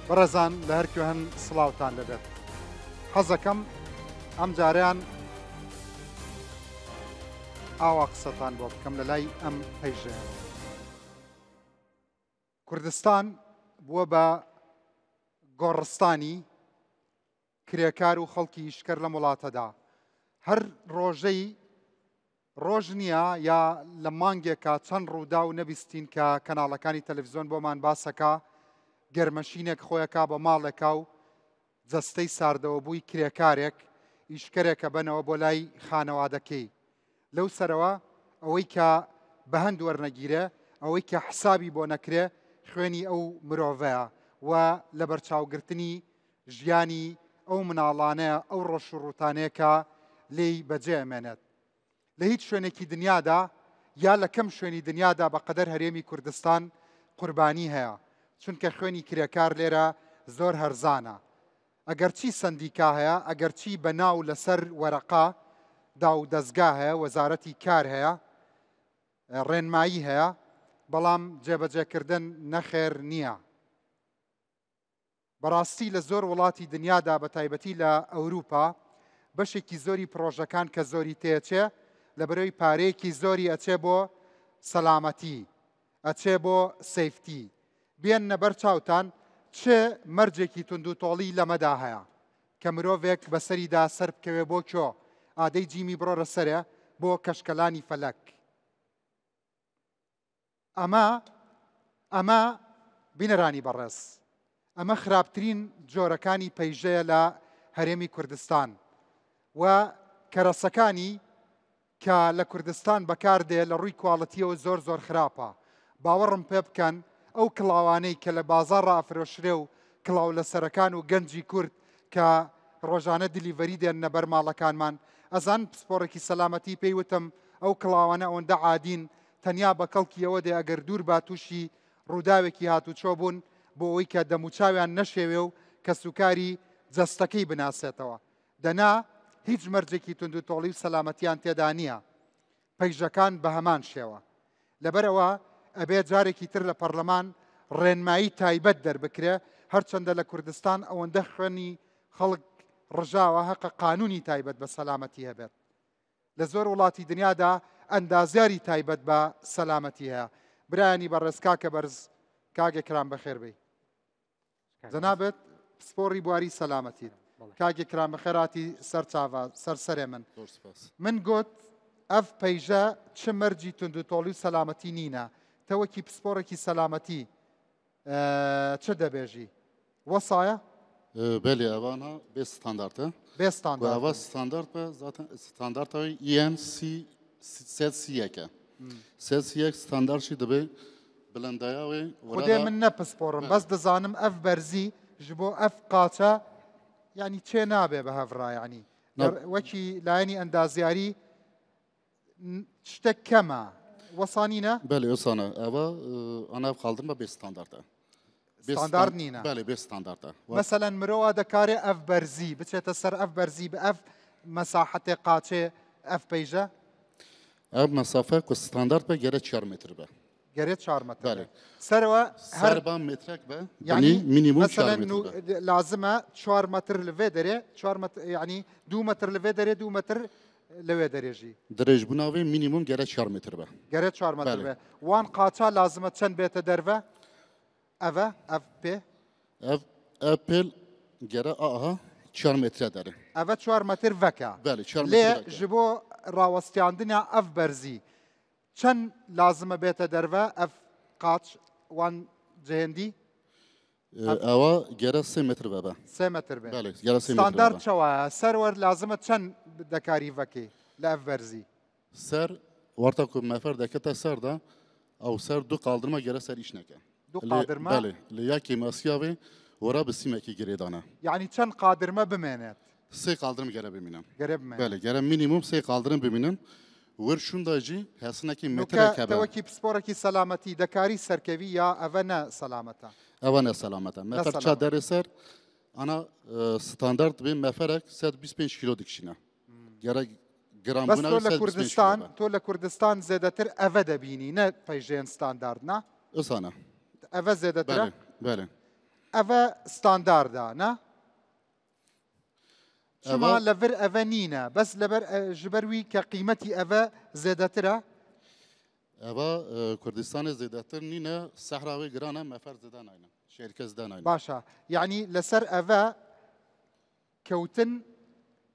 بەڕێزان لە هەر کوێ هەن سڵاوتان لەبێت. حەزەکەم ئەم جارەیان ئاوا قسەتان بۆ بکەم لە لای ئەم پەیژەیە. کوردستان بووە بە گۆڕستانی کرێکار و خەڵکی ئیشکەر لەم وڵاتەدا. هەر ڕۆژەی ڕۆژ نییە یا لە مانگێکا چەند ڕووداو نەبیستین کە کەناڵەکانی تەلەفزیۆن بۆمان باسەکا گەرمەشینێک خۆیەکا بە ماڵێکا و جەستەی ساردەوەبووی کرێکارێک ئیشکەرێکە بەنەوە بۆ لای خانەوادەکەی لەو سەرەوە ئەوەی کە بەهەند وەرنەگیرێ ئەوەی کە حسابی بۆ نەکرێ خوێنی ئەو مرۆڤەیە و لەبەرچاوگرتنی ژیانی ئەو مناڵانەیە ئەو ڕەش و ڕووتانەیە کە لێی بەجێ ئەمێنێت. لە هیچ شوێنێکی دنیادا یا لە کەم شوێنی دنیادا بە قەدەر هەرێمی کوردستان قوربانی هەیە، چونکە خوێنی کرێکار لێرە زۆر هەرزانە. ئەگەرچی سەندیکا هەیە، ئەگەرچی بە ناو لەسەر وەرەقە داوودەزگا هەیە، وەزارەتی کار هەیە، ڕێنمایی هەیە، بەڵام جێبەجێکردن نەخێر نییە. بەڕاستی لە زۆر وڵاتی دنیادا بەتایبەتی لە ئەوروپا بەشێکی زۆری پڕۆژەکان کە زۆری تێچێ لەبەرەوەی پارەیەکی زۆری ئەچێ بۆ سەلامەتی ئەچێ بۆ سەیفتی بێننە بەر چاوتان چ مەرجێکی توندوتۆڵی لەمەدا هەیە کە مرۆڤێک بەسەریدا سەر بکەوێ بۆ کۆ ئادەی جیمی بڕۆرە سەرێ بۆ کەشکەلانی فەلەک. ئەمە ئەمە بینەرانی بەڕێز ئەمە خراپترین جۆرەکانی پەیژەیە لە هەرێمی کوردستان و کەرەسەکانی کە لە کوردستان بەکاردێ لە ڕووی کواڵەتیەوە زۆر زۆر خراپە باوەڕم پێ بکەن ئەو کڵاوانەی کە لە بازاڕ ئافرۆشرێ و کڵاو لەسەرەکان و گەنجی کورد کە ڕۆژانە delivery دێننە بەر ماڵەکانمان ئەزان پسپۆڕێکی سەلامەتی پێی وتم ئەو کڵاوانە ئەوەندە عادین تەنیا بە کەڵکی ئەوە دێ ئەگەر دوور با تووشی ڕووداوێکی هاتوچۆ بوون بۆ ئەوەی کە دەموچاویان نەشێوێ و کەسوکاری جەستەکەی بناسێتەوە دەنا هیچ مەرجێکی توندوتۆڵی و سەلامەتیان تێدا نییە پەیژەکان بە هەمان شێوە لەبەرئەوە ئەبێ جارێکی تر لە پەرلەمان ڕێنمایی تایبەت دەربکرێ هەرچەندە لە کوردستان ئەوەندە خوێنی خەڵک ڕژاوە هەقە قانونی تایبەت بە سەلامەتی هەبێت لە زۆر وڵاتی دنیادا ئەندازیاری تایبەت بە سەلامەتی هەیە. برایانی بەڕێز کاکە بەرز کاک ئێکرام بەخێر بێی. جەنابت پسپۆڕی بواری سەلامەتیت. کاک ئێکرام بەخێراتی سەر چاڤا سەر سەرێ من. من گوت ئەڤ پەیژە چ مەرجی توندوتۆڵی و سەلامەتی نینە. تە وەکی پسپۆڕێکی سەلامەتی چ دەبێژی؟ وەسایە؟ بەلێ ئەوانە بێ ستاندارتە. بێ ستاندارت. ئەوە ستاندارت بە زاتەن ستاندارتەوەی EN سی سێ سی یەکە. سێ سی یەک ستاندارشی دەبێ بلندایاوێ خودێ من نە پسپۆڕم بەس دەزانم ئەف بەرزی ji بۆ ئەف قاچە یعنی چێ نابێ بە هەڤرا یعنی وەکی لایەنی ئەندازیاری شتێک کەمە وەسا نینە؟ بەلێ وسانە ئەوە ئەنا قاڵدرمە بێ ستاندارتە. ستاندارد نینە. بەلێ بێ ستاندارتە. مەسەلەن مرۆ دەکارێ ئەف بەرزی بچێتە سەر ئەف بەرزی بە ئەف مەساحەتێ قاچێ ئەف پەیژە؟ ئەف مەسافە کو ستاندارد بە گەرە 4 متر بە. گەرێ 4 متر. بەلێ. سەرەوە هەر سەر با مترێک بە یعنی مینیموم 4 متر بە. لازمە 4 متر لەوێ دەرێ 4 متر یعنی 2 متر لەوێ دەرێ 2 متر لەوێ دەرێژی. درێژبوونا وێ مینیموم گەرە چار متر بە. گەرە چار متر بێ. وان قاچا لازمە چەند بێتە دەرڤە؟ ئەڤە ئەڤ پێ؟ ئەڤ ئەڤ پێل گەرە ئاها چار مترە دەرێ. ئەڤە چوار متر ڤەکە. بەلێ چار متر لێ ژ بۆ ڕاوەستیاندنا ئەڤ بەرزی چەند لازمە بێتە دەرڤە ئەڤ قاچ وان جهێندی؟ ئەوە گەرە سێ متر بە. سێ متر بێ. بەلێ گەرە سێ متر ستاندارد چەوایە سەروەر لازمە چەند دەکاری ڤەکەی لە ئەڤ بەرزی؟ سەر وەرتا کو مەفەر دەکەتە سەردا ئەو سەر دوو قاڵدرمە گەرە سەر ئیش نەکە. دوو قادرمە؟ بەلێ لە یا کێماسیا بێ وەرا بە سیمەکی گرێدانە. یعنی چەند قادرمە بمێنێت؟ سێ قاڵدرم گەرە بمینن. گەرە بمێنێت. بەلێ گەرە مینیموم سێ قاڵدرم بمینن ور شوندا ژی هەسنەکی مترێک هەبە. تە وەکی پسپۆڕێکی سەلامەتی دەکاری سەرکەوی یا ئەڤە نە سەلامەتە؟ ئەوە نە سەلامەتە. مەفەر چا دەرێ سەر ئەنا ستاندارد بێ مەفەرەک 125 کیلۆ دکشینە. گەرە گران بەس تۆ لە کوردستان تۆ لە کوردستان زێدەتر ئەڤە دەبینی نە پەیژێن ستاندارد نا؟ ئەسانە. ئەڤە زێدەترە؟ بەلێ. ئەڤە ستانداردە نا؟ چما لەڤر ئەڤە نینە بەس لەبەر ژبەر وی کە قیمەتی ئەڤە زێدەترە؟ ئەڤە کوردستانێ زێدەتر نینە سەحراوێ گرانە مەفەر زێدە ناینە شێرکە زدە ناینە. باشە یەعنی لەسەر ئەڤە کەوتن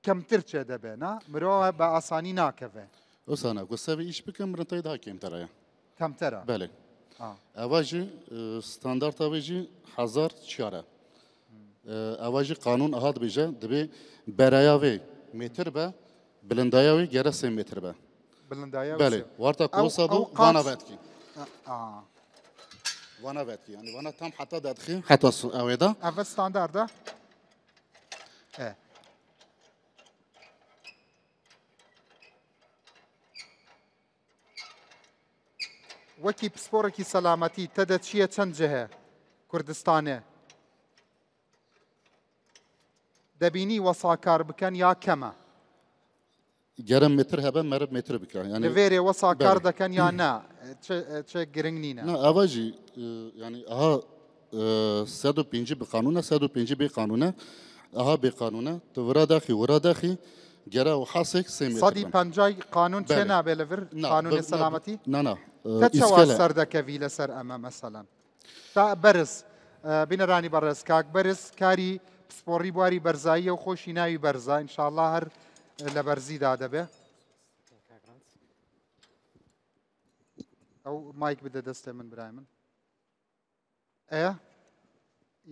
کەمتر چێ دەبێ نا؟ مرۆ بە ئاسانی ناکەڤێ. ئوسانە گو سەڤ ئیش بکە مرنتەی دا کێمتەرەیە. کەمتەرە. بەلێ. ئەڤە ژی ستاندارتا وێ ژی هەزار چیارە. ئەوە ژی قانون ئەها دبێژە دبێ بەرەیا وێ متر بە بلندایا وێ گەرە سێ متر بە. بلندایا بەلێ وارتا کۆسا بوو وانا ڤەتکی. وانا ڤەتکی یعنی وانا تام حتا دەدخی حتا ئەوێدا. ئەڤە ستانداردە؟ ئێ. وەکی پسپۆڕێکی سەلامەتی تە دەچیە چەند جهێ کوردستانێ دەبینی وەسا کار بکەن یا کەمە؟ گەرم متر هەبە مەرب متر بکە یعنی لەوێرێ وەسا کار دەکەن یا نا چ گرنگ نینە؟ نا ئەوە ژی یعنی ئەها 150 بە قانونە 150 بێ قانونە ئەها بێ قانونە تو ورا داخی ورا داخی گەرە و حاسێک سێ متر سەدی بن. پەنجای قانون چێ بەلێ. نابێ لەڤر نا، قانونی سەلامەتی؟ نا، نا، تە چەوا ئیسکەلە. سەر دەکەوی لەسەر ئەمە مەسەلەن؟ تا بەرز، بینەرانی بەڕێز کاک بەرز کاری پسپۆڕی بواری بەرزاییە و خۆشی ناوی بەرزە ئینشاءڵڵا هەر لە بەرزیدا دەبێ. ئەو مایک بدە دەستێ من برای من. ئێ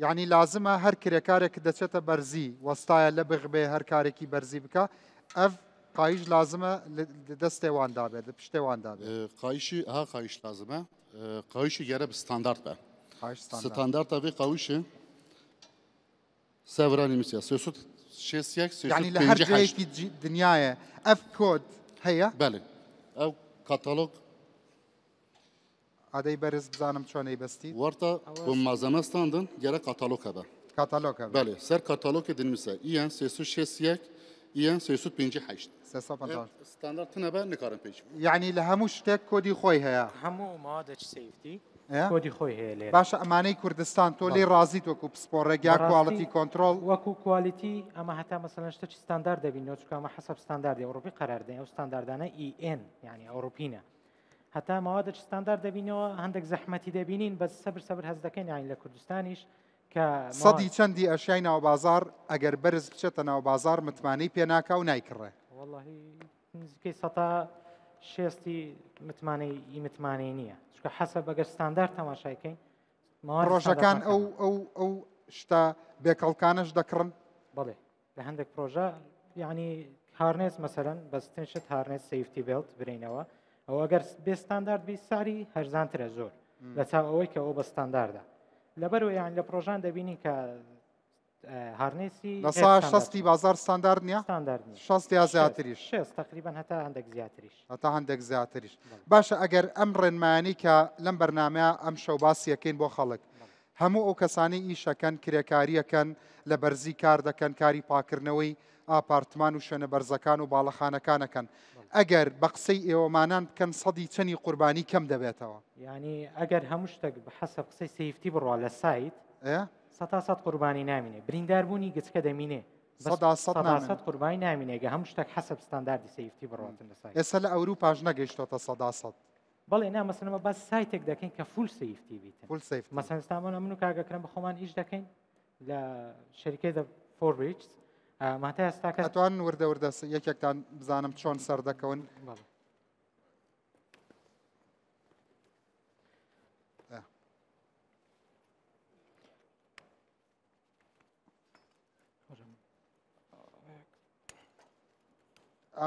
یعنی لازمە هەر کرێکارێک دەچێتە بەرزی وەستایە لە بغبێ هەر کارێکی بەرزی بکە ئەف قایش لازمە لە دەستێ واندا بێت لە پشتێ واندا بێت. قایشی ها قایش لازمە. قایشی گەرە بە ستاندارد بە. قایش ستاندارد. ستاندارد ئەوێ قاوشێ سەورانی میسیا سێسەد شێست یەک، سێسەد یعنی لە هەر پێنجی هەشت. جێیەکی دنیایە ئەف کۆد هەیە؟ بەڵێ ئەو کاتالۆگ ئادەی بەرز بزانم چۆنەی بەستی؟ وەرتە بۆ مازەمە ستاندن گەرە کاتالۆگ هەبە. کاتالۆگ هەبە. بەڵێ سەر کاتالۆگی دنووسە ئیان سێسەد شێست یەک، ئیان سێسەد پێنجی هەشت. سێسەد پەنجا. ستاندارد تنەبە نکارم پێش. یعنی لە هەموو شتێک کۆدی خۆی هەیە. هەموو مادەچ سەیفتی ئێ؟ کۆدی خۆی هەیە لێرە. باشە ئەمانەی کوردستان تۆ لێی ڕازیت وەکو پسپۆڕێک یا بەڕاستی کواڵیتی کۆنترۆڵ؟ وەکو کوالیتی ئەمە هەتا مەسەلەن شتێکی ستاندارد دەبینەوە، چونکە ئەمە حەسەب ستانداردی ئەوروپی قەرار دەین، ئەو ستانداردانە ئی ئێن یعنی ئەوروپینە. هەتا مەوادێکی ستاندارد دەبینەوە هەندێک زەحمەتی دەبینین، بەس سەبر سەبر هەست دەکەین یعنی لە کوردستانیش کە مەواد سەدی چەندی ئەشیای ناوبازار ئەگەر بەرز بچێتە ناوبازار متمانەی پێناکا و نایکڕێ؟ وەڵاهی نزیکەی سەتا شێستی متمانەی ئی متمانەی نییە، چونکە حەسەب ئەگەر ستاندارد تەماشای کەین، مەواد پرۆژەکان ستانداردەکان. ئەو شتە بێکەڵکانەش دەکڕن؟ بەڵێ لە هەندێک پرۆژە یعنی هارنێس مەسەلەن بەستن شت هارنێس سەیفتی بێڵت برینەوە، ئەو ئەگەر بێ ستاندارد بی ساری هەرزانترە زۆر لە چاو ئەوەی کە ئەو بە ستانداردە. لەبەرەوە یان لە پرۆژان دەبینین کە هارنێسی لە غێر سا ستاندارد شەستی بازار ستاندارد نییە؟ ستاندارد نییە. شەست یا زیاتریش؟ شەست تقریباً هەتا هەندێک زیاتریش. هەتا هەندێک زیاتریش. بەڵێ. باشە ئەگەر ئەم ڕێنمایانی کە لەم بەرنامەیە ئەم شەو باسیەکەین بۆ خەڵک، هەموو ئەو کەسانەی ئیشەکەن، کرێکاریەکەن، لە بەرزی کار دەکەن، کاری پاکردنەوەی ئاپارتمان و شوێنە بەرزەکان و باڵەخانەکانەکەن، ئەگەر بە قسەی ئێوەمانان بکەن سەدی چەنی قوربانی کەم دەبێتەوە؟ یعنی ئەگەر هەموو شتێک بە حەسەب قسەی سەیفتی بڕوا لە سایت، ئێ؟ سەتا سەد قوربانی نامینێ، برینداربوونی گچکە دەمینێ. بەس سەدا سەد سەدا نامینێ. سەد قوربانی نامینێ، گە هەموو شتێک حەسەب ستانداردی سەیفتی بڕواتن لە سایت. ئێستا لە ئەوروپاش نەگەیشتۆتە سەدا سەد. بەڵێ نا، مەسەلەن ئەمە باس سایتێک دەکەین کە فول سەیفتی بیتن. فول سەیفتی. مەسەلەن ئێستا من و کاگەکرم بە خۆمان ئیش دەکەین لە شەریکەی دە فۆر بریجز. ماتا ئێستا کە ئەتوانن وردە وردە یەکێکتان بزانم چۆن سەر دەکەون؟ بەڵێ.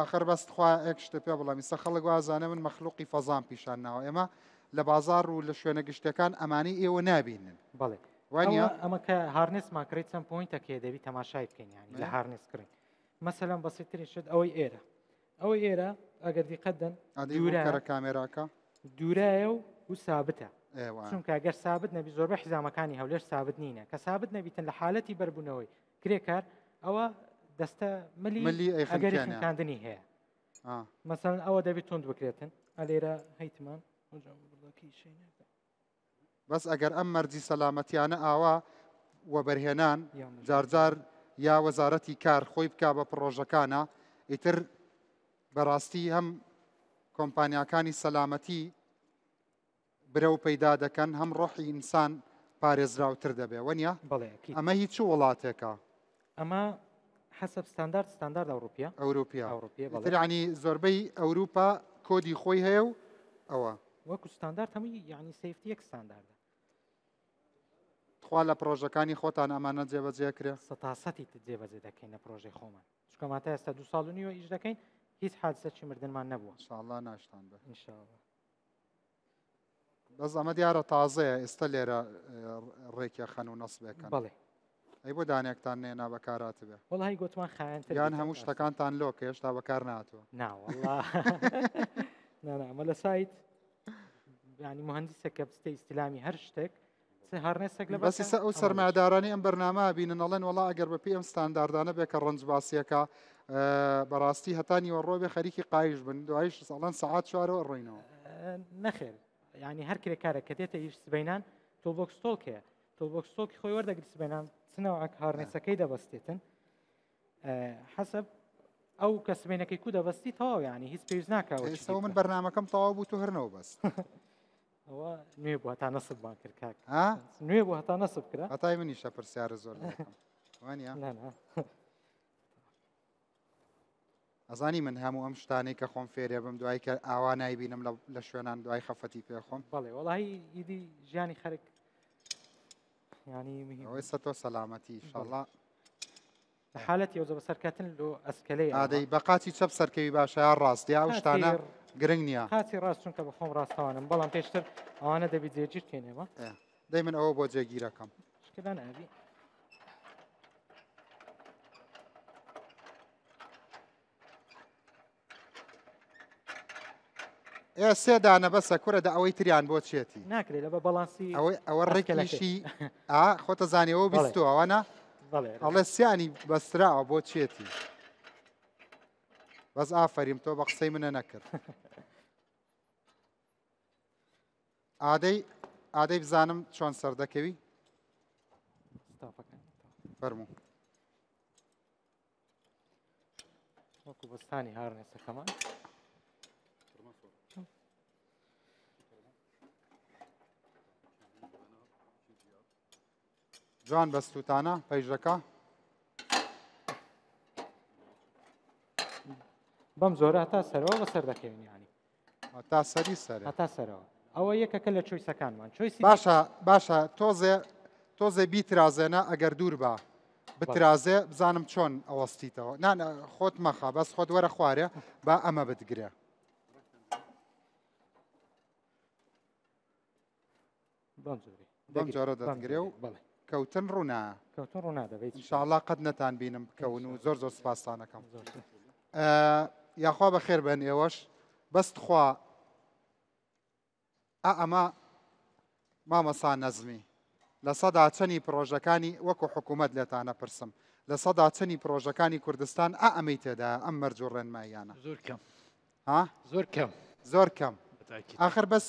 آخر بەس خوا یەک شتە پێ بڵێم، ئێستا خەڵک وازانە من مەخلوقی فەزان پیشان ناوە. ئێمە لە بازار و لە شوێنە گشتەکان ئەمانەی ئێوە نابینن. بەڵێ. وانییە؟ ئەمە کە هارنسمان کڕی چەند پوینتەکەی دەبی تەماشای بکەین، یعنی لە هارنس کڕین. مەسەلەن بەسیترین شت ئەوەی ئێرە، ئەوەی ئێرە ئەگەر دیقەت دەن، ئادەی بکەرە کامێراکە. دوورایە و سابتە. ئێوە. چونکە ئەگەر سابت نەبی زۆربەی حیزامەکانی هەولێر سابت نینە. کە سابت نەبیتن لە حالەتی بەربوونەوەی کرێکار ئەوە دەستە ملی ملی ئەی ئەگەری خنکێنە. خنکاندنی هەیە. مەسەلەن ئەوە دەبێت توند بکرێتن. ئەلێرە هەیتمان. بەس ئەگەر ئەم مەرجی سەلامەتیانە ئاوا وەبەرهێنان جارجار یا وەزارەتی کار خۆی بکا بە پڕۆژەکانە ئیتر بەڕاستی هەم کۆمپانیاکانی سەلامەتی برەو پەیدا دەکەن هەم ڕۆحی ئینسان پارێزراوتر دەبێ وەنیە؟ بەڵێ ئەکید. ئەمە هی چ وڵاتێکە؟ ئەمە حەسەب ستاندارد ستاندارد ئەوروپیە. ئەوروپیە. ئەوروپیە بەڵێ. ئیتر یانی زۆربەی ئەوروپا کۆدی خۆی هەیە و ئەوە. وەکو ستاندارد هەمووی یانی safety یەک ستانداردە. تخوا لە پڕۆژەکانی خۆتان ئەمانە جێبەجێ کرێ؟ سەتاسەتی جێبەجێ دەکەین لە پڕۆژەی خۆمان. چونکە ما تا ئێستا دوو ساڵ و نیوە ئیش دەکەین هیچ حادسەکی مردنمان نەبووە. ان شاء اللە ناشتان بێ. ان شاء اللە. بەس ئەمە دیارە تازەیە ئێستا لێرە ڕێکیەخەن و نەسبێکەن. بەڵێ. ئەی بۆ دانێکتان نێنا بەکارات بێ؟ وەڵی گوتمان خایەنتر یان هەموو شتەکانتان لۆ کە هێشتا بەکار ناتوە؟ نا وەڵا نا نا ئەمە لە site یانی مهندسێک کە بچتە ئیستیلامی هەر شتێک harness ێک لە بەس ئێستا ئەو سەرمایەدارانی ئەم بەرنامە بینن ئەڵێن وەڵا ئەگەر بە پێی ئەم ستانداردانە بێ کە ڕەنج باسیەکە بەڕاستی هەتا نیوەڕۆ بێ خەریکی قایش بن دوایش ئەڵێن سەعات چوارەوە ڕۆینەوە. نەخێر یعنی هەر کرێکارە کە دێتە ئیش سبەینان toolbox talk هەیە toolbox talk ی خۆی وەردەگری سبەینان چ نەوعەک harness ەکەی دەبەستێتن حەسەب ئەو کە سبەینەکەی کو دەبەستی تەواو یعنی هیچ پێویست ناکەوە ئێستا من بەرنمەکەم تەواو بوو تۆ هەرنەوە بەس ئەوە نوێ بوو هەتا نەسبمان کرد کاک نوێ بوو هەتا نەسب کرا هەتای منیشە پرسیارە زۆر وانە ئەزانی من هەموو ئەم شتانەی کە خۆم فێرێ بم دوای کە ئاوا نایبینم لە شوێنان دوای خەفەتی پێخۆم بەڵێ وەڵی ئیدی ژیانی خەرک ینی ئەوەی سە تۆ سەلامەتی ئینشاڵڵا لە حالەتی ئەوجە بەسەرکەتن لۆ ئەسکەلەی ئادەی بە قاچی چەپ سەرکەوی باشە یا ڕاست یا ئەو شتانە گرنگ نییە قاچی ڕاست چونکە بە خۆم ڕاستەوانم بەڵام پێشتر ئەوانە دەبی جێگیر کەین ئێمە دەی من ئەوە بۆ جێگیرەکەم شکلان ئەبی ئێ سێ دانە بەسە کورە دە ئەوەی تریان بۆ چێتی ناکرێت لە بە بەڵانسی ئەوەی ئەوە ڕێکیشی ئا خۆتە زانیەوە بیستۆ ئەوانە ئەڵێ سیانی بەستراوە بۆ چێتی بەس ئافەریم تۆ بە قسەی منە نەکرد ئادەی ئادەی بزانم چۆن سەردەکەوی فەرموو وەکو بەستانی harness ەکەمان جوان بەستوتانە پەیژەکە بەم زۆرە هەتا سەرەوە بەسەر دەکەوین ینی هەتا سەری سەر هەتا سەرەوە ئەوە یەکەکە لە choice ەکانمان choice ی باشە باشە تۆزێ تۆزێ بیترازێنە ئەگەر دوور بە بترازێ بزانم چۆن ئەوەستیتەوە نا خۆت مەخە بەس خۆت وەرە خوارێ با ئەمە بتگرێ بەم جۆرە دەتگرێ و کەوتن ڕوونا کەوتن ڕوونا دەبێت ئینشاءاللە قەت نەتان بینم بکەون و زۆر زۆر سپاستانەکەم یاخوا بەخێر بن ئێوەش بەس تخوا ئا ئەمە مامەسا نەزمی لە سەدا چەنی پرۆژەکانی وەکو حکوومەت لێتانە پرسم لە سەدا چەنی پرۆژەکانی کوردستان ئا ئەمەی تێدا ئەم مەرج و ڕێنماییانە زۆر کەم ها زۆر کەم زۆر کەم ئاخر بەس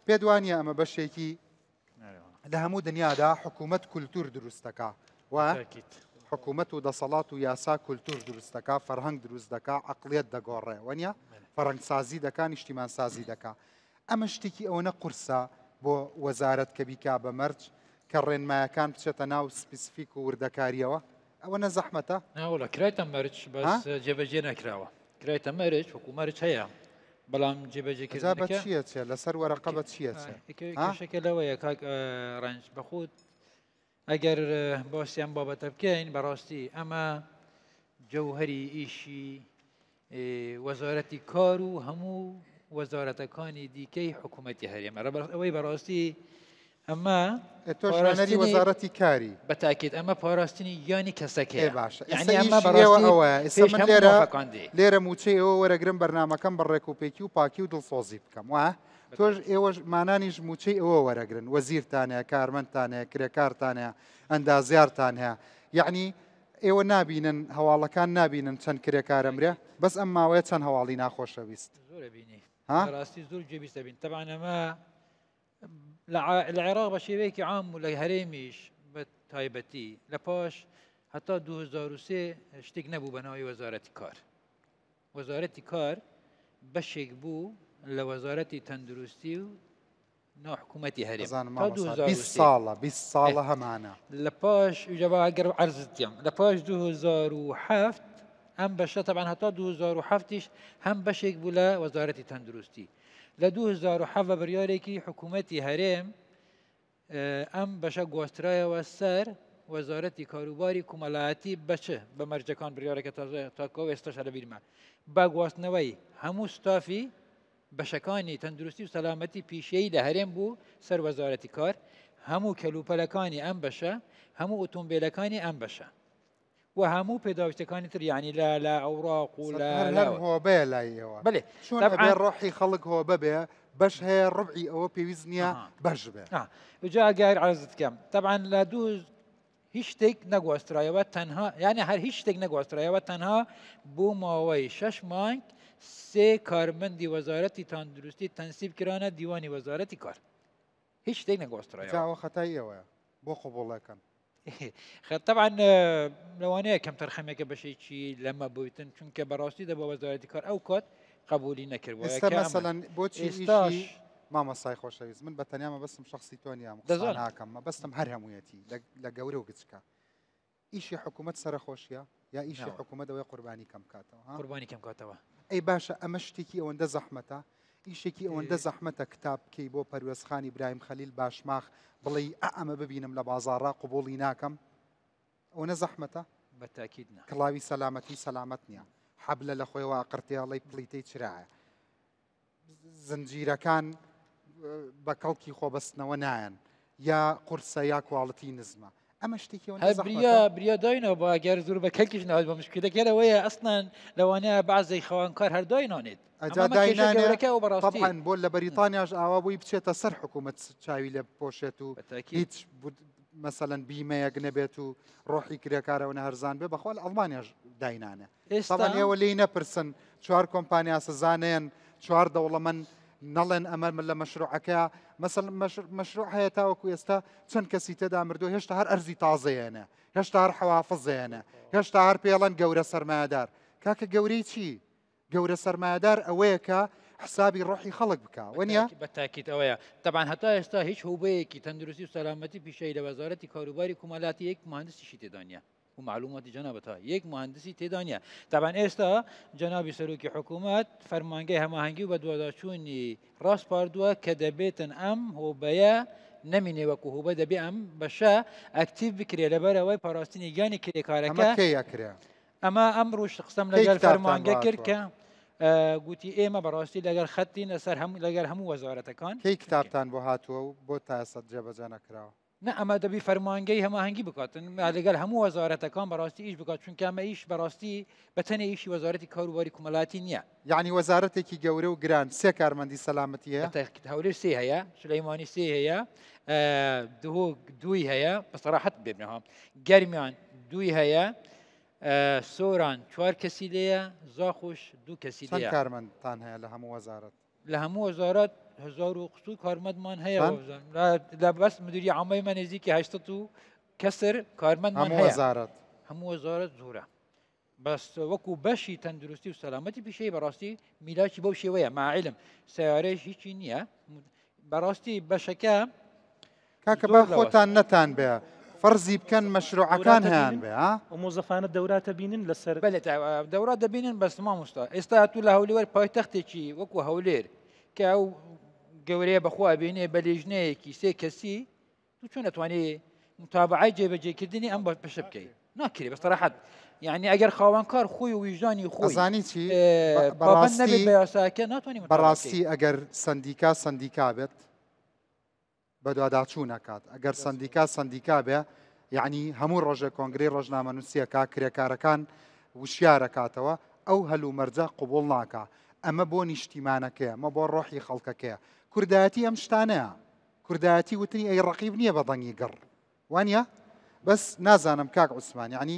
پێت وانە ئەمە بەشێکی لە هەموو دنیادا حکوومەت کولتور دروستەکە و حکوومەت و دەسەڵات و یاسا کولتور دروستەکە فەرهەنگ دروست دەکا عقلیت دەگۆڕێ وەنیە فەرەنگسازی دەکا نیشتیمانسازی دەکا ئەمە شتێکی ئەوەنە قورسە بۆ وەزارەت کە بیکا بە مەرج کە ڕێنمایەکان بچێتە ناو specific و وردەکاریەوە ئەوەنە زەحمەتە؟ نا وەڵا کرایتە مەرج بەس جێبەجێ نەکراوە کرایتە مەرج وەکو مەرج هەیە بەڵام جێبەجێکردنەکە بە چییە چێ لەسەر وەرەقە بە چییە چێ کێشەکە لەوەیە کاک ڕەنج بەخۆت ئەگەر باسی ئەم بابەتە بکەین بەڕاستی ئەمە جەوهری ئیشی وەزارەتی کار و هەموو وەزارەتەکانی دیکەی حکوومەتی هەرێمە ئەوەی بەڕاستی ئەمە تۆش نوێنەری وەزارەتی کاری بە تاکید ئەمە پاراستنی گیانی کەسەکەیە باشە یعنی ئەمە بەڕێوە ئەوەیە ئێستا من لێرە لێرە موچەی ئێوە وەرەگرم بەرنامەکەم بە ڕێک و پێکی و پاکی و دڵسۆزی بکەم وە تۆش ئێوەش مانانیش موچەی ئەوە وەرەگرن وەزیرتان هەیە کارمەندتان هەیە کرێکارتان هەیە ئەندازیارتان هەیە یعنی ئێوە نابینن هەواڵەکان نابینن چەند کرێکارە مرێ بەس ئەم ماوەیە چەند هەواڵی ناخۆشە بیست زۆرە بینی ڕاستی زۆر گوێبیست دەبین تەبعەن ئەمە لە عێراق بە شێوەیەکی عام و لە هەرێمیش بە تایبەتی لە پاش هەتا 2003 شتێک نەبوو بە ناوی وەزارەتی کار. وەزارەتی کار بەشێک بوو لە وەزارەتی تەندروستی و ناو حکوومەتی هەرێم ئەزانم تا مامۆستا 20 2003. ساڵە 20 ساڵە هەمانە. لە پاش ئیجا با ئەگەر عەرزت کەم لە پاش 2007 ئەم بەشە تەبعەن هەتا 2007 یش هەم بەشێک بوو لە وەزارەتی تەندروستی. لە 2007 بە بڕیارێکی حکوومەتی هەرێم ئەم بەشە گواسترایەوە سەر وەزارەتی کاروباری کومەلایەتی بە چ بە مەرجەکان بڕیارەکە تازە تاکۆ ئێستاش لە بیرمە بە گواستنەوەی هەموو ستافی بەشەکانی تەندروستی و سەلامەتی پیشەیی لە هەرێم بوو سەر وەزارەتی کار هەموو کەلوپەلەکانی ئەم بەشە هەموو ئۆتۆمبیلەکانی ئەم بەشە و هەموو پێداویستەکانی تر یعنی لە لە ئەوراق و لە هەر هەر هۆبەیە لای ئێوە. بەێ چۆن ئەبێ ڕۆحی خەڵک هۆبە بێ بەش هەیە ڕبعی ئەوە پێویست نییە بەش بێ. جا ئەگەر عەرزت کەم تەبعەن لە دوو هیچ شتێک نەگواسترایەوە تەنها یعنی هەر هیچ شتێک نەگواسترایەوە تەنها بۆ ماوەی شەش مانگ سێ کارمەندی وەزارەتی تەندروستی تەنسیب کرانە دیوانی وەزارەتی کار هیچ شتێک نەگواسترایەوە. جا ئەوە خەتای ئێوەیە بۆ قبوڵەکەن. طبعا لەوانەیە کەم تەرخەمێکە بەشێکی لەمە بوویتن چونکە بەڕاستی دەبوو وەزارەتی کار ئەو کات قبولی نەکرد ئێستا مەسەلەن بۆچی ئێستاش مامۆستای خۆشەویست من بە تەنیا مەبەستم شخصی تۆ نییە قسە ناکەم مەبەستم هەر هەموویەتی لە گەورە و گچکە ئیشی حکوومەت سەرەخۆشیە یا ئیشی حکوومەت ئەوەیە قوربانی کەم بکاتەوە قوربانی کەم کاتەوە ئەی باشە ئەمە شتێکی ئەوەندە زەحمەتە ئیشێکی ئەوەندە زەحمەتە کتاب بکەی بۆ پەروێزخانی برایم خەلیل باشماخ بڵێی ئا ئەمە ببینم لە بازاڕا قبوڵی ناکەم ئەوەنە زەحمەتە؟ بە تاکید نا. کڵاوی سەلامەتی سەلامەت نیە حەبلە لە خۆیەوە ئەقرتێ ئەڵێی پڵیتەی چرایە زنجیرەکان بە کەڵکی خۆبەستنەوە نایەن یا قورسە یا کواڵتی نزمە ئەمە شتێکی ئەوەندە هەر زەحمەتە؟ بریا بریا داینەوە با گەر زۆر بە کەلکیش ناوێت بە مشکلەکە لەوەیە ئەسڵەن لەوانەیە بەعزێک خاوەنکار هەر داینانێت ئەجا ئەمە کێشە داینانێ گەورەکە ئەو بەڕاستی طبعا بۆ لە بەریتانیاش ئاوا بووی بچێتە سەر حکوومەت چاوی لێ بپۆشێت و بەتاکید. هیچ مەسەلەن بیمەیەک نەبێت و ڕۆحی کرێکارەوە نەهەرزان بێ بەخوا لە ئەڵمانیاش داینانێ ئێستا طبعا ئێوە لێی نەپرسن چوار کۆمپانیا سزانێن چوار دەوڵەمەند نەڵێن ئەمە لە مەشروعەکە مەسەل مەشروع هەیە تاوەکو ئێستا چەند کەسی تێدا مردووە هێشتا هەر ئەرزی تازەیەنە هێشتا هەر حەوافزێنە هێشتا هەر پێڵەن گەورە سەرمایەدار کاکە گەورەی چی گەورە سەرمایەدار ئەوەیە کە حسابی ڕۆحی خەڵک بکە وەنیە؟ بە تاکید ئەوەیە تەبان هەتا ئێستا هیچ هوبەیەکی تەندروستی و سەلامەتی پیشەی لە وەزارەتی کاروباری کومەلاتی یەک مهندسیشی تێدا نییە و معلوماتی جەنابت ها یەک مهندسی تێدا نییە تەبان ئێستا جەنابی سەرۆکی حکوومەت فەرمانگەی هەماهەنگی و بەدواداچوونی ڕاسپاردووە کە دەبێتن ئەم هۆبەیە نەمینێ وەکو هۆبە دەبێ ئەم بەشە ئەکتیڤ بکرێ لەبەرەوەی پاراستنی گیانی ئەمە کرێکارەکە کەی ئەکرێ؟ ئەمە ئەمڕۆش قسەم کەی لەگەل کتابتان فەرمانگە بۆ کرد هاتووە؟ کە گوتی ئێمە بەڕاستی لەگەل خەتین لەسەر هەموو لەگەل هەموو وەزارەتەکان کەی کتابتان بۆ هاتووە و بۆ تا ئێستا جێبەجێ نەکراوە؟ نا ئەمە دەبی فەرمانگەی هەماهەنگی بکاتن لەگەل هەموو وەزارەتەکان بەڕاستی ئیش بکات چونکە ئەمە ئیش بەڕاستی بە تەنێ ئیشی وەزارەتی کاروباری کومەلاتی نییە. یەعنی وەزارەتێکی گەورە و گران سێ کارمەندی سەلامەتی هەیە؟ بەتاکید هەولێر سێ هەیە، سولەیمانی سێ هەیە، دهۆک دووی هەیە، بە سەراحەت بێبنەوە گەرمیان دووی هەیە، سۆران چوار کەسی لێیە، زاخۆش دوو کەسی چەند لێیە. کارمەندتان هەیە لە هەموو وەزارەت؟ لە هەموو وەزارەت هزار و قسوور کارمەندمان هەیە چەند؟ وەزارەت. لە بەس مدیری عامەی من نزیکی 800 و کەسر کارمەندمان هەموو هەیە. وەزارەت. هەموو وەزارەت زۆرە. بەس وەکو بەشی تەندروستی و سەلامەتی پیشەی بەڕاستی میلاکی بەو شێوەیە ماعلم سیارەش هیچی نییە بەڕاستی بەشەکە کاکە زۆر با لەوە. خۆتان نەتان بێ فەرزی بکەن مەشروعەکان دەوراتە هەیان بینن؟ بێ ها؟ ئەو مۆزەفانە دەوراتە بینن لەسەر بەلێ دەورات دەبینن بەس مامۆستا ئێستا تو لە هەولێر پایتەختێکی وەکو هەولێر کە ئەو گەورەیە بەخوا بینێ بە لیژنەیەکی سێ کەسی تو چۆن ئەتوانی متابعەی جێبەجێکردنی ئەم بەشە بکەیت؟ ناکرێ بە سەراحەت. یعنی ئەگەر خاوەنکار خۆی و ویژدانی خۆی ئەزانی چی؟ پابەند نەبێت بە یاساکە ناتوانانی متابعە بەڕاستی بکەیت. ئەگەر سەندیکا سەندیکا بێت بەدواداچوون ئەکات ئەگەر سەندیکا سەندیکا بێ یعنی هەموو ڕۆژێک کۆنگرەی ڕۆژنامەنووسیەکە کرێکارەکان وشیارەکاتەوە ئەو هەلومەرجە قبوڵ ناکا ئەمە بۆ نیشتیمانەکەیە ئەمە بۆ ڕۆحی خەڵکەکەیە کوردایەتی ئەم شتانەیە کوردایەتی وتنی ئەی ڕەقیب نییە بە دەنگی گڕ وانە بەس نازانم کاک عوسمان یعنی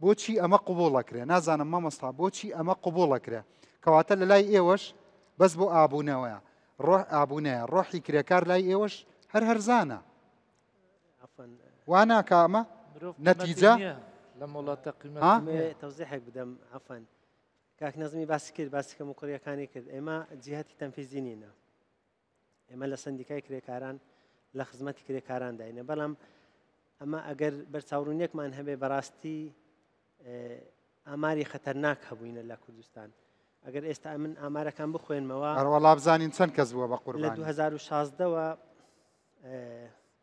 بۆچی ئەمە قبوڵەکرێ نازانم مامۆستا بۆچی ئەمە قبوڵەکرێ کەواتە لە لای ئێوەش بەس بۆ ئابوونەوەیە ڕۆح ئابوونەیە ڕۆحی کرێکار لای ئێوەش هەر هەرزانە وا ناکا ئەمە؟ نەتیجە لەم وڵاتە ها؟ قیمەتی تەوزیحێک بدەم عەفوەن کاک نەزمی باسی کرد باسی کەموکوڕیەکانی کرد ئێمە جیهەتی تەنفیزی نینە ئێمە لە سندیکای کرێکاران لە خزمەتی کرێکاران داینە بەڵام ئەمە ئەگەر بەرچاوڕوونیەکمان هەبێ بەڕاستی ئاماری خەتەرناک هەبووینە لە کوردستان ئەگەر ئێستا من ئامارەکان بخوێنمەوە ئەروەڵا بزانین چەند کەس بووە بە قوربانی لە 2016ەوە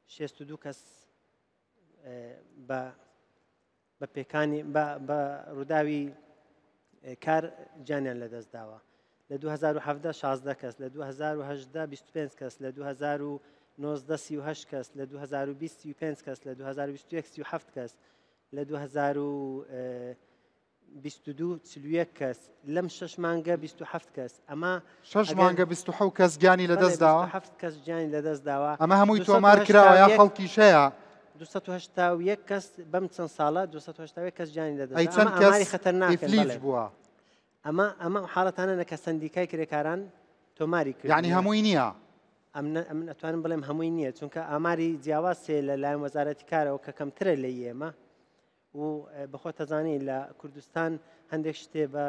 62 کەس بە بە پێکانی بە ڕووداوی کار گیانیان لەدەست داوە لە 2017 16 کەس لە 2018 25 کەس لە 2019 38 کەس لە 2020 35 کەس لە 2021 37 کەس لە 2022 41 کەس لەم شش مانگە 27 کەس ئەمە شش مانگە 27 کەس گیانی لەدەست داوە 7 کەس گیانی لەدەست داوە ئەمە هەمووی تۆمار کراوە یا خەڵکیش هەیە 281 کەس بەم چەند ساڵە 281 کەس گیانی لەدەست ئەی داوە. چەند ئەمە کەس ئاماری خەتەرناکن، ئیفلیج بەڵێ. بووە؟ ئەمە ئەمە ئەو حاڵەتانە نە کە سەندیکای کرێکاران تۆماری کردووە. یعنی هەمووی نییە؟ ئەمن ئەتوانم بڵێم هەمووی نییە چونکە ئاماری جیاواز سێ لە لایەن وەزارەتی کارەوە کە کەمترە لە ئێمە و بەخۆ تەزانی لە کوردستان هەندێک شتێ بە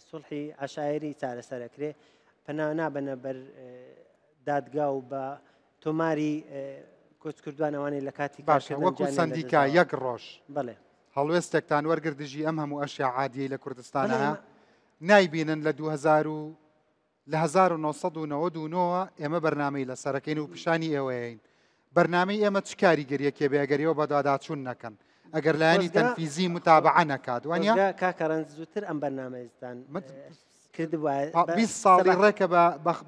سوڵحی عشایری چارەسەرەکرێ پەنا نابەنە بەر دادگا و بە تۆماری کۆچکردوان ئەوانەی لە کاتی باشە کارکردن وەکو گیانیان سەندیکا لەدەستداوە. یەک ڕۆژ بەڵێ. هەڵوێستێکتان وەرگر دژی ئەم هەموو ئەشیا عادیەی لە کوردستانە بەڵێ، هەیە؟ نایبینن لە دوو هەزار و لە 1999 ئێمە بەرنامەی لەسەرەکەین و پیشانی ئێوەیەین بەرنامەی ئێمە چ کاریگەریەکێ بێ ئەگەر ئێوە بەدواداچوون نەکەن ئەگەر لایەنی تەنفیزی متابعە نەکات وانە؟ خۆزگە کاکە ڕەنج زووتر ئەم بەرنامەیەتان کردبوایە بە 20 ساڵی سەبا- ڕێکە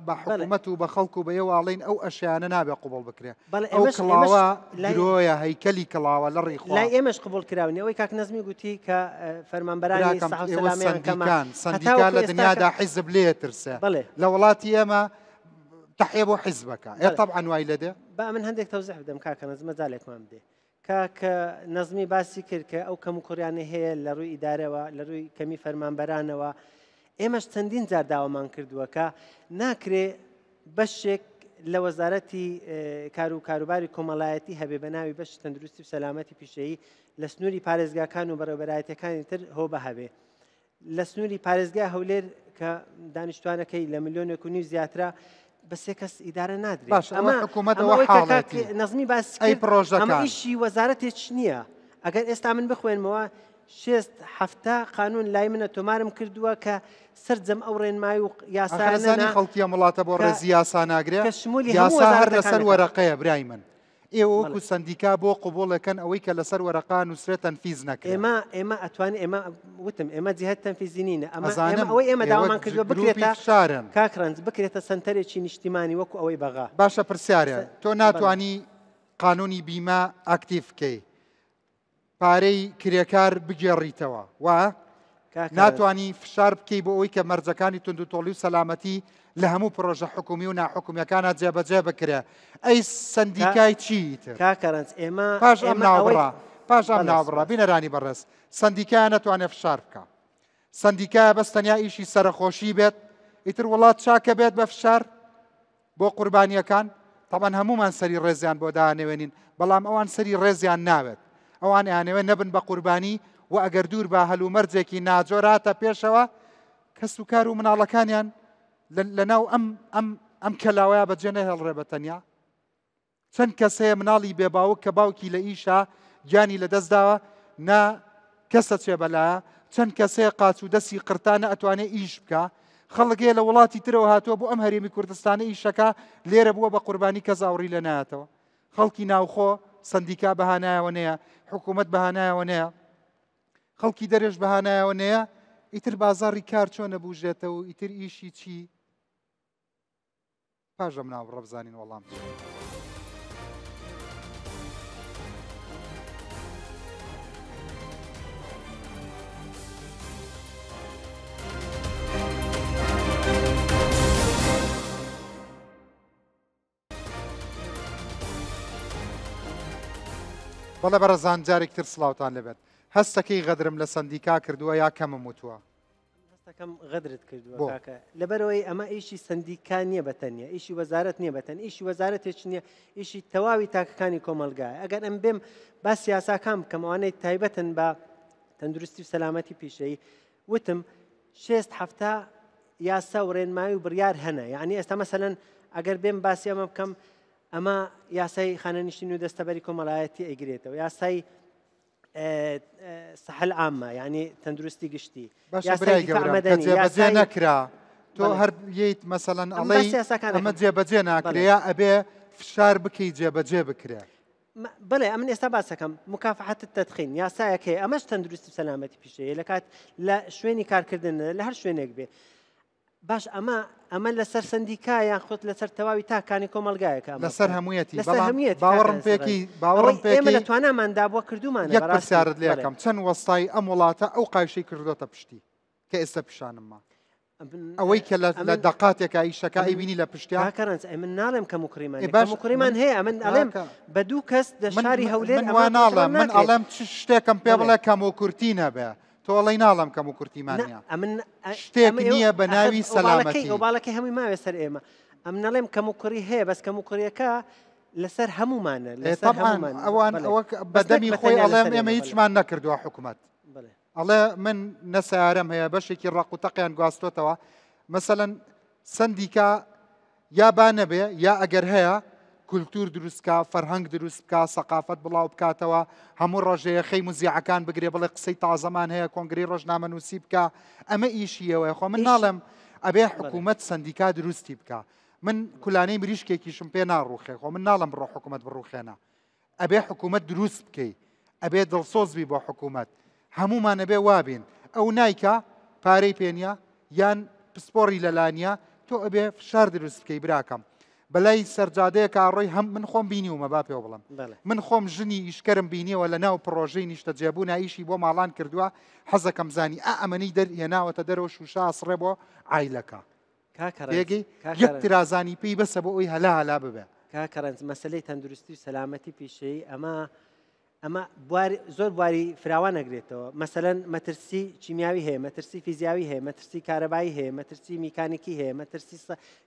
بە حکوومەت و بە خەڵک و بە ئێوە ئەڵێن ئەو ئەشیانە نابێ قوبڵ بکرێ بەڵێ، ئەو کڵاوە ئێمەش لای- درۆیە هەیکەلی کڵاوە لە ڕێی خوا. لای ئێمەش قبوڵ کراونی ئەوەی کاک نەزمی گوتی کە فەرمانبەرانی براکەم، سەحە و ئێوە سەلامیان کەمە. سەندیکان، هەتاوەکو سەندیکا لە ئێستا دنیادا کە- حیزب لێ ترسێ. بەڵێ. لە وڵاتی ئێمە تەحیە بۆ حیزبەکە. ئێ بەڵێ. تەبعەن وای لێ دێ. با من هەندێک تەوزیح بدەم کاکە نەزمە جارێکمان بدێ. کاک نەزمی باسی کرد کە ئەو کەم و کوڕیانە هەیە لە ڕووی ئیدارەوە لە ڕووی کەمی فەرمانبەرانەوە ئێمەش چەندین جار داوامان کردووە کە ناکرێ بەشێک لە وەزارەتی کار و کاروباری کۆمەڵایەتی هەبێ بە ناوی بەش تەندروستی و سەلامەتی پیشەیی لە سنووری پارێزگاکان و بەڕێوەبەرایەتەکانی تر هۆبە هەبێ. لە سنووری پارێزگای هەولێر کە دانیشتوانەکەی لە ملیۆنێک و نیو زیاترە بە سێ کەس ئیدارە نادرێت. باش، ئەمە حکوومەت ئەمە ئەوە ئەوەی کە کاک حاڵێتی. نەزمی باس ئەی کرد، پرۆژەکان. ئەمە ئیشی وەزارەتێک نییە. ئەگەر ئێستا من بخوێنمەوە شێست هەفتە قانون لای منە تۆمارم کردووە کە سەرجەم ئەو ڕێنمایی و یاسایانە ئاخر خەڵکی ئەم وڵاتە بۆ ڕێزی یاسا ناگرێ؟ کە شمولی هەموو یاسا هەر وەزارەتەکان لەسەر دەکات. وەرەقەیە برای من. ئێوە وەکو بەڵێ. سەندیکا بۆ قبوڵەکەن ئەوەی کە لەسەر وەرەقا نووسرێت تەنفیز نەکرێت. ئێمە ئەتوانین، ئێمە وتم ئێمە جیهت تەنفیزی نینە. ئەزانم. ئێمە ئەوەی ئێمە ئێوە داوامان کردووە گروپی بکرێتە فشارن. کاک ڕەنج بکرێتە سەنتەرێکی نیشتیمانی وەکو ئەوەی بەغا. باشە پرسیارە، تۆ بەڵێ. ناتوانی قانونی بیمە ئاکتیڤ بکەی، پارەی کرێکار بگێڕیتەوە، وا؟ کاک ڕەنج. ناتوانی فشار بکەی بۆ ئەوەی کە مەرجەکانی توندوتۆڵی و سەلامەتی لە هەموو پرۆژە حکومی و ناحکومیەکانە جێبەجێ بکرێ. ئەی سەندیکای چی تر؟ کاکە ڕەنج، پاش ئەم ئێمە ناوبڕە، ئەوەی- پاش ئەم بەڵێ، ناوبڕە، سوپاس. بینەرانی بەڕێز، سەندیکایە نەتوانێت فشار بکە. سەندیکایە بەس تەنیا ئیشی سەرەخۆشی بێت، ئیتر وڵات چاکە بێت بە فشار بۆ قوربانیەکان. طبعاً هەمومان سەری ڕێزیان بۆ دانەوێنین، بەڵام ئەوان سەری ڕێزیان ناوێت. ئەوان ئەیانەوێت نەبن بە قوربانی و ئەگەر دوور بە هەلومەرجێکی ناجۆراتە پێشەوە، کەس و کار و مناڵەکانیان لە ناو ئەم کەلاوەیە بەجێ نەهێڵرێ بە تەنیا. چەند کەس هەیە مناڵی بێباوک کە باوکی لە ئیشا گیانی لەدەستداوە، نا کەسە چێ بەلایە. چەند کەس هەیە قاچ و دەستی قرتانە ئەتوانێ ئیش بکە. خەڵک هەیە لە وڵاتی ترەوە هاتووە بۆ ئەم هەرێمی کوردستانە ئیشەکە لێرە بووە بە قوربانی کەس ئاوڕی لێ نایەتەوە. خەڵکی ناوخۆ سەندیکا بەهانایەوە نەیە، حکوومەت بەهانایەوە نەیە، خەڵکی دەرێش بەهانایەوە نەیە. ئیتر بازاڕی کار چۆنە بوژێتەوە و ئیتر ئیشی چی؟ پاش ئەم ناوبڕە بزانین وەڵام چی. بەڵێ بەڕێزان، جارێکتر سڵاوتان لەبێت. هەستەکەی غەدرم لە سەندیکا کردووە یا کەمم وتووە؟ هەستەکەم غەدرت کردووە کاکە، لەبەرئەوەی ئەمە ئیشی سەندیکا نییە بە تەنیا، ئیشی وەزارەت نییە بە تەنیا، ئیشی وەزارەتێک نییە، ئیشی تەواوی تاکەکانی کۆمەڵگایە. ئەگەر ئەم بێم باسی یاساکان بکەم ئەوانەی تایبەتن بە تەندروستی و سەلامەتی پیشەیی، وتم شێست حەفتا یاسا و ڕێنمایی و بڕیار هەنە. یعنی ئێستا مەسەلەن ئەگەر بێم باسی ئەمە بکەم، ئەمە یاسای خانەنشین و دەستەبەری کۆمەڵایەتی ئەیگرێتەوە، یاسای سەحل عامە یعنی تەندروستی گشتی باشە برای گەورەم کە جێبەجێ نەکرا تۆ هەر یەیت مەسەلەن ئەڵێی ئەمە جێبەجێ ناکرێ یا ئەبێ فشار بکەی جێبەجێ بکرێ. بڵێ ئەمن ئێستا باسەکەم مکافحەت تدخین یاسایەک هەیە ئەمەش تەندروستی و سەلامەتی پیشەیە لە کات لە شوێنی کارکردن لە هەر شوێنێک بێ باش ئەمە ئەمە لەسەر سندیکا یان خۆت لەسەر تەواوی تاکانی کۆمەلگایەکە لەسەر هەموویەتی لەسەر هەموویەتی باوەڕم پێکی باوەڕم پێ لە تواناماندا بووە کردومانە یەک پرسیارت لێکەم چەند وەستای ئەم وڵاتە ئەو قایشەی کردۆتە پشتی کە ئێستا پیشانم ما ئەوەی کە لە دەقاتێکا ئیشەکە ئەیبینی لە پشتیا کەرەنج ئەی من ناڵێم کەم و کوڕیمان کەم و کوڕیمان هەیە ئەمن ئەڵێم بە دوو کەس لە شاری هەولێر من وا ناڵێم من ئەڵێم چ شتێکم پێ بڵێ کەم و کورتی نەبێ تۆ ئەڵێی ناڵێم کەم و کورتیمان نییە ئەمن شتێک نییە بە ناوی سەلامەتی ئۆباڵەکەی هەمووی ماوێ سەر ئێمە ئەم نەڵێم کەم و کوڕی هەیە بەس کەم و کوڕیەکە لەسەر هەمومانە لەسەر ئەوان ئەوە بەدەمی خۆی ئەڵێم ئێمە هیچمان نەکردووە حکوومەت ئەڵێ من نە سەیارەم هەیە بەشێکی ڕەق و تەقیان گواستۆتەوە مەسەلەن سندیکا یا با نەبێ یا ئەگەر هەیە کولتور دروست کا فەرهەنگ دروست بکا سەقافەت بڵاو بکاتەوە هەموو ڕۆژێ یەخەی موزیعەکان بگرێ بڵێ قسەی تازەمان هەیە کۆنگرەی ڕۆژنامەنووسی بکا ئەمە ئیشی ئەوەیە خۆ من ناڵێم ئەبێ حکوومەت سندیکا دروستی بکا من کولانەی مریشکێکیشم پێ ناڕوخێ خۆ من ناڵم بڕۆ حکوومەت بڕوخێنە ئەبێ حکوومەت دروست بکەی ئەبێ دڵسۆز بی بۆ حکوومەت هەمومان ئەبێ وابین ئەو نایکا پارەی پێ نیە یان پسپۆڕی لەلا نیە تۆ ئەبێ فشار دروست بکەی براکەم بەلای سەرجادەیەکا ڕۆی هەم من خۆم بینیومە با پێوە بڵم من خۆم ژنی ئیشکەرم بینیەوە لە ناو پڕۆژەی نیشتەجێبوونا ئیشی بۆ ماڵان کردووە حەزەکەم زانی ئا ئەمەنی دەر هێناوەتە دەرەوە شوشە ئەسڕێ بۆ عایلەکە کاکە ڕەنج تێگەی کاکە یەک ڕەنج ترازانی پێی بەسە بۆ ئەوی هەلا هەلا ببێ. کاکە ڕەنج مەسەلەی تەندروستی و سەلامەتی پیشەیی ئەمە ئەمە بوار زۆر بواری فراوان ئەگرێتەوە مەسەلەن مەترسی کیمیاوی هەیە مەترسی فیزیاوی هەیە مەترسی کارەبایی هەیە مەترسی میکانیکی هەیە مەترسی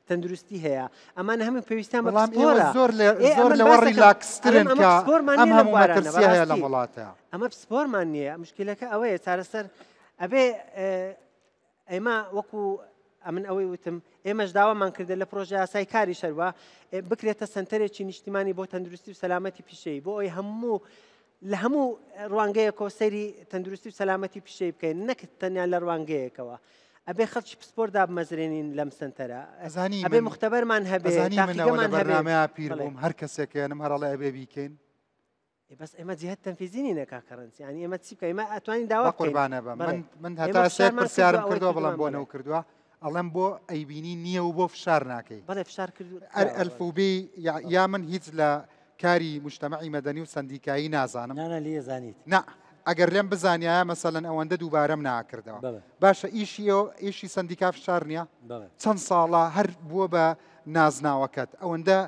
تەندروستی هەیە ئەمانە هەموو پێویستیان بە بەڵام ئێوە پسپۆرە زۆر لە ئێ زۆر ئەمن لەوە باسەکەم ڕیلاکسترن ئەڵێم ئەمە کە پسپۆرمان ئەم نییە لەم هەموو بوارانە مەترسیە هەیە لەم بەڕاستی وڵاتە. ئەمە پسپۆرمان نییە مشکلەکە ئەوەیە چارەسەر ئەبێ ئێمە وەکو ئەمن ئەوەی وتم ئێمەش داوامان کردە لە پرۆژە یاسای کاری شەروە بکرێتە سنتەرێکی نیشتیمانی بۆ تەندروستی و سەلامەتی پیشەیی بۆ ئەوی هەموو لە هەموو ڕوانگەیەکەوە سەیری تەندروستی و سەلامەتی پیشەی بکەین نەک تەنیا لە ڕوانگەیەکەوە ئەبێ خەڵکی پسپۆر دابمەزرێنین لەم سنتەرە ئەزانی ئەبێ مختبەرمان هەبێ ئەزانی منەوە لە تاقیگەمان هەبێ بەرنامەیا پیر بەڵێ. بووم هەر کەسێکێنم هەر ئەڵێ ئەبێ بیکەین ئێ بەس ئێمە جهت تەنفیزی نینە کاکە ڕەنج یانی ئێمە چی بکەین ئێمە ئەتوانین داوا بکەین بەقوربانە بم بەڵێ من من ئێمە هەتا سێ فشارمان پرسیارم کردووە ئەوەی کردووە بەڵام کردوومان بۆ بەڵێ نەو کردووە ئەڵێم بۆ ئەیبینی نییە و بۆ فشار ناکەی بەڵێ فشار کردو ئەر کراوە بەڵێ ئەلفوبێی یا بەڵێ یا من هیچ لە کاری مجتەمەعی مەدەنی و سەندیکایی نازانم نا نا لێ زانیت نا ئەگەر لێم بزانیایە مەسەلەن ئەوەندە دووبارەم ناکردەوە بەڵێ باشە ئیشی ئێوە ئیشی سەندیکا فشار نییە بەڵێ چەند ساڵە هەر بووە بە نازناوەکەت ئەوەندە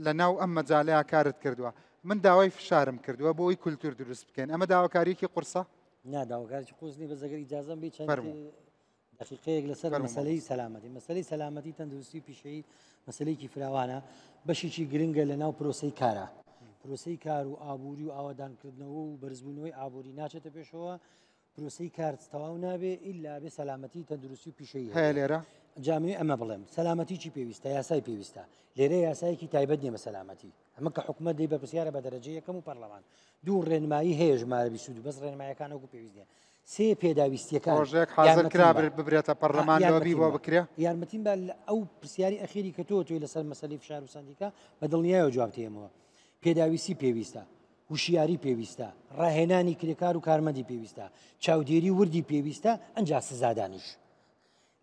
لە ناو ئەم مەجالەیا کارت کردووە من داوای فشارم کردووە بۆ ئەوی کولتور دروست بکەین ئەمە داواکاریەکی قورسە؟ نا داواکاریی قورس نیە بەس ئەگەر ئیجازەم بی چەند فەرموو. دەقیقەیەک لەسەر فەرموو مەسەلەی مامۆستا. سەلامەتی مەسەلەی سەلامەتی تەندروستی و پیشەیی مەسەلەیەکی فراوانە بەشێکی گرنگە لە ناو پرۆسەی کارە پرۆسەی کار و ئابووری و ئاوەدانکردنەوە و بەرزبوونەوەی ئابووری ناچێتە پێشەوە پرۆسەی کار تەواو نابێ ئیلا بێ سەلامەتی تەندروستی و پیشەیی هەیە هەبێ. لێرە؟ جا ئەمەوێ ئەمە بڵێم سەلامەتی چی پێویستە یاسای پێویستە لێرە یاسایەکی تایبەت نییە بە سەلامەتی ئەمە کە حکومەت دەی بەرپرسیارە بە دەرەجەی یەکەم و پەرلەمان دوو ڕێنمایی هەیە ژمارە 22 بەس ڕێنمایەکان وەکو پێویست نییە سێ پێداویستیەکان ڕۆژێک حاضر یارمەتیم کرا بە ببرێتە پەرلەمان لۆبی یارمەتیم بۆ بە بکرێ؟ یارمەتیم بە لە ئەو پرسیاری ئەخیری کە تۆ تۆی لەسەر مەسەلەی فشار و سەندیکا بە دڵنیایەوە جواب تێمەوە پێداویستی پێویستە هوشیاری پێویستە، ڕاهێنانی کرێکار و کارمەندی پێویستە، چاودێری وردی پێویستە، ئەنجا سزادانیش.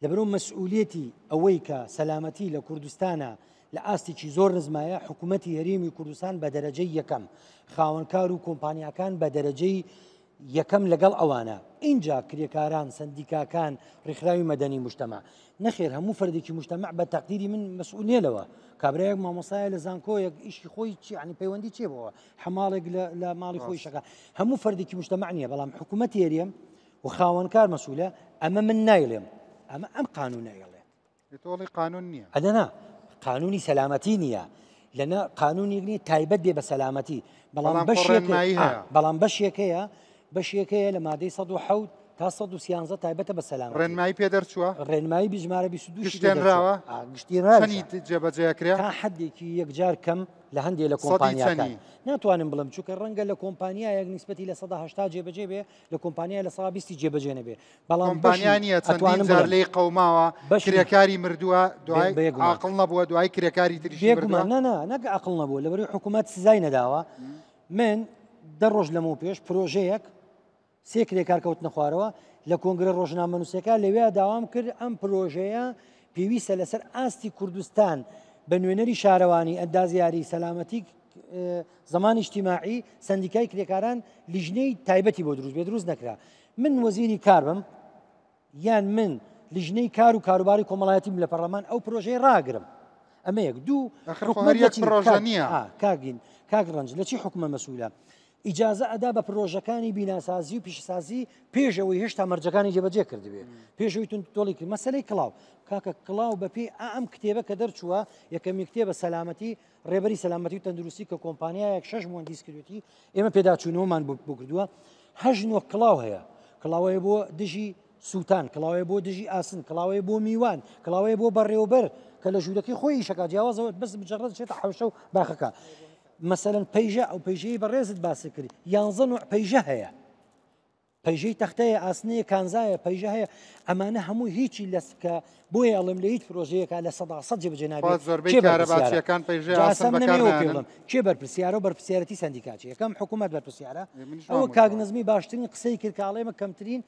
لەبەرئەوە مەسئولیەتی ئەوەی کە سەلامەتی لە کوردستانا لە ئاستێکی زۆر نزمایە، حکومەتی هەرێمی کوردستان بە دەرەجەی یەکەم، خاوەنکار و کۆمپانیاکان بە دەرەجەی یەکەم لەگەڵ ئەوانە، ئینجا کرێکاران، سەندیکاکان، ڕێکخراوی مەدەنی موجتەمەع. نەخێر هەموو فەردێکی موجتەمەع بە تەقدیری من مەسئول نییە لەوە. کابرایەک مامۆستایە لە زانکۆیەک ئیشی خۆی چی یعنی پەیوەندی چییە بەوە؟ حەماڵێک لە ماڵی خۆی ڕاست. شەکا. هەموو فەردێکی موجتەمەع نییە، بەڵام حکوومەتی هەرێم و خاوەنکار مەسئولە، ئەمە من نایڵێم، ئەمە ئەم قانوونە ئەیڵێت. تۆڵی قانون نییە. ئەدە نا، قانونی سەلامەتی نییە. لەنا قانونێک نییە تایبەت بێ بە سەلامەتی، بەڵام بەشێک بەڵام بەشێک هەیە، بەشێک هەیە لە مادەی 107 تا 113 تایبەتە بە سەلامەتی. ڕێنمایی پێ دەرچووە؟ ڕێنمایی ژمارە 22 گشتێنراوە؟ گشتێنراوە. چەنی جێبەجێ کرێ؟ تا حدێکی یەکجار کەم لە هەندێک لە کۆمپانیاکان. ناتوانم بڵێم چونکە ڕەنگە لە کۆمپانیایەک نیسبەتی 80% جێبەجێ بێ، لە کۆمپانیای 20% جێبەجێ نەبێ. بەڵام کۆمپانیا نییە چەندین جار لێی قەوماوە، کرێکاری مردووە، دوای عاقڵ نەبووە، دوای کرێکاری تریشی مردووە. نا نا نەک عاقڵ نەبووە، لەبەرئەوەی حکوومەت سزای نەداوە. من 10 ڕۆژ لەمەو پێش پرۆژەیەک سێ کرێکار کەوتنە خوارەوە لە کۆنگرە ڕۆژنامەنووسەکە لەوێ داوام کرد ئەم پرۆژەیە پێویستە لەسەر ئاستی کوردستان بە نوێنەری شارەوانی ئەندازیاری سەلامەتی زمانی اجتماعی سندیکای کرێکاران لیژنەی تایبەتی بۆ دروست بێ، دروست نەکرا. من وەزیری کار بم یان من لیژنەی کار و کاروباری کۆمەڵایەتیم لە پەرلەمان ئەو پرۆژەی ڕاگرم. ئەمە یەک. دوو، حکومەت لە چی پرۆژە نییە؟ کاگین کاک ڕەنج لە چی حکومە مەسئولە؟ ئیجازە ئەدا بە پرۆژەکانی بیناسازی و پیشەسازی پێشەوەی هێشتا مەرجەکانی جێبەجێ کردبێ، پێشەوەی تون تۆڵی کرد. مەسەلەی کڵاو کاکە، کڵاو بەپێی ئەم کتێبە کە دەرچووە، یەکەمی کتێبە سەلامەتی ڕێبەری سەلامەتی و تەندروستی کە کۆمپانیایەک 6 مهندیس کردوێتی، ئێمە پێداچوونەوەمان بۆ کردووە. 8 نۆ کڵاو هەیە، کڵاوەیە بۆ دژی سووتان، کڵاوەیە بۆ دژی ئاسن، کڵاوەیە بۆ میوان، کڵاوەیە بۆ بەڕێوەبەر کە لە ژوورەکەی خۆی ئیشەکە جیاوازەوە بەس مجرد چێتە حەوشە و باخەکە. مەسەلەن پەیژە، ئەو پەیژەی بەڕێزت باسی کرد، 11 نوع پەیژە هەیە، پەیژەی تەختەیە، ئاسنەیە، کانزایە، پەیژە هەیە. ئەمانە هەموو هیچی لەسکە، بۆیە ئەڵێم لە هیچ پرۆژەیەکە 100% جێبەجێ نابێت. زۆربەی کارەباچیەکان پەیژەی ئاسن بەکارناهێنن. کێ بەرپرسیارە و بەرپرسیارەتی سەندیکا چییە؟ یەکەم حکوومەت بەرپرسیارە. ئەوە کاک نەزمی باشترین قسەی کرد کە ئەڵێمە کەمترین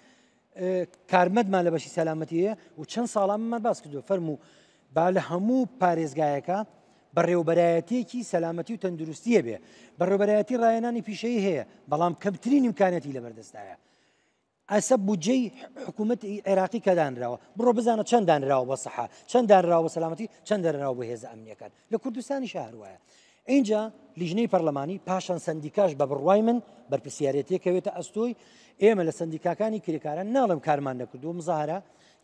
کارمەندمان لە بەشی سەلامەتی هەیە و چەند ساڵانمان باس کردو. فەرموو با لە هەموو پارێزگایەکە بەڕێوبەرایەتیەکی سەلامەتی و تەندروستیە بێ، بەڕێوبەرایەتی ڕاهێنانی پیشەیی هەیە، بەڵام کەمترین ئیمکانیەتی لەبەردەستایە. ئەسە بودجەی حکوومەتی عێراقی کە دانراوە، بڕۆ بزانە چەند دانراوە بۆ سەحا، چەند دانراوە بۆ سەلامەتی، چەند دانراوە بۆ هێزە ئەمنیەکان. لە کوردستانی شەهر وایە. اینجا لیژنەی پەرلەمانی پاشان سندیکاش بە بڕوای من بەرپرسیارەتیەکەوێتە ئەستۆی ئێمە لە سندیکاکانی کرێکاران. ناڵم کارمان نەکردووە، مزاهرە،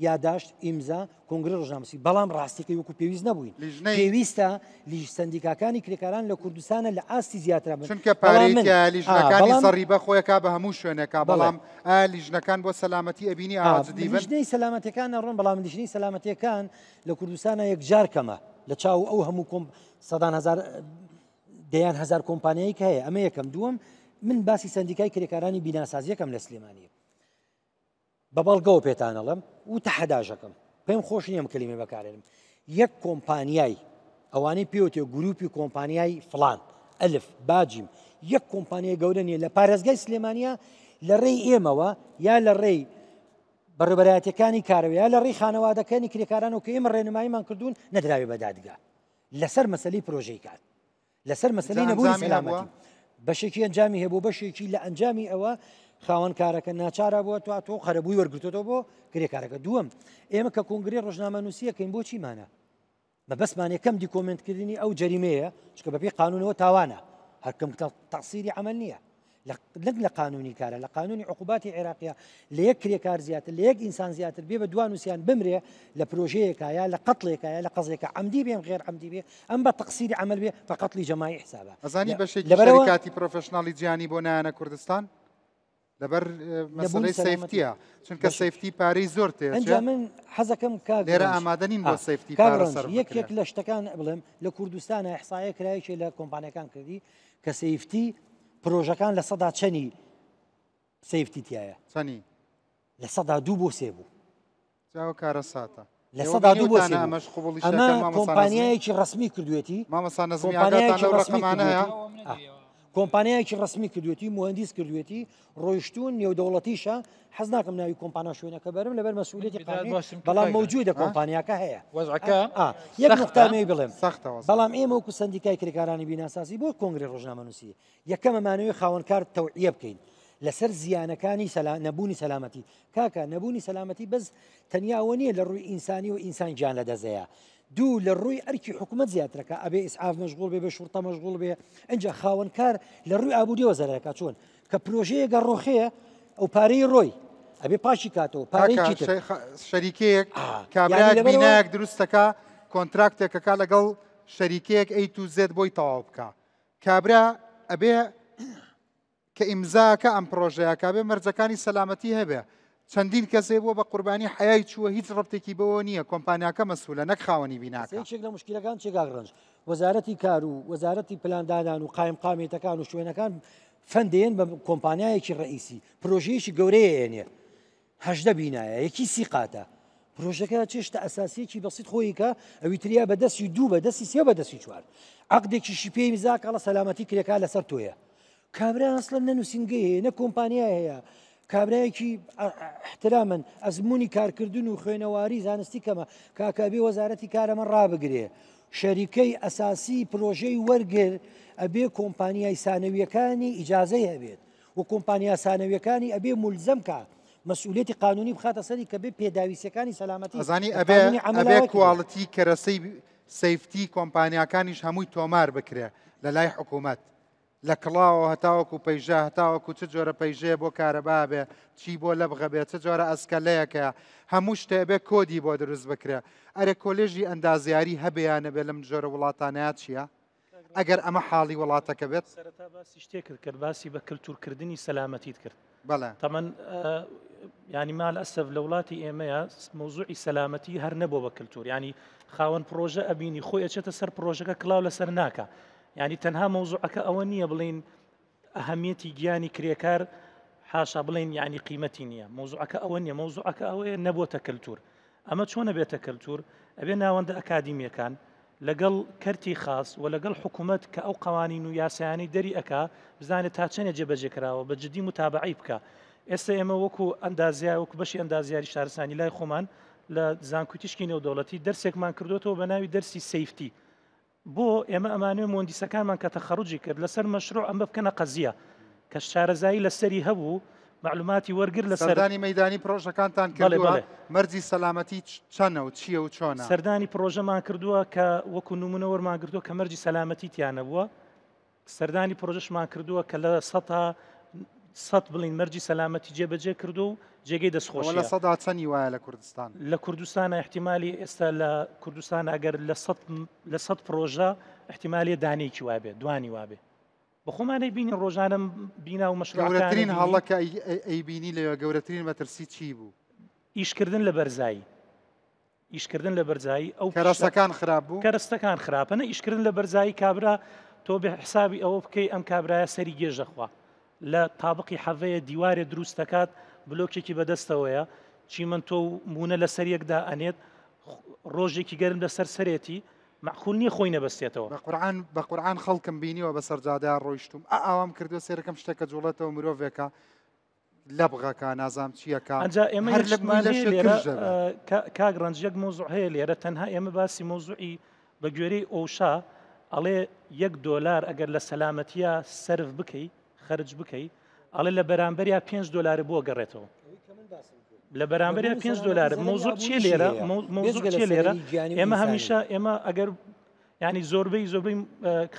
یاداشت، ئیمزا، کۆنگرە ڕۆژنامەسی، بەڵام ڕاستیەکەی وەکو پێویست نەبووین. پێویستە لیژ سندیکاکانی کرێکاران لە کوردستانە لە ئاستی زیاتر بن، چونکە پارەی لیژنەکانی زەڕیبە خۆیەکا بە هەموو شوێنێکا. بەڵام ئایا لیژنەکان بۆ سەلامەتی ئەبینی ئاجدی بن؟ لیژنەی سەلامەتەکان ئەڕۆن، بەڵام لیژنەی سەلامەتیەکان لە کوردستانە یەکجار کەمە لە چاو ئەو هەموو کۆم سەدان هەزار دەیان هەزار کۆمپانیایی کە هەیە. ئەمە یەکەم. دووەم، من باسی سندیکای کرێکارانی بیناسازیەکەم لە سلێمانی بە بەڵگەوە پێتانەڵم و تەحەداژەکەم، پێم خۆش نییە ئەم کەلیمە بەکارێنم. یەک کۆمپانیای ئەوانەی پێوتێ گروپی کۆمپانیای فلان ئەلف باجیم، یەک کۆمپانیای گەورە نییە لە پارێزگای سلێمانیا لە ڕێی ئێمەوە یا لە ڕێی بەڕێوەبەرایەتیەکانی کارەوە یا لە ڕێی خانەوادەکانی کرێکارانەوە کە ئێمە ڕێنماییمان کردوون نەدراوێ بە دادگا لەسەر مەسەلەی پرۆژەی کار، لەسەر مەسەلەی نەبوونی سەلامەتی. بەشێکی ئەنجامی هەبوو، بەشێکی لە ئەنجامی ئەوە خاوەن کارەکە ناچارە بووە تو تۆ قەرەبووی وەرگرتۆتەوە بۆ کرێکارەکە. دووەم، ئێمە کە کۆنگرەی ڕۆژنامەنووسیەکەین بۆ چیمانە؟ مەبەستمان یەکەم دیکۆمنتکردنی ئەو جەریمەیە، چونکە بەپێی قانونەوە تاوانە، هەر کەم تەقسیری عەمەل نییە. نەک لە قانونی کارە، لە قانونی عقوباتی عێراقیە لە یەک کرێکار زیاتر، لە یەک ئینسان زیاتر بێ بە دوان وسیان بمرێ لە پرۆژەیەکە یا لە قەتڵێکە یا لە قەزێکە، عەمدی بێم غێر عەمدی بێ، ئەم بە تەقسیری عەمەل بێ بە قەتڵی جەماعی حسابە. ئەزانی بەشێکی شەریکاتی professional ی جیهانی بۆ نایانە کوردستان لەبەر مەسەلەی safety ە، چونکە safety پارەی زۆر تێچێ. ئەنجا من حەزەکەم کاک لێرە ئامادە نین بۆ safety پارە سەرف بکرێ. یەکێک لە شتەکان بڵێم لە کوردستانە ئیحسایە کرایەکی لە کۆمپانیەکان کردی کە safety پرۆژەکان لە سەدا چەنی safety تایە؟ چەنی؟ 2% بۆ 3 بوو. جاوە کارەساتە. 2% بۆ 3 بوو. ئەمەش قبوڵی ئەمە کۆمپانیایەکی ڕەسمی کردوێتی. مامۆستا نەزمی ئاگاتان لەو ڕەقەمانە هەیە؟ کۆمپانیایەکی ڕەسمی کردوێتی، مهندیس کردوێتی، ڕۆیشتون نێودەوڵەتیشە. حەز ناکەم ناوی کۆمپانیا شوێنەکە بەرم لەبەر مەسئولیەتی قانونی، بەڵام مەوجودە کۆمپانیاکە هەیە. وەزعەکە یەک نقطەمەی بڵێم سەختە، بەڵام ئێمە وەکو سەندیکای کرێکارانی بیناسازی بۆ کۆنگرەی ڕۆژنامەنووسی یەکەم ئەمانەوێ خاوەنکار تەوعیە بکەین لەسەر زیانەکانی نەبوونی سەلامەتی. کاکە نەبوونی سەلامەتی بەس تەنیا ئەوە نییە لە ڕووی ئینسانی و ئینسان گیان لەدەستەیە. دوو، لە ڕووی ئەرکی حکوومەت زیاترەکە، ئەبێ ئیسعاف مەشغوڵ بێ، بە شوڕتە مەشغوڵ بێ. ئینجا خاوەنکار لە ڕووی ئابووریەوە زەرەکە، چۆن کە پرۆژەیەکە ڕۆخەیە ئەو پارەی ڕۆی. ئەبێ پاکی کاتەوە پارەیەکی تر. شەریکەیەک کابرایەک بینایەک دروست دەکا کۆنتراکتێک ئەکا لەگەڵ شەریکەیەک A to Z بۆی تەواو بکا کابرا ئەبێ کە ئیمزاکە ئەم پرۆژەیەکە بێ مەرجەکانی سەلامەتی هەبێ چەندین کەسێ بووە بە قوربانی حیای چووە هیچ ڕبتێکی بەوە نییە کۆمپانیاکە مەسولە نەک خاوەنی بیناکە. یەکێک لە مشکلەکان چیە کاک ڕەنج وەزارەتی کار و وەزارەتی پلاندانان و قایمقامیەتەکان و شوێنەکان fund دێن بە کۆمپانیایەکی ڕئیسی پرۆژەیەکی گەورەیە ئێنێ 18 بینایە یەکی سی قاتە پرۆژەکە چێشتە ئەساسیەکی بەسیت خۆی کە ئەوی تریا بە دەستی دوو بە دەستی سێ بە دەستی چوار عقدێکیشی پێی مزاکەڵە سەلامەتی کرێکار لەسەر تۆیە کابرا ئەسڵەن نە نووسینگەی هەیە نە کۆمپانیای هەیە کابرایەکی احترامن ئەزمموی کارکردن و خوێنەواری زانستی کەمە کاکە بێ وەزارەتی کارەمە ڕابگرێ شەریکەی ئەساسی پرۆژەی وەرگر ئەبێ کۆمپانیای سانەویەکانی ئیجازەی هەبێت و کۆمپانیا سانەویەکانی ئەبێ ملزەم کا مەسئولیەتی قانونی بخاتە سەری کە بێ پێداویستیەکانی سەلامەتی ئەزانی ئەبێ ئەبێ quality کەرەسەی safety کۆمپانیاکانیش هەمووی تۆمار بکرێ لە لای حکوومەت لە کڵاوەوە هەتاوەکو پەیژە هەتاوەکو چ جۆرە پەیژەیە بۆ کارەبا بێ چی بۆ لەبغە بێ چ جۆرە ئەسکەلەیەکە هەموو شتێ بێ کۆدی بۆ دروست بکرێ ئەرێ کۆلێژی ئەندازیاری هەبێ یا نەبێ لەم جۆرە وڵاتانەیە چییە؟ ئەگەر ئەمە حاڵی وڵاتەکە بێت؟ سەرەتا باسی شتێکت کرد باسی بە کلتورکردنی سەلامەتیت کرد بەڵێ. تەمەن ینی مال ئەسەف لە وڵاتی ئێمەیە مەوزوعی سەلامەتی هەر نەبووە بە کلتور ینی خاوەن پرۆژە ئەبینی خۆی ئەچێتە سەر پرۆژەکە کلااو لەسەر ناکە ینی تەنها مەوزوعەکە ئەوە نییە بڵین ئەهمیەتی گیانی کرێکار حاشا بڵێن یعنی قیمەتی نییە مەوزوعەکە ئەوە نییە مەوزوعەکە ئەوەیە نەبووتە کەلتور ئەمە چۆنە بێتە کەلتور ئەبێ ناوەندە ئەکادیمیەکان لەگەڵ کەرتی خاص و لەگەڵ حکوومەت کە ئەو قوانین و یاسایانی دەری ئەکا بزانێت تا چەنێ جێبەجێ کراوە بە جدی متابعەی بکە ئێستا ئێمە وەکو ئەندازیا وەکو بەشی ئەندازیاری شارستانی لای خۆمان لە زانکۆی تیشکی نێودەوڵەتی دەرسێکمان کردوێتەوە بە ناوی دەرسی safety بۆ ئێمە ئەمانەوێ موەندیسەکانمان کە تەخەڕوجی کرد لەسەر مەشروع ئەمە بکەنە قەزیە کە شارەزایی لەسەری هەبوو معلوماتی وەرگر لە سەردانی مەدانی پرۆژەکانتان کردووە مەرجی سەلامەتی چەنە و چییە و چۆنە؟ سەردانی پرۆژەمان کردووە کە وەکو نمونە وەرمان گرتووە کە مەرجی سەلامەتی تیانە بووە سەردانی پرۆژەشمان کردووە کە لە 100% بڵین مەرجی سەلامەتی جێبەجێ کردو و جێگەی دەستخۆشیە. لە سەدا چەنی وایە لە کوردستان؟ لە کوردستان احتیمالی ئێستا لە کوردستان ئەگەر لە سەد لە سەد پرۆژە احتیمالیە دانەیەکی وابێ دوانی وابێ بە خۆمانەی بینی ڕۆژانە بینا و مەشروعەکانی گەورەترین هەڵە کە ئەیبینی لەوێ گەورەترین مەترسی چی بوو؟ ئیشکردن لە بەرزایی ئیشکردن لە بەرزایی ئەو کەرەسەکان خراپ بوو؟ کەرەستەکان خراپە نە ئیشکردن لە بەرزایی کابرا تۆ بێ حسابی ئەوە بکەی ئەم کابرایە سەری گێژ دەخوا لە تابقی حەڤەیە دیوارێ دروست دەکات بلۆکێکی بەدەستەوەیە چیمەنتۆ و مونە لەسەر یەکدا ئەنێت ڕۆژێکی گەرم لەسەر سەرێتی معقول نییە خۆی نەبەستێتەوە. بە قورعان بە قورعان خەڵکم بینیوە بەسەر جادەیا ڕۆیشتوم ئا ئاوام کردوە سەیرەکەم شتێکە جوڵێتەوە مرۆڤێکە لەبغەکە نازام چیەکە ئەجا ئێمە هەر لە مووی لەشێ لێرە کاک ڕەنج یەک مەوزوع هەیە لێرە تەنها ئێمە باسی مەوزوعی بە گوێرەی ئۆشا ئەڵێ یەک دۆلار ئەگەر لە سەلامەتیە سەرف بکەی خەرج بکەی ئەڵێ لە بەرامبەریا 5 دۆلار بۆ گەڕێتەوە لە بەرامبەریا 5 دۆلار مەوزوع چیە لێرە مەوزوع چیە لێرە ئێمە هەمیشە ئێمە ئەگەر یانی زۆربەی زۆربەی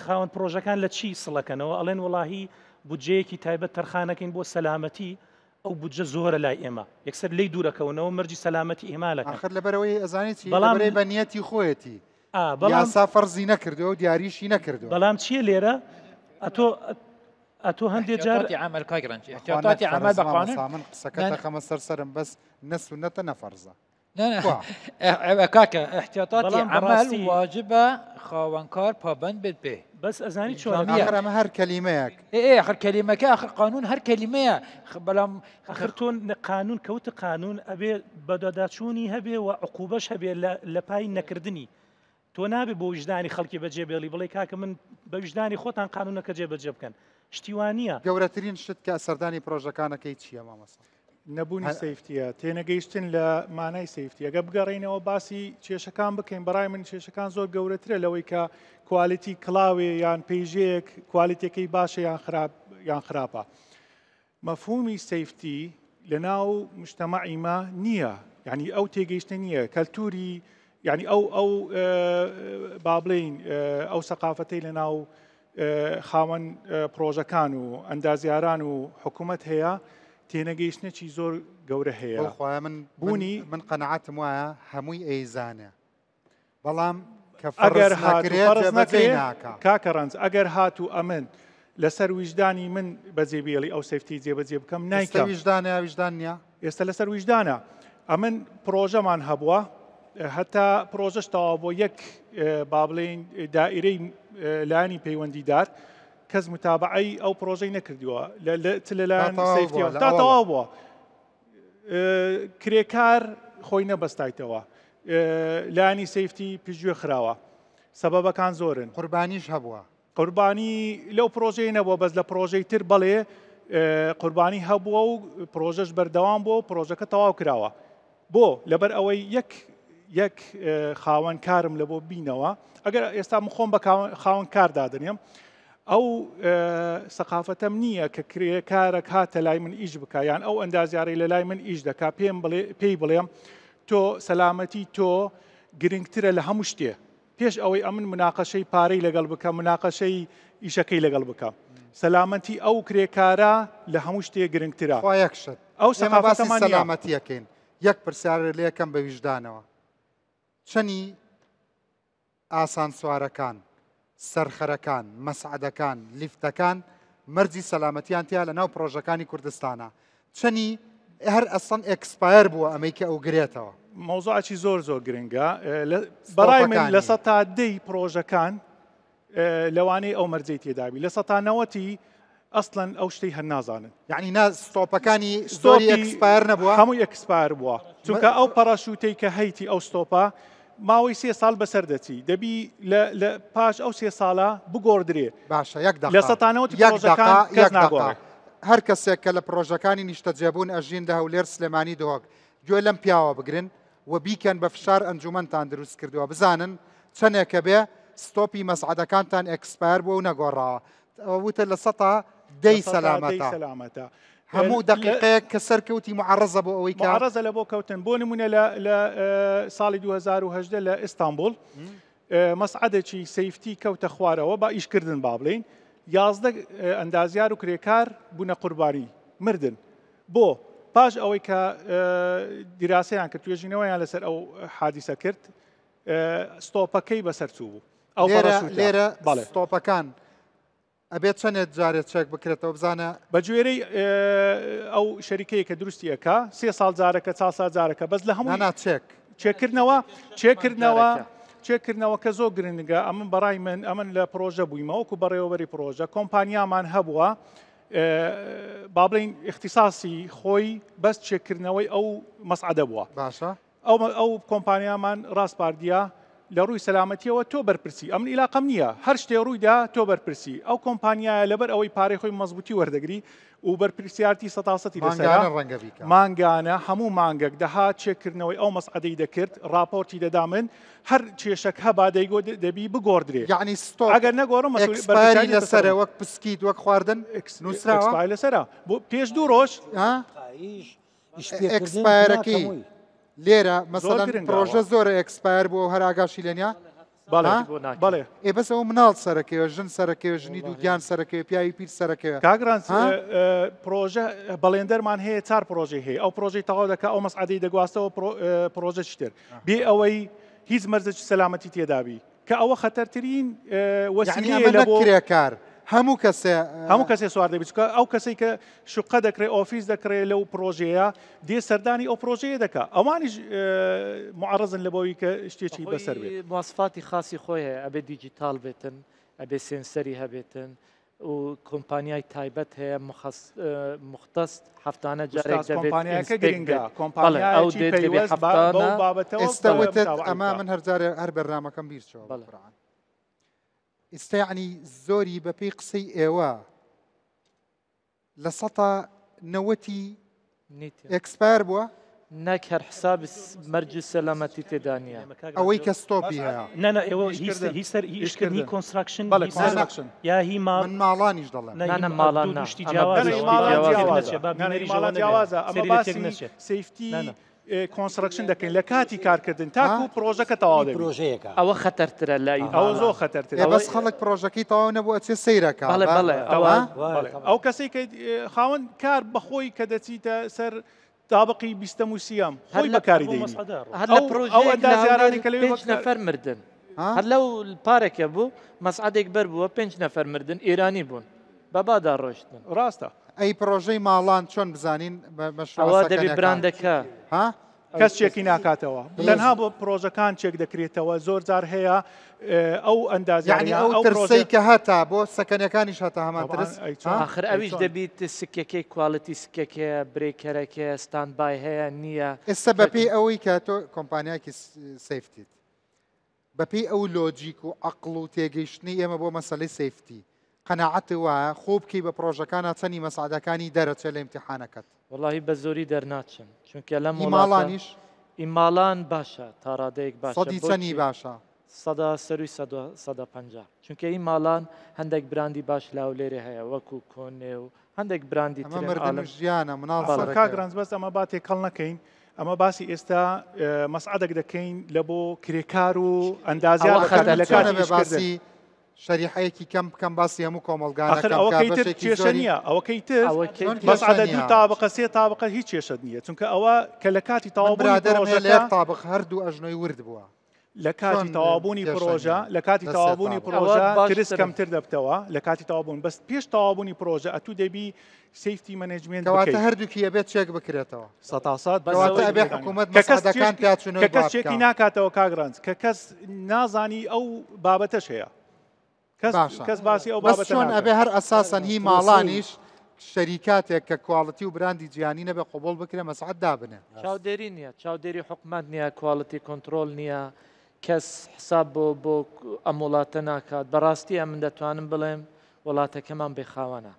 خاوەن پرۆژەکان لە چی سڵەکەنەوە ئەڵێن وڵاهی بودجەیەکی تایبەت تەرخانەکەین بۆ سەلامەتی ئەو بودجە زۆرە لای ئێمە یەکسەر لی دوورەکەونەوە مەرجی سەلامەتی ئیمالەکە آخر لەبەرەوەی ئەزانی چی بەڵام بە نیەتی خۆیەتی بەڵام یاسا فەرزی نەکردووە و دیاریشی نەکردووە بەڵام چییە لێرە ئەتۆ ئەتۆ هەندێک جار عمل کاک ڕەنج احتیاطاتی عمل بە قانون من قسەکە دەخەمە سەر سەرم بەس نە سوننەتە نە فەرزە کاکە احتیاطاتی عمل واجبە خاوەنکار پابند بێت پێ بەس ئەزانی چۆن ئاخر ئەمە هەر کەلیمەیەک ئێ ئاخر کەلیمەکە ئاخر قانون هەر کەلیمەیە بەڵام ئاخر تۆ قانون کەوتە قانون ئەبێ بەدواداچوونی هەبێ و عقوبەش هەبێ لە پای نەکردنی تۆ نابێ بۆ ویژدانی خەڵکی بەجێ بێڵی بڵێ کاکە من بە ویژدانی خۆتان قانونەکە جێبەجێ بکەن شتی وا نییە. گەورەترین شت کە سەردانی پرۆژەکانەکەی چییە مامۆستا؟ نەبوونی safety یە، تێنەگەیشتن لە مانای safety. ئەگەر بگەڕێینەوە باسی کێشەکان بکەین، بەڕای من کێشەکان زۆر گەورەترە لەوەی کە quality کڵاوێ یان پەیژەیەک quality ەکەی باشە یان خراپ یان خراپە. مەفهومی safety لەناو مجتەمەعی مە نییە یعنی ئەو تێگەیشتە نییە کەلتوری یعنی ئەو ئەو با بڵێین ئەو سەقافەتەی لەناو خاوەن پرۆژەکان و ئەندازیاران و حکوومەت هەیە تێنەگەیشتنێکی زۆر گەورە هەیە. بۆ خوایە من بوونی من قەناعەتم وایە هەمووی ئەیزانێ بەڵام کە ئەگەر فەرز هاتوو نەکرێت فەرز جێبەجێی نەکرێ ناکا. کاکە ڕەنج ئەگەر هاتوو ئەمن لەسەر ویژدانی من بەجێ بێڵی ئەو safety جێبەجێ بکەم ئێستا نایکەم. ویژدانە یا ویژدان نییە؟ ئێستا لەسەر ویژدانە ئەمن پرۆژەمان هەبووە هەتا پرۆژەش تەواو بۆ یەک با بڵێین دائیرەی لایەنی پەیوەندیدار کەس متابعەی ئەو پرۆژەی نەکردووە چ لەلایەن safety یەوە تا تەواو بووە کرێکار خۆی نەبەستایتەوە لایەنی safety پشتگوێ خراوە سەبەبەکان زۆرن. قوربانیش هەبووە. قوربانی لەو پرۆژەی نەبووە بەس لە پرۆژەی تر بەڵێ قوربانی هەبووە و پرۆژەش بەردەوام بووە و پرۆژەکە تەواو کراوە بۆ لەبەر ئەوەی یەک یەک خاوەن کارم لە بۆ بینەوە ئەگەر ئێستا من خۆم بە خاوەن کار دادەنێم ئەو سەقافەتەم نییە کە کرێکارەک هاتە لای من ئیش بکە یان ئەو ئەندازیارەی لە لای من ئیش دەکا پێم بڵێ پێی بڵێم تۆ سەلامەتی تۆ گرنگترە لە هەموو شتێ پێش ئەوەی ئەمن مناقەشەی پارەی لەگەڵ بکەم مناقەشەی ئیشەکەی لەگەڵ بکەم سەلامەتی ئەو کرێکارە لە هەموو شتێ گرنگترە خوا یەک شت ئەو ئێمە باسی سەقافەتەمان نییە. سەلامەتیەکەین یەک پرسیار لێکەم بە ویژدانەوە چەنی ئاسانسوارەکان سەرخەرەکان مەسعەدەکان لیفتەکان مەرجی سەلامەتیان تیا لە ناو پرۆژەکانی کوردستانە چەنی هەر ئەسڵەن expire بووە ئەمەی کە ئەو گرێتەوە. مەوزوعەکی زۆر زۆر گرنگە بەڕای من لە سەتا دەی پرۆژەکان لەوانەیە ئەو مەرجەی تێدابی لە سەتا نەوەتی ئەسڵەن ئەو شتەی هەر نازانن. یعنی نا ستۆپەکانی زۆری expire نەبووە؟ هەمووی expire بووە چونکە ئەو پەڕەشوتەی کە هەیتی ئەو ستۆپە ماوەی سێ ساڵ بەسەر دەچی دەبی لە پاش ئەو سێ ساڵە بگۆڕدرێ. باشە یەک دەقە لە سەتا نەوەتی پڕۆژەکان کەس ناگۆڕێ. هەر کەسێک کە لە پڕۆژەکانی نیشتەجێبوون ئەژین لە هەولێر سلێمانی دهۆک گوێ لەم پیاوە بگرن و بیکەن بە فشار ئەنجومەنتان دروست کردووە بزانن چەنێکە بێ ستۆپی مەسعەدەکانتان expire بووە و نەگۆڕاوە ئەوە وتە لە سەتا دەی سەلامەتە هەموو دەقیقەیەک کە سەرکەوتی معرەزە بۆ ئەوەی کە معرەزە لە بۆ کەوتن بۆ نمونە لە ساڵی 2018 لە ئیستانبوڵ مەسعەدێکی safety کەوتە خوارەوە با ئیشکردن با بڵێین 11 ئەندازیار و کرێکار بوونە قوربانی مردن بۆ پاش ئەوەی کە دیراسەیان کرد توێژینەوەیان لەسەر ئەو حادیسە کرد ستۆپەکەی بەسەر چوو بوو ئەو لێرە ستۆپەکان ئەبێت چەنێت جارێ چێک بکرێتەوە بزانە؟ بە گوێرەی ئەو شەریکەیە کە دروستی ئەکا سێ ساڵ جارەکە چا ساڵ جارەکە بەس لە هەموو نا چێک چێکردنەوە چێکردنەوە چێکردنەوە کە زۆر گرنگە ئەمن بەڕای من ئەمن لە پرۆژە بوویمە وەکو بەڕێوەبەری پرۆژە کۆمپانیامان هەبووە با بڵین اختصاصی خۆی بەس چێکردنەوەی ئەو مەسعدە بووە باشە ئەو ئەو کۆمپانیامان ڕاسپاردیە لە ڕووی سەلامەتیەوە تۆ بەرپرسی ئەمن ئیلاقەم نییە هەر شتێ ڕوویدا تۆ بەرپرسی ئەو کۆمپانیایە لەبەر ئەوەی پارەی خۆی مەزبوتی وەردەگری و بەرپرسیارتی سەتاسەتی لەسەرە مانگانە ڕەنگە بیکا. مانگانە هەموو مانگەک دەهات چێککردنەوەی ئەو مەسعەدەی دەکرد ڕاپۆرتی دەدا من هەر کێشەک هەبا دەیگۆ دەبی بگۆڕدرێ یەعنی ستۆپ ئەگەر نەگۆڕم مەسئول expiry بەرپرسیارتی لەسەرە لەسەرە وەک پسکیت وەک خواردن نووسراوە؟ expire لەسەرە بۆ پێش دوو ڕۆژ ها؟ قایش expire ەکەی لێرە مەسەلەن پرۆژە زۆرە expire بووە و هەر ئاگاشی لێ نیە بەڵێ ئێ بەس ئەوە مناڵ سەرەکەوێ ژن سەرەکەوێ ژنی دووگیان سەرەکەوێ پیاوی پیر سەرەکەوێ کاک ڕەنج پرۆژە بەڵێندەرمان هەیە چار پرۆژەی هەیە ئەو پرۆژەی تەواو دەکا ئەو مەسعەدەی دەگواستەوە پرۆژەی تر بێ ئەوەی هیچ مەرجێکی سەلامەتی تێدابی کە ئەوە خەتەرترین وەسیلەیە لە بۆ کرێکار هەموو کەسێ هەموو کەسێ سوار دەبێت چونکە ئەو کەسەی کە شوقە دەکرێ ئۆفیس دەکرێ لەو پرۆژەیە دێ سەردانی ئەو پرۆژەیە دەکا ئەوانیش معرەزن لە بۆی کە شتێکی بەسەر بێت مواسفاتی خاصی خۆی هەیە ئەبێ دیجیتاڵ بێتن ئەبێ سێنسەری هەبێتن و کۆمپانیای تایبەت هەیە مختص هەفتانە جارێک ئوستاز دەبێت کۆمپانیاکە inspect گرنگە بێت. بەڵێ، ئەو کۆمپانیایەکی دێت دەبێت پەیوەست بە بەو هەفتانە بابەتەوە ئێستا وتت متابعە ئەمە بکا. من هەر جارێ هەر بەرنامەکەم بیر چۆوە بەڵێ. قورئان ئێستا یعنی زۆری بەپێی قسەی ئێوە لە سەتا نەوەتی نیتە. expire بووە؟ نەک هەر حساب مەرجی سەلامەتی تێدا نییە. ئەوەی کە ستۆپی هەیە. نا نا ئێوە هی سەر هی ئیشکردن هی construction بەڵێ construction یا هی ماڵ من ماڵانیش دەڵێم. نا نا هی نا ماڵان دوو نا. شتی ئەمە جیاوازە. دوو شتی ماڵان جیاوازە. جیاوازە. با نا نا بینەریش ماڵان ئەوە نەبێ. جیاوازە. ئەمە سەیری لە تێک باسی نەچێت. safety نا نا. construction دەکەین لە کاتی کارکردن تاکو پرۆژەکە تەواو دەبێت. پرۆژەیەکە. ئەوە خەتەرترە لە ئی ئەوە ماڵان. زۆر خەتەرترە. ئێ بەس خەڵک پرۆژەکەی تەواو نەبوو ئەچێ سەیرەکا. بەڵێ بەڵێ ئەوە بەڵێ ئەو کەسەی کە خاوەن کار بەخۆی کە دەچیتە سەر تابقی بیستەم و سیەم خۆی بەکاری دەینی. هەر لە پرۆژەیەک لە ئەندازیارانی کە لەوێ پێنج نەفەر مردن. هەر لەو پارەکە بوو مەسعەدێک بەر بووە پێنج نەفەر مردن ئێرانی بوون بە بادا ڕۆشتن. ڕاستە. ئەی پرۆژەی ماڵان چۆن بزانین بە مەشروعە ئەوە دەبی سەکەنەکان؟ براندەکە. ها؟ کەس چێکی ناکاتەوە تەنها بۆ پرۆژەکان چێک دەکرێتەوە زۆر جار هەیە ئەو ئەندازیاری یعنی ئەو ترسەی کە هەتا بۆ سەکەنەکانیش هەتا هەمان ترس ئاخر ئەویش دەبیت سکەکەی quality سکەکەیە breaker ەکەیە standby هەیە نییە. ئێستا بەپێی ئەوەی کە تۆ کۆمپانیایەکی safety ت بەپێی ئەو لۆجیک و عەقڵ و تێگەیشتنەی ئێمە بۆ مەسەلەی safety قەناعەتت وایە خۆ بکەی بە پڕۆژەکانا چەنی مەسعەدەکانی دەرەچێ لە ئیمتیحانەکەت؟ وەڵاهی بە زۆری دەرناچن چونکە لەم ئی وڵاتە ماڵانیش؟ ئی ماڵان باشە تا ڕادەیەک باشە سەدی چەنی بۆچی؟ باشە؟ سەدا سەروی سەدا 150 چونکە ئی ماڵان هەندێک براندی باش لە هەولێرێ هەیە وەکو کۆنێ و هەندێک براندی ئەمە ترن مردن و عالم ژیانە مناڵ بەڵێ. کاک سەرەکەیە. ڕەنج بەس ئەمە با تێکەڵ نەکەین ئەمە باسی ئێستا مەسعەدەک دەکەین لە بۆ کرێکار و ئەندازیار ئەوە لە کاتی لە خەتەرترە. کاتی چۆنە بێ ئیشکردن. باسی شەریحەیەکی کەم بکەم باسی هەموو کۆمەڵگا ئاخر نەکەم کە ئەوەکەی تر بەشێکی کێشە زۆری نییە ئەوەکەی تر ئەوەکەی چۆن تر کێشە مەسعەدە دوو نییە؟ تابقە سێ تابقە هیچ کێشەت نییە چونکە ئەوە کە لە کاتی من تەواوبوونی برادەرم هەیە لە پرۆژەکە یەک تابق هەردوو ئەژنۆی ورد بووە. لە کاتی چۆن تەواوبوونی کێشە پرۆژە نییە لە کاتی لە سێ تەواوبوونی تابق؟ ئەوە پرۆژە ترس باشترە. کەمتر دەبتەوە لە کاتی تەواوبوون بەس پێش تەواوبوونی پرۆژە ئەتوو دەبی safety management کەواتە بکەیت. هەردووکی ئەبێت چێک بکرێتەوە. سەتاسەد بەس کەواتە ئەوەی ئەبێ حکوومەت کە کەس مەسعەدەکان چێک پیاچوونەوەی کە کەس بوا چێکی بکا. ناکاتەوە کاک ڕەنج کە کەس نازانی ئەو بابەتەش هەیە کەس باشە کەس باسی ئەو بەس بابەتە چۆن ناکات. ئەبێ هەر ئەساسەن هی پرۆسەی ماڵانیش شەریکاتێک کە quality و براندی جیهانی نەبێ قبوڵ بکرێ مەسعەد دابنێ. چاودێری نییە چاودێری حکومەت نییە quality control نییە کەس حساب بۆ بۆ ئەم وڵاتە ناکات بەڕاستی ئەمن دەتوانم بڵێم وڵاتەکەمان بێخاوەنە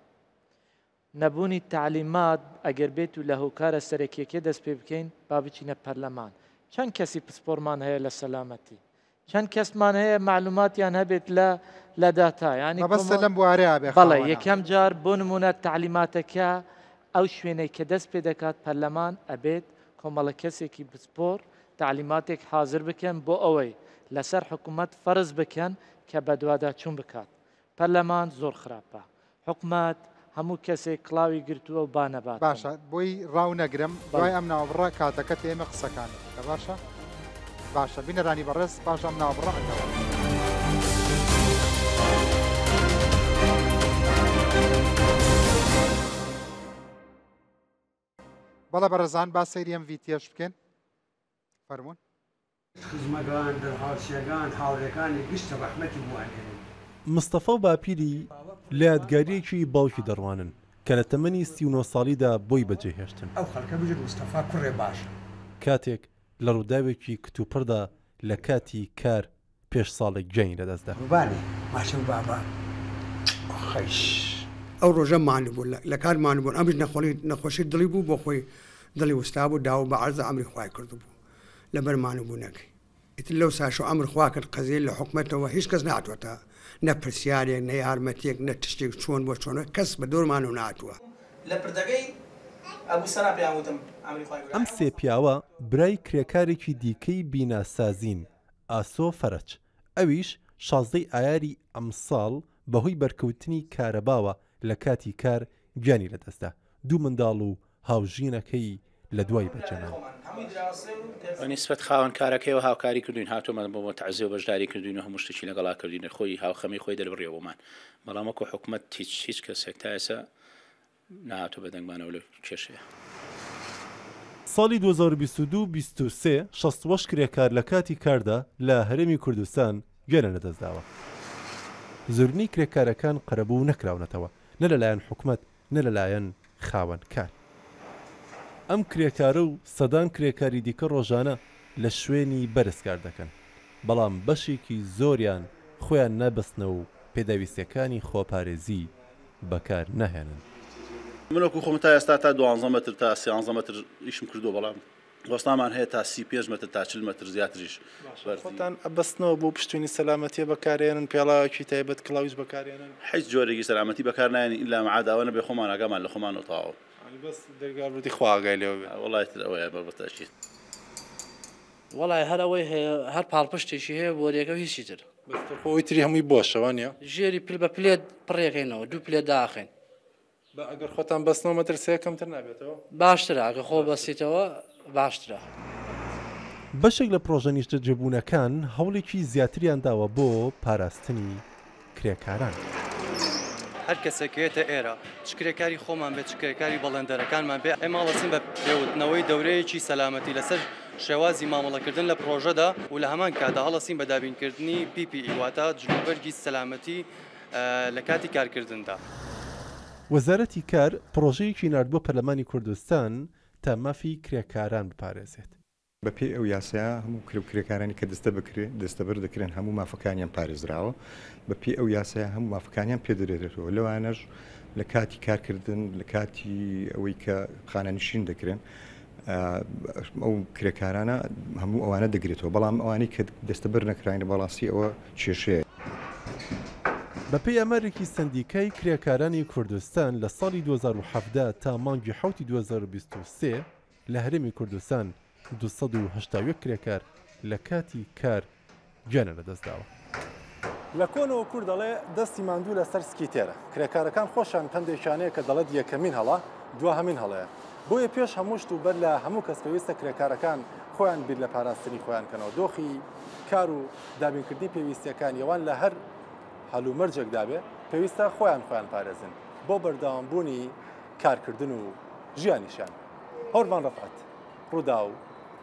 نەبوونی تەعلیمات ئەگەر بێت و لە هۆکارە سەرەکیەکەی دەست پێ بکەین با بچینە پەرلەمان چەند کەسی پسپۆرمان هەیە لە سەلامەتی چەند کەسمان هەیە معلوماتیان هەبێت لە لە داتا یعنی مەبەستە کۆمەڵ لەم بوارەیە بێ بەڵێ خاوەنە. یەکەم جار بۆ نمونە تەعلیماتەکە ئەو شوێنەی کە دەست پێ دەکات پەرلەمان ئەبێت کۆمەڵە کەسێکی پسپۆر تەعلیماتێک حاضر بکەن بۆ ئەوەی لەسەر حکوومەت فەرز بکەن کە بەدواداچوون بکات پەرلەمان زۆر خراپە حکومەت هەموو کەسێک کڵاوی گرتووە و با نەباتن. باشە بۆی ڕاو نەگرم بەڵێ. دوای ئەم ناوبڕە کاتەکەت ئێمە قسەکانت بکە باشە باشە بینەرانی بەڕێز پاش ئەم ناوبڕە ئەگەڕێم. بەڵێ بەڕێزان با سەیری ئەم ڤیتیەش بکەین فەرموون. خزمەگان، دەرهاوسیەگان، هاوڕێکانی گشت ڕەحمەتی بوانێنن. مستەفا و باپیری لە یادگارییەکی باوکی دەڕوانن کە لە تەمەنی 39 ساڵیدا بۆی بەجێهێشتن. ئەو خەڵکە بژێت مستەفا کوڕێ باشە. کاتێک لە ڕووداوێکی کتوپڕدا لە کاتی کار پێش ساڵێک گیانی لەدەستدا. قوربانی ماشم بابا ئۆخەیش. ئەو ڕۆژە ماندوو بوون لە کار ماندوو بوون ئەمیش نەخۆڵی نەخۆشی دڵی بوو بۆ خۆی دڵی وستا بوو داو بە عەرزە ئەمری خوای کردبوو لەبەر ماندووبوونەکەی ئیتر لەو ساشەوە ئەمر خوا کرد قەزیە لە حکومەتەوە هیچ کەس نەهاتووەتە نە پرسیارێک نە یارمەتیەک نە تشتێک چۆن بۆ چۆنە کەس بە دەورمانەوە نەهاتووە. لە پردەکەی ئەبو سەنا پێیان وتم ئەمری خوای گەورە ئەم سێ پیاوە برای کرێکارێکی دیکەی بیناسازین، ئاسۆ فەرەج، ئەویش شازدەی ئایاری ئەمساڵ بەهۆی بەرکەوتنی کارەباوە لە کاتی کار گیانی لەدەستدا، دوو منداڵ و هاوژینەکەی لە دوای بەجێمان. بە نیسبەت خاوەن کارەکەیەوە هاوکاری کردوین، هاتوومە بۆ تەعزیە و بەشداری کردوین و هەموو شتێکی لەگەڵا کردوین، خۆی هاوخەمی خۆی دەربڕیوە بۆمان، بەڵام وەکو حکومەت هیچ هیچ کەسێک تا ئێستا نەهاتووە بە دەنگمانەوە لەو کێشەیە. ساڵی 2022 23 68 کرێکار لە کاتی کاردا لە هەرێمی کوردستان گیانیان لەدەستداوە. زۆرینەی کرێکارەکان قەرەبوو نەکراونەتەوە، نە لەلایەن حکومەت نە لەلایەن خاوەن کار. ئەم کرێکارە و سەدان کرێکاری دیکە ڕۆژانە لە شوێنی بەرز کار دەکەن، بەڵام بەشێکی زۆریان خۆیان نابەستنەوە و پێداویستییەکانی خۆپارێزی بەکار ناهێنن. من وەکو خۆم تا ئێستا تا دوانزە مەتر تا سیانزە مەتر ئیشم کردووە، بەڵام وەستامان هەیە تا 35 مەتر تا 40 مەتر زیاتریش بەرزی. خۆتان ئەبەستنەوە بۆ پشتوینی سەلامەتیە بەکارێنن پێڵاوێکی تایبەت کڵاویش بەکارێنن؟ هیچ جۆرێکی سەلامەتی بەکار نایەنین ئیلا مەعاد ئەوە نەبێ خۆمان ئاگامان لە خۆمان و تەواو. یانی بەس دەرگا بردی خوا ئاگای لێوە بێ. وەڵا ئیتر ئەوەیە بە تەئکید. وەڵای هەر ئەوەی هەیە هەر پاڵپشتێکی هەیە بۆریەکە و هیچی تر. بەس خۆ ئەوی تری هەمووی بۆشە وانیە؟ ژێری پل بە پلێت پڕیەکەینەوە دوو پلێت داخەین. بە ئەگەر خۆتان بەستنەوە مەترسیە کەمتر نابێتەوە؟ باشترە ئەگەر خۆ بەستیتەوە باشترە. بەشێک لە پڕۆژە نیشتەجێبوونەکان هەوڵێکی زیاتریان داوە بۆ پاراستنی کرێکاران. هەر کەسێک کە یەتە ئێرە چ کرێکاری خۆمان بێت چ کرێکاری بەڵێندەرەکانمان بێت ئێمە هەڵەسین بە پێوتنەوەی دەورەیەکی سەلامەتی لەسەر شێوازی مامەڵەکردن لە پڕۆژەدا و لە هەمان کاتدا هەڵەسین بە دابینکردنی PPE واتە جلوبەرگی سەلامەتی لە کاتی کارکردندا. وەزارەتی کار پڕۆژەیەکی نارد بۆ پەرلەمانی کوردستان تا مافی کرێکاران بپارێزێت. بە پێی ئەو یاسایە هەموو کرێکارانی کە دەستەبەر دەکرێن هەموو مافەکانیان پارێزراوە، بە پێی ئەو یاسایە هەموو مافەکانیان پێ دەدرێتەوە لەوانەش لە کاتی کارکردن لە کاتی ئەوەی کە خانەنشین دەکرێن ئەو کرێکارانە هەموو ئەوانە دەگرێتەوە بەڵام ئەوانەی کە دەستەبەر نەکراین بەڕاستی ئەوە کێشەیە. بەپێی ئامارێکی سەندیکای کرێکارانی کوردستان لە ساڵی 2017 تا مانگی حەوتی 2023 لە هەرێمی کوردستان 281 کرێکار لە کاتی کار گیانیان لەدەستداوە. لە کۆنەوە کورد دەڵێ دەستی ماندوو لەسەر سکی تێرە. کرێکارەکان خۆشیان پەندێکیان هەیە کە دەڵێت یەکەمین هەڵە دواهەمین هەڵەیە. بۆیە پێش هەموو شت و بەر لە هەموو کەس پێویستە کرێکارەکان خۆیان بیر لە پاراستنی خۆیان کەنەوە. دۆخی کار و دابینکردنی پێویستییەکانی ئەوان لە هەر هەلومەرجێکدا بێ پێویستە خۆیان خۆیان پارێزن بۆ بەردەوامبوونی کارکردن و ژیانیشیان. هۆرڤان ڕەفعەت، ڕووداو،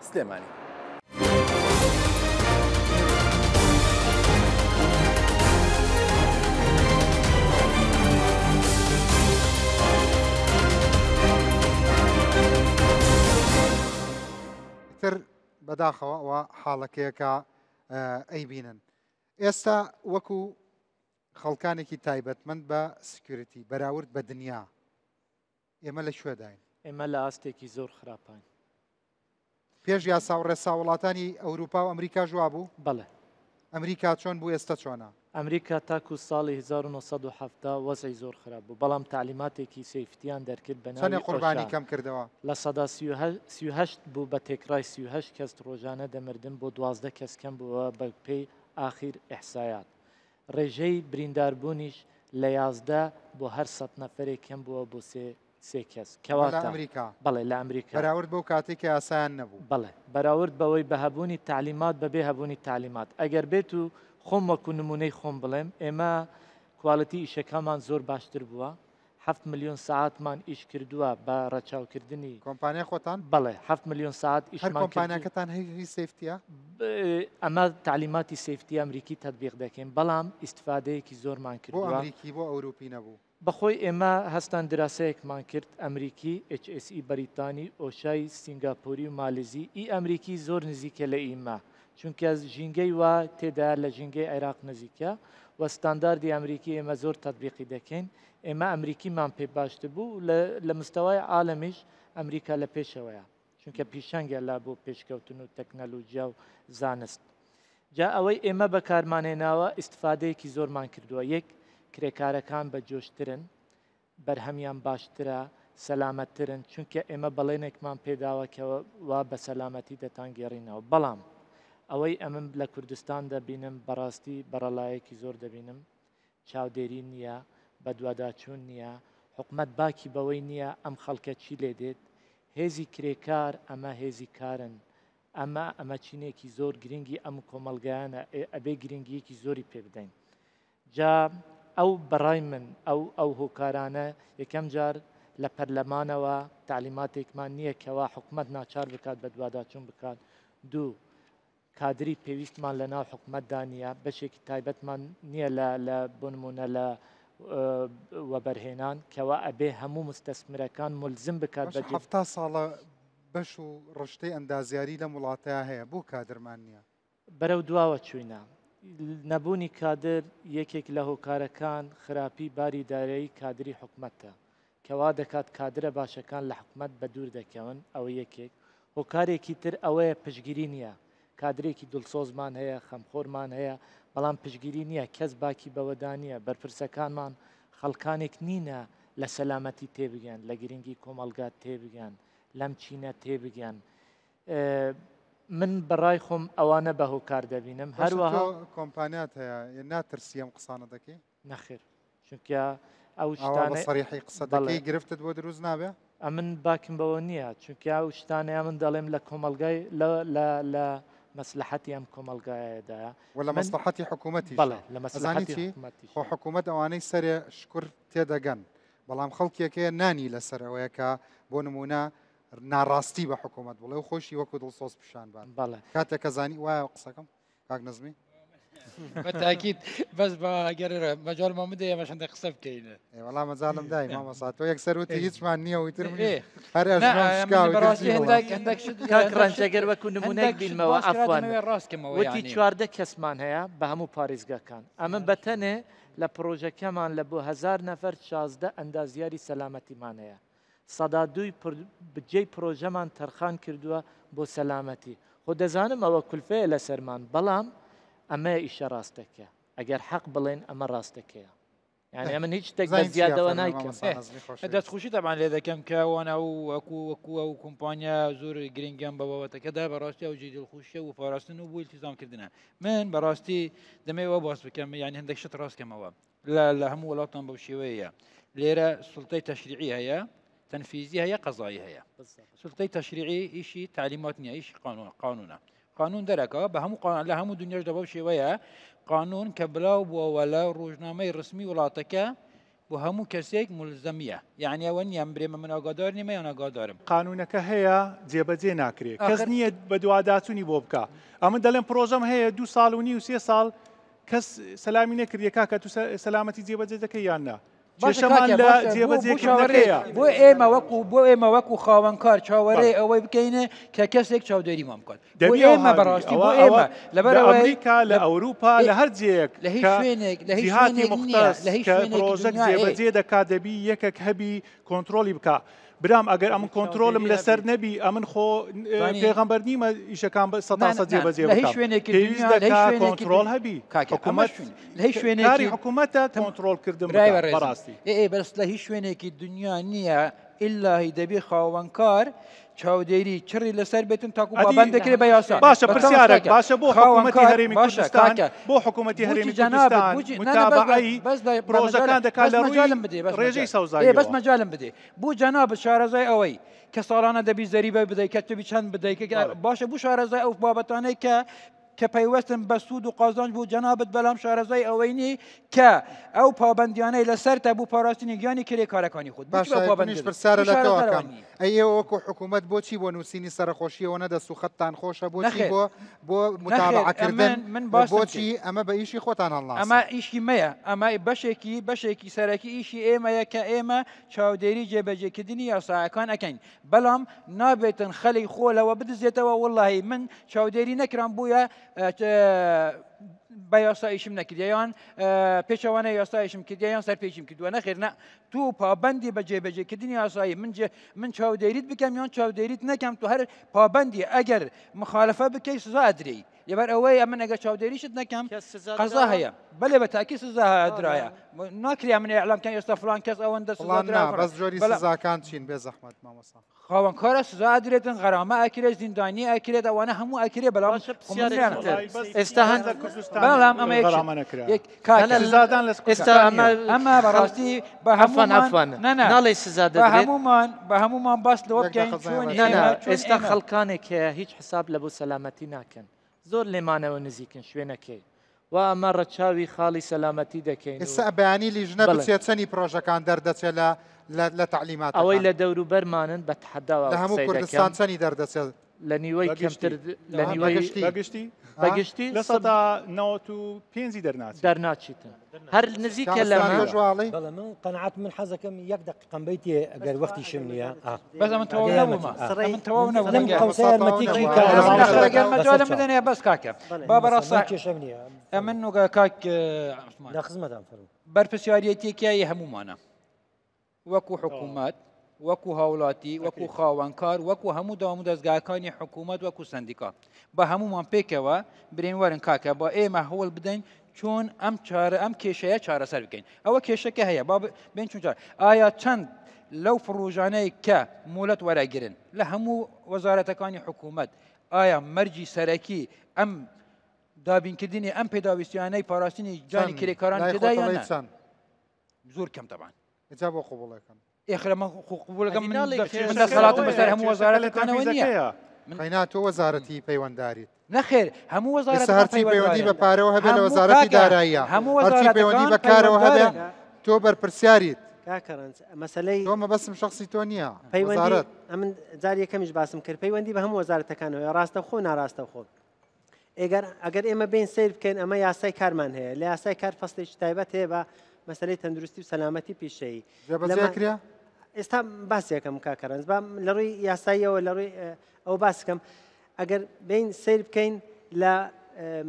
سلێمانی. ئیتر بەداخەوە ئەوە حاڵەکەیە کە ئەیبینن ئێستا وەکو خەڵکانێکی تایبەتمەند بە security بەراورد بە دنیا ئێمە لە کوێداین؟ ئێمە لە ئاستێکی زۆر خراپاین. پێش یاسا و ڕێسا وڵاتانی ئەوروپا و ئەمریکاش وابوو؟ بەڵێ. ئەمریکا چۆن بوو ئێستا چۆنە؟ ئەمریکا تاکو ساڵی 1970 وەزعی زۆر خراپ بوو بەڵام تەعلیماتێکی safety یان دەرکرد بە ناوی چەنێ قوربانی ئۆشا کەم کردەوە؟ 38% بوو بە تێکڕای 38 کەس ڕۆژانە دەمردن بۆ 12 کەس کەم بووەوە بە پێی ئاخیر ئیحسایات ڕێژەی برینداربوونیش لە 11 بۆ هەر 100 نەفەرێک کەم بووە بۆ سێ سێ کەس. ئەمە لە کەواتە ئەمریکا؟ بەڵێ لە ئەمریکا. بەراورد بەو کاتەی کە یاسایان نەبوو؟ بەڵێ بەراورد بەوەی بە هەبوونی تەعلیمات بەبێ هەبوونی تەعلیمات. ئەگەر بێت و خۆم وەکو نموونەی خۆم بڵێم ئێمە quality ئیشەکەمان زۆر باشتر بووە هەفت ملیۆن سەعاتمان ئیش کردووە بە ڕەچاوکردنی کۆمپانیای خۆتان؟ بەڵێ هەفت ملیۆن سەعات هەر ئیشمان کردووە. کۆمپانیاکەتان هی هی safety یە؟ ئەمە تەعلیماتی safety ئەمریکی تەتبیق دەکەین بەڵام ئیستفادەیەکی زۆرمان بۆ کردووە. ئەمریکی بۆ ئەوروپی نەبوو؟ بەخۆی ئێمە هەستان دراسەیەکمان کرد ئەمریکی، HSE بەریتانی، ئۆشای سینگاپۆری و مالزی، ئی ئەمریکی زۆر نزیکە لە ئیمە چونکە ژینگەی وا تێدایە لە ژینگەی عێراق نزیکە و ستانداردی ئەمریکی ئێمە زۆر تەتبیقی دەکەین ئێمە ئەمریکیمان پێ باشتر بوو و لە مستەوای عالەمیش ئەمریکا لە پێشەوەیە. چونکە پیشەنگە لە بۆ پێشکەوتن و تەکنەلۆجیا و زانست. جا ئەوەی ئێمە بەکارمان هێناوە ئیستفادەیەکی زۆرمان کردووە، یەک کرێکارەکان بە جۆشترن، بەرهەمیان باشترە، سەلامەتترن، چونکە ئێمە بەڵێنێکمان پێداوە کە وا بە سەلامەتی دەتانگێڕینەوە. بەڵام ئەوەی ئەمن لە کوردستان دەبینم بەڕاستی بەڕەڵایەکی زۆر دەبینم، چاودێری نییە، بەدواداچوون نییە، حکومەت باکی بەوەی نییە ئەم خەڵکە چی لێ دێت، هێزی کرێکار ئەمە هێزی کارن، ئەمە ئەمە چینێکی زۆر گرنگی ئەم کۆمەڵگایانە، ئەبێ گرنگییەکی زۆری پێ بدەین. جا ئەو بەڕای من ئەو ئەو هۆکارانە یەکەم جار لە پەرلەمانەوە تەعلیماتێکمان نییە کەوا حکومەت ناچار بکات بەدواداچوون بکات، دوو کادری پێویستمان لە ناو حکومەتدا نییە، بەشێکی تایبەتمان نییە لە لە بۆ نموونە لە وەبەرهێنان کەوا ئەبێ هەموو مستەسمرەکان مولزم بکات بە باشە 70 ساڵە بەش و ڕشتەی ئەندازیاری لەم وڵاتەیا هەیە بۆ کادرمان نییە؟ بەرەو دواوە چووینە. نەبوونی کادر یەکێک لە هۆکارەکان خراپی باری دارایی کادری حکومەتە. کە وا دەکات کادرە باشەکان لە حکومەت بەدوور دەکەون، ئەوە یەکێک، هۆکارێکی تر ئەوەیە پشتگیری نییە، کادرێکی دڵسۆزمان هەیە، خەمخۆرمان هەیە، بەڵام پشتگیری نییە، کەس باکی بەوەدا نییە، بەرپرسەکانمان خەڵکانێک نینە لە سەلامەتی تێبگەن، لە گرنگی کۆمەڵگا تێبگەن، لەم چینە تێبگەن. من بەڕای خۆم ئەوانە بە هۆکار دەبینم هەروەها کۆمپانیات هەیە ناترسی ئەم قسانە دەکەی؟ نەخێر چونکە ئەو شتانە سەریحی قسە دەکەی گرفتت بۆ دروست نابێ؟ ئەمن باکم بەوە نییە چونکە ئەو شتانەیە من دەڵێم لە کۆمەلگای لە لە مەسلحەتی ئەم کۆمەلگایەدایە و لە مەسلحەتی حکوومەتی بەڵێ لە مەسلحەتی خۆ حکوومەت ئەوانەی سەرێ شکر تێدەگەن بەڵام خەڵکێک هەیە نانی لەسەر ئەوەیە کە بۆ نمونە ناڕاستی بە حکوومەت بڵێ و خۆشی وەکو دڵسۆز پیشان بات بەڵێ کاتێک کە زانی وایە قسەکەم کاک نەزمی بەتاکیت بەس بە گەر مەجالمان بدە ئێمەش هەندێک قسە بکەین وەڵا مەجالم دای مامۆستا تۆ یەکسەر وتی هیچمان نییە و ئیتر هەر کاک ڕەنج ئەگەر وەکو نمونەیەک بینمەوە عەفوان وتی 14 کەسمان هەیە بە هەموو پارێزگاکان ئەمە بەتەنێ لە پرۆژەکەمان لە بۆ هەزار نەفەر 16 ئەندازیاری سەلامەتیمان هەیە 2% بجەی پرۆژەمان تەرخان کردووە بۆ سەلامەتی خۆ دەزانم ئەوە کولفەیە لەسەرمان بەڵام ئەمەیە ئیشە ڕاستەکە ئەگەر حەق بڵێن ئەمە ڕاستەکەیە یعنی ئەمن هیچ شتێک بە زیادەوە نایکەم. دەستخۆشی تەبان لێ دەکەم کە وانە و وەکو وەکو ئەو کۆمپانیا زۆر گرنگیان بە بابەتەکەدا بەڕاستی ئەو جێی دڵخۆشیە و پاراستن و بۆ التزامکردنە من بەڕاستی دەمەوێت ئەوە باس بکەم یعنی هەندێک شت ڕاستکەمەوە لە لە هەموو وڵاتان بەو شێوەیە لێرە سوڵتەی تەشریعی هەیە تەنفیزی هەیە قەزایی هەیە سوڵتەی تەشریعی ئیشی تعلیمات نییە ئیشی قانون قانونە قانون دەرەکە بە هەموو قانون لە هەموو دنیاش دەبەو شێوەیە قانون کە بلاو بووەوە لە ڕۆژنامەی ڕسمی وڵاتەکە بۆ هەموو کەسێک ملزەمیە یعنی ئەوە نییە برێمە من ئاگادار نیمە یان ئاگادارم قانونەکە هەیە جێبەجێ ناکرێت کەس نییە بەدواداچوونی بۆ بکە ئەمن دەڵێم پرۆژەم هەیە دو ساڵ و نیو سێ ساڵ کەس سەلامی نەکردیە کاکە تو سەلامەتی جێبەجێ دەکەی یان نا کێشەمان لە جێبەجێکردنەکەیە بۆ ئێمە وەکو بۆ ئێمە وەکو خاوەنکار چاوەڕێ ئەوەی بکەین کە کەسێک چاودێریمان بکات دەبی ئێمە بەڕاستی بۆ ئێمە لەبەر ئەمریکا لە ئەوروپا لە هەر جێیەک لە هیچ شوێنێک لە هیچ جیهاتی شوێنێک نییە مختص لە هیچ کە شوێنێکی پرۆژەک دنیا ئێ جێبەجێ دەکات دەبی یەکێک هەبی کۆنترۆڵی بکا برام ئەگەر ئەمن کۆنترۆلم لەسەر نەبی ئەمن خۆ پێغەمبەر نیمە ئیشەکان بە سەتا سەد جێبەجێ لە هیچ بکەم شوێنێکی پێویست دنیا لە هیچ دەکا شوێنێکی کۆنترۆڵ دنیا هەبی کاکە ئەمە حکوومەت شوێن لە هیچ کاری شوێنێکی حکوومەتە کۆنترۆڵکردن برای بکا بەڕێزم بەڕاستی ئێ ئێ بەس لە هیچ شوێنێکی دنیا نییە ئیلاهی دەبی خاوەنکار چاودێری چڕی لەسەر بێتن تاکو ئەدی پابەند دەکرێت بە یاسا باشە بەس پرسیارێک کاکە باشە بۆ حکوومەتی خاوەنکار هەرێمی باشە کوردستان کاکە بۆ حکوومەتی بۆچی هەرێمی جەنابت کوردستان بۆچی نا نا بەس متابعەی بەس بە پرۆژەکان مەجالم دەکات بەس لە ڕووی مەجالم بدێ بەس ڕێژەی مەجال ئێ بەس سەوزاییەوە مەجالم بدێ بۆ جەنابت شارەزای ئەوەی کە ساڵانە دەبی زەریبە بدەی کە تبی چەند بدەی کە بەڵێ. باشە بۆ شارەزای ئەو بابەتانەی کە کە پەیوەستن بە سوود و قازانج بۆ جەنابت بەلام شارەزای ئەوەی نی کە ئەو پابەندیانەی لەسەرتە بۆ پاراستنی گیانی کرێکارەکانی خۆت بۆچی باشە بەو پابەند منیش دەبی؟ پرسیارە بۆ لە تۆ شارەزای ئەکەم ئەوە نی؟ ئەی ئێوە وەکو حکوومەت بۆچی بۆ نووسینی سەرەخۆشیەوە نە دەست و خەتتان خۆشە بۆچی نەخێر بۆ بۆ نەخێر متابعەکردن ئەمن من باسم بۆچی کرد ئەمە بە ئیشی خۆتان ئەمە هەڵناسن؟ ئیشی مەیە ئەمە بەشێکی بەشێکی سەرەکی ئیشی ئێمەیە کە ئێمە چاودێری جێبەجێکردنی یاساکان ئەکەین بەڵام نابێتن خەلی خۆ لەوە بدزێتەوە وەڵاهی من چاودێری نەکرام بووە بە یاسایشم نەکردیان پێچەوانە یاسایشم کردیان سەرپێچیم کردووە نەخێر نە تو پابندی بە جێبەجێکردنی یاسایی من جێ من چاودێریت بکەم یان چاودێریت نەکەم تو هەر پابندی ئەگەر مخالفە بکەی سزا ئەدرێی لەبەر ئەوەی ئەمن ئەگەر چاودێریشت نەکەم قەزا هەیە بەلێ بە تاکی سزا درایە ناکرێ من ئیعلام کەم ئێستا فلان کەس ئەوەندە سزا درا بەس جۆری سزاکان چین بێ زەحمەت مامۆستا خاوەنکارە سزا ئەدرێتن غەرامە ئەکرێت زیندانی ئەکرێت ئەوانە هەموو ئەکرێ بەڵام ئێستا هەن بەڵام ئەمە سزادان لە ئێستا ئەمە ئەمە بەڕاستی بە هەمووان عەفوان ناڵێ سزا دەدرێت هەموومان بە هەموومان باس لەوە بکەین ئێستا خەڵکانێک هەیە هیچ حساب لە بۆ سەلامەتی ناکەن زۆر لێمانەوە نزیکن شوێنەکەی و ئەمە ڕەچاوی خاڵی سەلامەتی دەکەین ئێستا بەیانی لیژنە بچێت چەنی پرۆژەکان دەردەچێت لە لە تەعلیماتەکان ئەوەی لە دەوروبەرمانن بە تەحەداوە لە هەموو کوردستان چەنی دەردەچێت؟ لە نیوەی کەمتر لە نیوەی بەگشتی بەگشتی 95% دەرناچێت دەرناچیتن هەر نزیکە لە بەڵێ من قەناعەت من حەزەکەم یەک دقیقەم بیتێ ئەگەر وەختیشم نییە بەس ئەمن تەواو نەبوومە ئەمن تەواو نەبووم لەم قەوسە یارمەتیی ئەگەر مەجالم بدەنێ بەس کاکە با بەڕاست کێشەم نییە ئەمن نوگە کاک عوسمان لە خزمەتان فەرموو بەرپرسیاریەتیەکیایی هەموومانە وەکو حکوومەت وەکو هاوڵاتی وەکو خاوەنکار وەکو هەموو دام و دەستگاکانی حکوومەت وەکو سندیکا بە هەمومان پێکەوە برێن وەرن کاکە با ئێمە هەوڵ بدەین چۆن ئەم چارە ئەم کێشەیە چارەسەر بکەین ئەوە کێشەکە هەیە با بێن چون چار ئایا چەند لەو پڕۆژانەی کە مۆلەت وەرەگرن لە هەموو وەزارەتەکانی حکوومەت ئایا مەرجی سەرەکی ئەم دابینکردنی ئەم پێداویستیانەی پاراستنی گیانی چەند؟ کرێکاران لای تێدا خۆت یان ئەڵێی نا؟ چەند؟ زۆر کەم تەبان. ئینجا بۆ قبوڵەکەن؟ ئێخرە من خۆ قبوڵەکەم ئەدی من ناڵێی من کێشەکە دەسەڵاتم ئەوەیە، بەسەر هەموو کێشەکە لە وەزارەتەکانەوە نییە. تەنفیزەکەیە. قەینا تۆ وەزارەتی پەیوەنداریت. نەخێر هەموو ئێستا وەزارەتەکان هەرچی پەیوەندی بە پەیوەندارن. پارەوە هەبێ لە هەموو وەزارەتی کاکە داراییە، هەموو هەرچی پەیوەندی وەزارەتەکان بە کارەوە هەبێ پەیوەندارن. تۆ بەرپرسیاریت. کاکە ڕەنج مەسەلەی تۆ مەبەستم شەخسی تۆ نییە پەیوەندی وەزارەت. ئەمن جار یەکەمیش باسم کرد پەیوەندی بە هەموو وەزارەتەکانەوە ڕاستەوخۆ و ناڕاستەوخۆ. ئێگەر ئەگەر ئێمە بین سەیر بکەین ئەمە یاسای کارمان هەیە لە یاسای کار فەسلێکی تایبەت هەیە بە مەسەلەی تەندروستی و سەلامەتی پیشەیی. جێبەجێ لەمە کرا؟ ئێستا باسێکم کاکە ڕەنج با لە ڕووی یاساییەوە لە ڕووی ئەو باس بکەم ئەگەر بین سەیر بکەین لە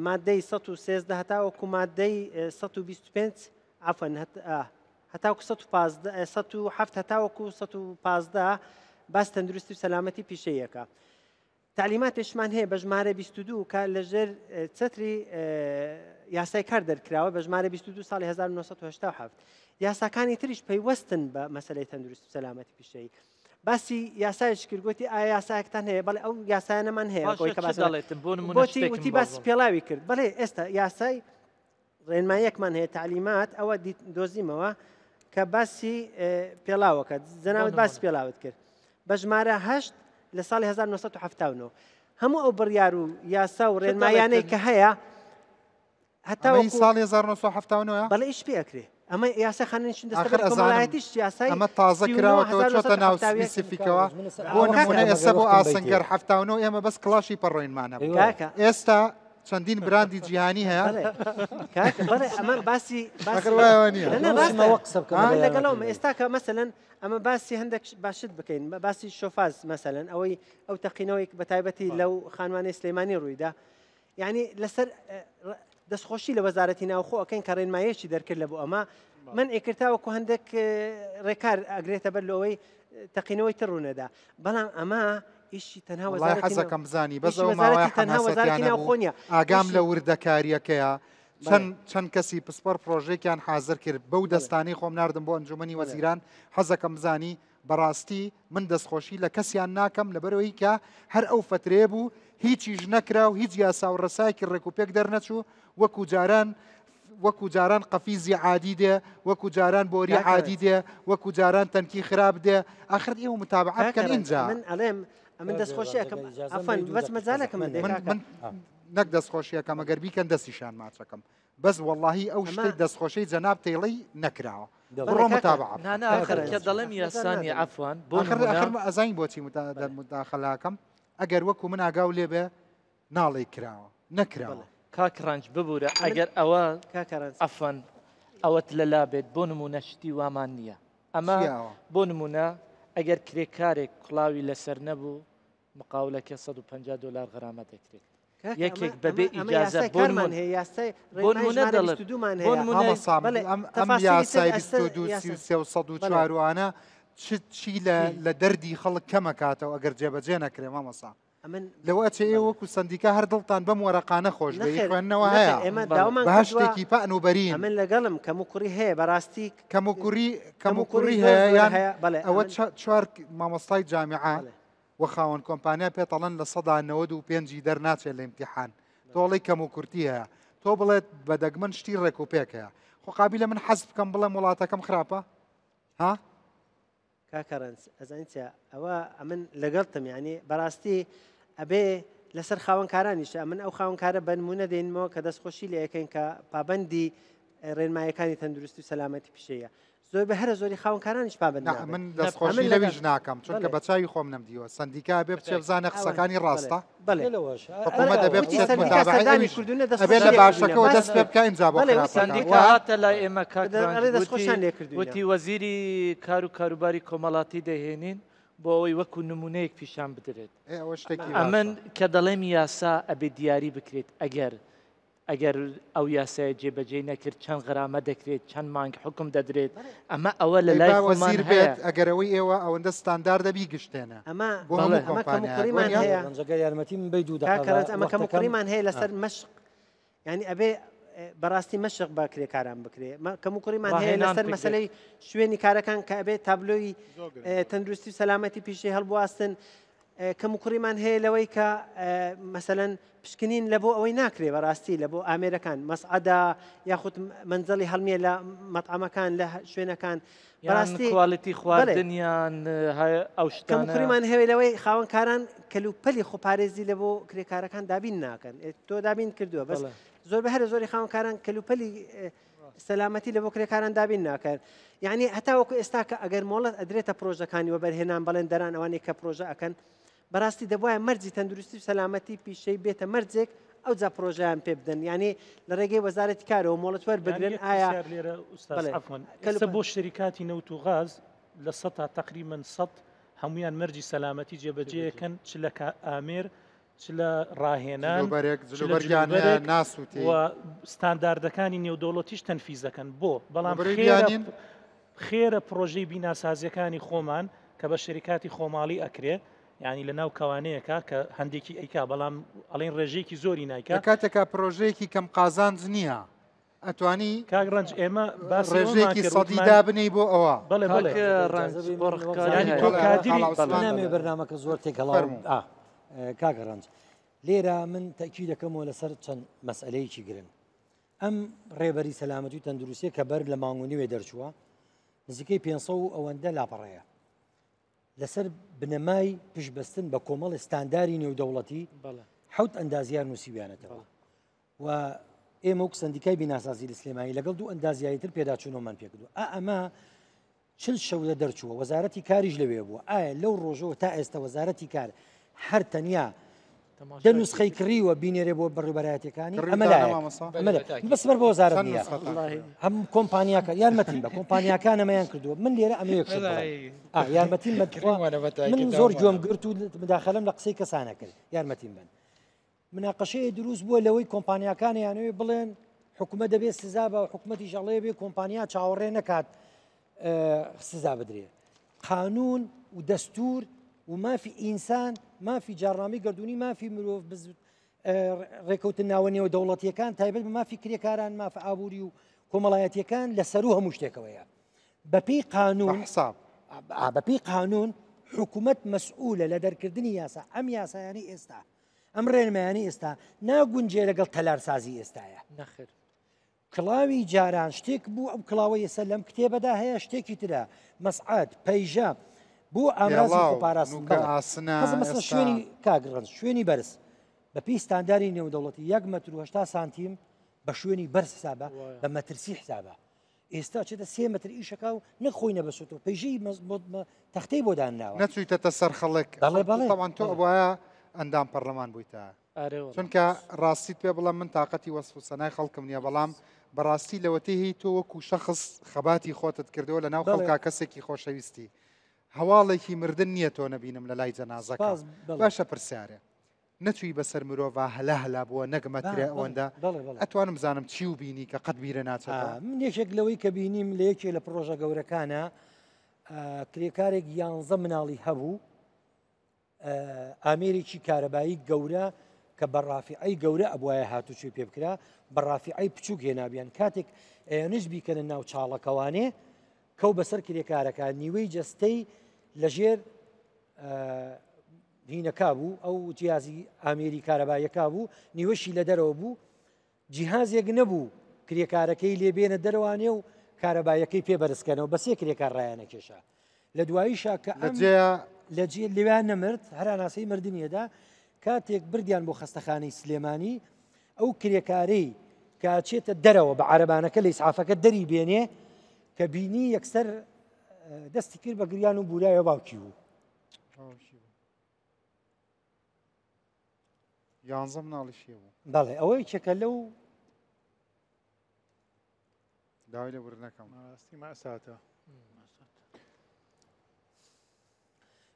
مادەی 113 هەتاوەکو مادەی 125 عفوا هەتاوەکو 115 107 هەتاوەکو 115 باس تەندروستی و سەلامەتی پیشەیەکە. تەعلیماتێکمان هەیە بە ژمارە 22 کە لەژێر چەتری یاسای کار دەرکراوە بە ژمارە 22 ساڵی 1970. یاساکانی تریش پەیوەستن بە مەسلەی تەندروست و سەلامەتی پیشەیی. باسی یاسایش کرد گوتی ئایا یاسایەکتان هەیە؟ بەڵێ ئەو یاسایانەمان هەیە. باشە، ئەوەی کە چ باس دەڵێتن؟ بۆ نموونە بۆچی شتێکم وتی بۆ باسی بڵێ. پێڵاوی کرد. بەڵێ ئێستا یاسای ڕێنماییەکمان هەیە تعلیمات ئەوە دۆزیمەوە کە باسی پێڵاوەکە جەنابت باسی پێڵاوت کرد بە ژمارە 8 لە ساڵی 1970 هەموو ئەو بڕیار و یاسا و ڕێنمایانەی کە هەیە هەتا ساڵی 1970 بەڵێ ئیش پێ ئەکرێ ئەمە یاسا خانەنشین ئاخر دەستەبەری ئەزانم کۆمەڵایەتیش یاسای ئەمە تازە کراوەتەوە چۆتە ناو سپیسیفیکەوە بۆ نمونە ئێستا بۆ ئاسنگەر 79 ئێمە بەس کڵاشی پەڕۆینمان هەبوو کاکە. ئێستا چەندین براندی جیهانی هەیە کاکە بەڵێ ئەمە باسی باسی ئاخر وایەوە نییە. نا، نا، ڕاستە. ئەوە قسە بکەم من بە لەگەڵەوەم یارمەتی ئێستا کە مەسەلەن ئەمە باسی هەندێک باشت بکەین باسی شۆفاز مەسەلەن ئەوەی ئەو تەقینەوەی بە تایبەتی لەو خانوانەی سلێمانی ڕوویدا یعنی لەسەر دەستخۆشی لە وەزارەتی ناوخۆ ئەەکەین کە ڕێنمایەکی دەرکرد لە بۆ ئەمە من ئێکرتاوەکو هەندێک ڕێکار ئەگرێتە بەر لەوەی تەقینەوەی تر ڕوونەدا بەڵام ئەمە ئیشی تەنها وەڵای وەزارەتی حەزەکەم بزانی بەس ئیشی ئەو وەزارەتی ماوەیە تەنها وەزارەتی حەماسەتیانە ناوخۆ بوو نییە ئاگام ئیشی لە وردەکاریەکەیە بەڵێ. چەند چەند کەسی پسپۆر پرۆژێکیان حاضر کرد بەو دەستانەی خۆم ناردم بۆ ئەنجومەنی وەزیران حەزەکەم بزانی بەڕاستی من دەستخۆشی لە کەسیان ناکەم لەبەرەوەی کە هەر ئەو فترەیە بوو هیچیش نەکرا و هیچ یاسا و ڕێسایەکی ڕێک و پێک دەرنەچوو وەکو جاران وەکو جاران قەفیزی عادی دێ وەکو جاران بۆری کاکە عادی دێ وەکو جاران تەنکی خراپ دێ ئاخر ئێوە متابعە کاکە بکەن ڕەنج، ئینجا من ئەڵێم ئەمن کاک دەستخۆشی ڕەنج، ئەکەم ئەگەر ئیجازەم عەفوەن بەی دوو بەس دەقیقە مەجالەکەم زەحمەت بدە من کاکە. من نەک دەستخۆشیەکەم ئەگەر بیکەن دەستیشان ماچەکەم بەس وەڵاهی ئەو ئەمە شتەی دەستخۆشەی جەناب تەیڵەی نەکراوە دڵ. بڕۆ کاکە، متابعە بکە. نا نا کاکە ئاخر ڕەنج، کە دەڵێم مەجال یاسانی نادەم. عەفوان بۆ ئاخر نمونە ئاخر ئەزانین بۆچی مداخەلاکەم ئەگەر وەکو من ئاگاو لێ بێ ناڵێی کراوە نەکراوە. کاک ڕەنج ببورە ئەگەر ئەوە کاکە ڕەنج. عەفوان ئەوەت لەلا بێت بۆ نمونە شتی وامان نییە ئەمە چیاوە؟ بۆ نمونە ئەگەر کرێکارێک کوڵاوی لەسەر نەبوو مقاولەکە 150 دۆلار غەرامە دەکرێت کاکە، یەکێک ئەمە- بەبێ ئەمە- ئەمە ئیجازە یاسای بۆ کارمان نمونە هەیە یاسای بۆ ڕێنمایی نمونە ژمارە دەڵێم 22 مان بۆ هەیە. نمونە مامۆستا بەڵێ، ئەم ئەم تەفاسیلی تر یاسای ئەستە 22 یاسا- 33 و بەڵێ. 104 وانە چ چی لە لە دەردی خەڵک کەمەکاتەوە ئەگەر جێبەجێ نەکرێ مامۆستا ئەمن لەوە ئەچێ ئێوە وەکو سەندیکا هەر دڵتان بەم وەرەقانە خۆش بێ نەخێر، خوێندنەوە نەخێر، هەیە ئێمە بەڵێ. داوامان بە کردووە شتێکی پان و بەرین ئەمن لەگەڵم کەموکوڕی هەیە بەڕاستی کەموکوڕی کەموکوڕی کەموکوڕی زۆر هەیە زۆر یان هەیە بەڵێ ئەوە ئەمن چوار مامۆستای جامیعە بەڵێ. و خاوەن کۆمپانیا پێتەڵەن 95%ی دەرناچێت لە ئیمتیحان تۆڵەی کەم و کورتی هەیە تۆ بڵێت بە دەگمەن شتی ڕێک و پێک هەیە خۆ قابیلە من حەز بکەم بڵێم وڵاتەکەم خراپە ها کاکە ڕەنج ئەزانی چیە ئەوە ئەمن لەگەڵتم یعنی بەڕاستی ئەبێ لەسەر خاوەنکارانیشە ئەمن ئەو خاوەنکارە بەنمونە دێنمەوە کە دەستخۆشی لە یەکەین کە پابندی ڕێنمایەکانی تەندروستی و سەلامەتی پیشەیە زۆر بە هەرە زۆری خاوەنکارانیش پابند نا نابن. من ئەمن دەستخۆشی لەگەڵ- لەویش ناکەم چونکە بەڵێ. بە چاوی خۆم نەمدیوە سندیکا بێ بچێ بزانە ئەوە- قسەکانی بەڵێ. ڕاستە بەڵێ. لەوەش. حکوومەت دەبێ وتی بچێت سەندیکا متابعەی سەردانی ئەویش کردوونە ئەبێ لە دەستخۆشی لێ باشەکەوە کردوونە. دەست پێ بکە ئینجا بۆ بەڵێ، وتی خراپەکە سندیکا وا هاتە لای ئێمە کاک ڕەنج ئەڵێ دەستخۆشیان وتی لێ کردووینە. وتی وەزیری کار و کاروباری کۆمەڵاتی دەهێنین بۆ ئەوەی وەکو نمونەیەک پیشان بدرێت. ئێ ئەوە شتێکی ئەمن باشە. کە دەڵێم یاسا ئەبێ دیاری بکرێت ئەگەر ئەگەر ئەو یاسایە جێبەجێی نەکرد چەند غەرامە دەکرێت چەند مانگ حوکم دەدرێت ئەمە ئەوە لە ئەی لای با خۆمان وەزیر هەیە. بێت ئەگەر ئەوەی ئێوە ئەوەندە ستانداردە بیگشتێنە ئەمە بۆ هەموو بەڵێ. ئەمە کۆمپانیایەک کەموکوڕیمان وەنیە؟ هەیە. ڕەنجەگەر یارمەتی من بەی دوو دەقە کاکە ڕەنج ئەمە وەختەکەم کەموکوڕیمان هەیە لەسەر مەشق یعنی ئەبێ بەڕاستی مەشق بە کرێکاران بکرێ کەموکوڕیمان هەیە ڕاهێنان لەسەر بکرێت. مەسلەی شوێنی کارەکان کە ئەبێ تابلۆی زۆر گرنگە. تەندروستی و سەلامەتی پیشەی هەڵبواستن. کەموکوڕیمان هەیە لەوەی کە مەسەلەن پشکنین لە بۆ ئەوەی ناکرێ بەڕاستی لە بۆ ئامێرەکان مەسعەدا یاخود مەنزەڵی هەڵمیە لە مەطعەمەکان لە شوێنەکان بەڕاستی quality خواردنیان ئەو شتانە کەموکوڕیمان هەیە لەوەی خاوەنکاران کەلوپەلی خۆپارێزی لە بۆ کرێکارەکان دابین ناکەن تۆ دابین کردووە بەس زۆر بە هەرە زۆری خاوەنکاران کەلوپەلی سەلامەتی لە بۆ کرێکاران دابین ناکەن یعنی هەتاوەکو ئێستا کە ئەگەر مۆڵەت ئەدرێتە پرۆژەکانی وەبەرهێنان بەڵێن دەران ئەوانەی کە پرۆژە ئەکەن بەڕاستی دەبواە مەرجی تەندروستی و سەلامەتی پیشەی بێتە مەرجێک ئەو جا پرۆژیان پێ بدەن یعنی لە ڕێگەی وەزارەتی کارەوە مۆڵەت وەربگرن ئایا لێرە ئوستاز بۆ شەریکاتی نەوت و غاز لە سەتا تقریبا سەد هەمویان مەرجی سەلامەتی جێبەجێەکەن چ لە ئامێر چ لە ڕاهێنان جلوبەرگیان هەیە ناسووتێ و ستانداردەکانی نێودەوڵەتیش تەنفیز دەکەن بۆ بەڵام خێرە پڕۆژەی بیناسازیەکانی خۆمان کە بە شەریکاتی خۆماڵی ئەکرێ یعنی لە ناو کەوانەیەکە کە هەندێکی ئەیکا بەڵام ئەڵێن ڕێژەیەکی زۆری نایکا لە کاتێکا پڕۆژەیەکی کەم قازانج نییە ئەتوانی کاک ڕەنج ئێمە باس ڕێژەیەکی سەدی دابنێی بۆ ئەوە. بەڵێ بەڵێ کاک ڕەنج قۆرخکاری یانی هەیە. تۆ کادری خاڵ عوسمان نامەوێ دەڵێ. بەرنامەکە زۆر تێکەڵاو فەرموو. ئا کاک ڕەنج لێرە من تەئکید دەکەمەوە لەسەر چەند مەسئەلەیەکی گرنگ ئەم ڕێبەری سەلامەتی و تەندروستیە کە بەر لە مانگ و نیوێ دەرچووە نزیکەی 500 و ئەوەندە لاپەڕەیە لەسەر بنەمای پشتبەستن بە کۆمەڵی ستانداری نێودەوڵەتی حوت ئەندازیار نووسیویانەتەوە و ئێمە وەک سندیکای بیناسازی لە سلێمانی لەگەڵ دوو ئەندازیاری تر پێداچوونەوەمان پێکردو ئا ئەمە چل شەو لە دەرچووە وەزارەتی کاریش لەوێ بووە ئایا لەو ڕۆژەوە تا ئێستا وەزارەتی کار هەر تەنیا دە نوسخەی کڕیوە بینێرێ بۆ بەڕێوبەرایەتەکانی ئەمە بەس بەر بۆ وەزارەت نییە هەم کۆمپانیاکە یارمەتیم بە کۆمپانیاکان ئەمەیان کردووە من لێرە ئەمە یەک یارمەتیم من زۆر گوێم گرت و مداخلم لە قسەی کەسانە کرد یارمەتیم بن مناقەشەیە دروست بووە لەوەی کۆمپانیاکان یانەوێ بڵێن حکومە دەبێت سزا بە حکومەتیش ئەڵێ بێ کۆمپانیا چاوەڕێ نەکات سزا بدرێ قانون و دەستور و مافی ئینسان مافی جارنامەی گردردونی مافی مرۆڤ ڕێکەوتن ناوە نێوە دەوڵەتیەکان تایبەت بە مافی کرێکاران مافە ئابووری و کۆمەڵایەتیەکان لە سەرو هەموو شتێکەوەیە بەپی قانون حساب بەپی قانون حکوومەت مەسئولە لە دەرکردنی یاسا ئەم یاسایانی ئێستا ئەم ڕێنمایانەی ئێستا ناگونجێ لەگەڵ تەلارسازی ئێستاە. نەخێر. کڵاوی جاران شتێک بوو ئەم کڵاوەی ئێستا لەم کتێبەدا هەیە شتێکی ترە مەسعەد پەیژە بۆ ئامرازی پێڵاو، خۆپاراستن نوکە بەڵێ. ئاسنە حەزم مەسەلەن ئێستا. شوێنی کاک ڕەنج شوێنی بەرز بە پێی ستانداری نێودەوڵەتی یەک مەتر و 80 سانتیم بە شوێنی بەرز حسابە بە مەترسی حسابە ئێستا چێتە سێ مەتر ئیشەکە و نەک خۆی نەبەسێتەوە پەیژەی تەختەی بۆ دانراوە. نەچوویتەتە سەر خەڵک. بەڵێ بەڵێ. تەبعەن تۆ ئەبوایە ئەندام پەرلەمان بوویتە. چونکە ڕاستیت پێ بڵێم من تاقەتی وەسف و سەنای خەڵکم نییە بەڵام بەڕاستی لەوەتەی هەی تۆ وەکو شەخس خەباتی خۆتت کردەوە لە ناو خەڵکا کەسێکی خۆشەویستی هەواڵێکی مردن نییە تۆ نەبینم لە لای جەنازەکە باشە پرسیارێ نەچووی بەسەر مرۆڤا هەلا هەلا بووە نەک مەترێ ئەوەندە ئەتوانم بزانم چی و بینی کە قەت بیرە ناچێتەوە؟ من یەکێک لەوەی کە بینیم لە یەکێ لە پڕۆژە گەورەکانە کرێکارێک یانزە مناڵی هەبوو ئامێرێکی کارەبایی گەورە کە بە ڕافعی گەورە ئەبواە هاتوچۆی پێ بکرا بە ڕافعی بچووک هێنابیان کاتێک ئەیانش بیکەنە ناو چاڵەکەوانێ کەو بەسەر کرێکارەکە نیوەی جەستەی لەژێر هینەکە بوو ئەو جیازی ئامێری کارەبایەکە بوو نیوەشی لە دەرەوە بوو جیهازێک نەبوو کرێکارەکەی لێ بێنە دەرەوانێ و کارەبایەکەی پێ بەرزکەنەوە بە سێ کرێکار ڕایانە کێشا لە دواییشا کە ئەم لە جێ لەویان نەمرد هەراناسەی مردنیەدا کاتێک بردیان بۆ خەستەخانەی سلێمانی ئەو کرێکارەی کە چێتە دەرەوە بە عربانەکە لە ئیسعافەکە دەری بێنێ کە بینی یەکسەر دەستی کرد بە گریان و بورایە باوکی بوو یانزە مناڵیشی بوو بەڵێ ئەوە یەکێکە لەو داوای لێ بردنەکەم ڕاستی مەساتە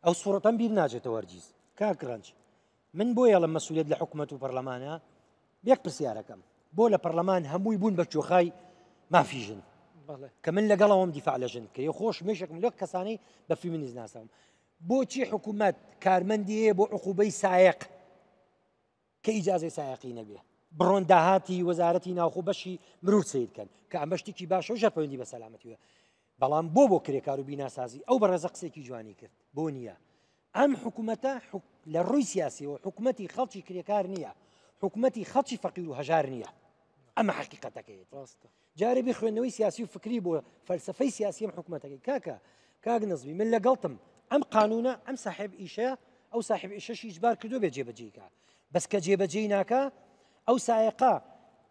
ئەو سوڕەتەم بیر ناچێتەوە هەرگیز کاک ڕەنج من بۆ یاڵم مەسوولێت لە حکوومەت و پەرلەمانە یەک پرسیارەکەم بۆ لە پەرلەمان هەمووی بوون بە چۆخای مافی ژن کە من لەگەڵەوەم دیفاع لە ژن کەی خۆش مێشێکم لەک کەسانی بە فیمینیز ناسم بۆچی حکوومەت کارمەندی هەیە بۆ عقوبەی سایەق کە ئیجازەی سایەقی نەبێ بڕۆن داهاتی وەزارەتی ناوخۆ بەشی مرور سیر کەن کە ئەمە شتێکی باشە و ژەر پەیوەندی بە سەلامەتیوە بەڵام بۆ بۆ کرێکار و بیناسازی ئەو بەڕێزە قسێکی جوانی کرد بۆ نییە. ئەم حکوومەتە لە ڕووی سیاسیەوە حکوومەتی خەڵکی کرێکار نییە حکوومەتی خەڵکی فەقیر و هەژار نییە ئەمە حقیقەتەکەیەتی ڕاستە جارێ بێ خوێندنەوەی سیاسی و فکری بۆ فەلسفەی سیاسیم حکوومەتەکەی کاکە کاک نەزمی من لەگەڵتم ئەم قانونە ئەم ساحێب ئیشە ئەو ساحێب ئیشەشی ئیجبار کردو بێ جێبەجێیکا بەس کە جێبەجێی ناکا ئەو سایەقا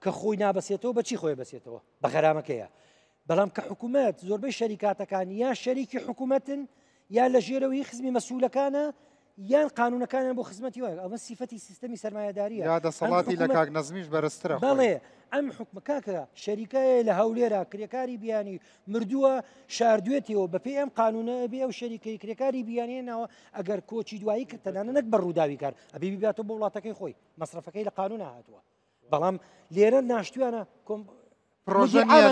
کە خۆی نابەسێتەوە بەچی خۆی بەسێتەوە بە غەرامەکەیە بەڵام کە حکوومەت زۆربەی شەریکاتەکان یا شەریکی حکوومەتن یا لە ژێرەوەی خزمی مەسولەکانە یان قانونەکانیان بۆ خزمەتی وایە ئەمە سیفەتی سیستەمی سەرمایەداریە یا دەسەڵاتی لە کاک نەزمیش بەرزترە بەڵێ ئەم حکومە کاکە شەریکەیە لە هەولێرا کرێکاری بیانی مردووە شاردوێتیەوە بەپێی ئەم قانونە بێ ئەو شەریکەی کرێکاری بیانیە ناوە ئەگەر کۆچی دوایی کرد تەنانە نەک بە ڕووداوی کار ئەبێ بیباتەوە بۆ وڵاتەکەی خۆی مەسرەفەکەی لە قانونە هاتووە بەڵام لێرە ناشتویانە کۆم پرۆژە نییە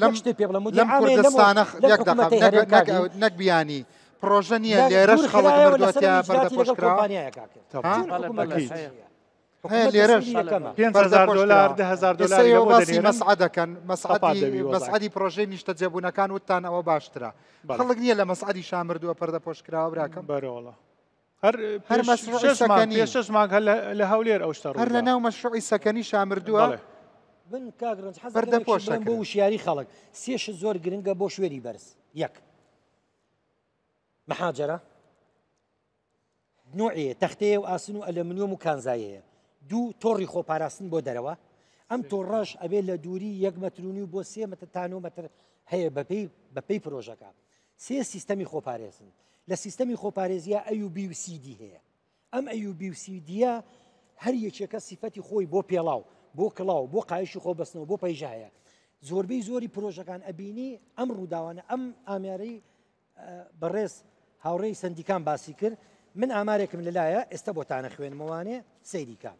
لەم شتێ پێ بڵێم لەم کوردستانە یەک دەقە نەک بیانی پرۆژە نییە لێرەش خەڵک مردووە تیا پەردەپۆش کراوە هەیە لێرەش 5000 دلار 10000 دلار ئێوە باسی مەسعە دەکەن مەسعەدی پرۆژەی نیشتەجێبوونەکان وتان ئەوە باشترە خەڵک نییە لە مەسعەدی شامردووە پەردەپۆش کراوە براکەم بەرەوەڵا هەر هەر مەشروعی سەکەنی پێش شەش مانگ هەر لە هەولێر ئەو شتە هەر لە ناو مەشروعی سەکەنی شامردووە من کاک ڕەنج حەز دەکەم یەک شت بڵێم بۆ وشیاری خەڵک سێ شت زۆر گرنگە بۆ شوێنی بەرز یەک محاجرە نوعێ تەختەیە و ئاسن و ئەلەمنیۆم و کانزایەیە دوو تۆڕی خۆپاراستن بۆ دەرەوە ئەم تۆڕەش ئەبێ لە دووری یەک مەترونی و بۆ سێ مەتر تا نۆ مەتر هەیە بەپێی بەپێی پرۆژەکە سێ سیستەمی خۆپارێزن لە سیستەمی خۆپارێزیە A و B و C D هەیە ئەم A و B و C D یە هەر یەکێکە سیفەتی خۆی بۆ پێڵاو بۆ کڵاو بۆ قایشی خۆبەستنەوە بۆ پەیژە هەیە زۆربەی زۆری پرۆژەکان ئەبینی ئەم ڕووداوانە ئەم ئامارەی بەڕێز هاوڕێی سندیکان باسی کرد من ئامارێکم لەلایە ئێستا بۆتانە خوێنمەوانێ سەیریکە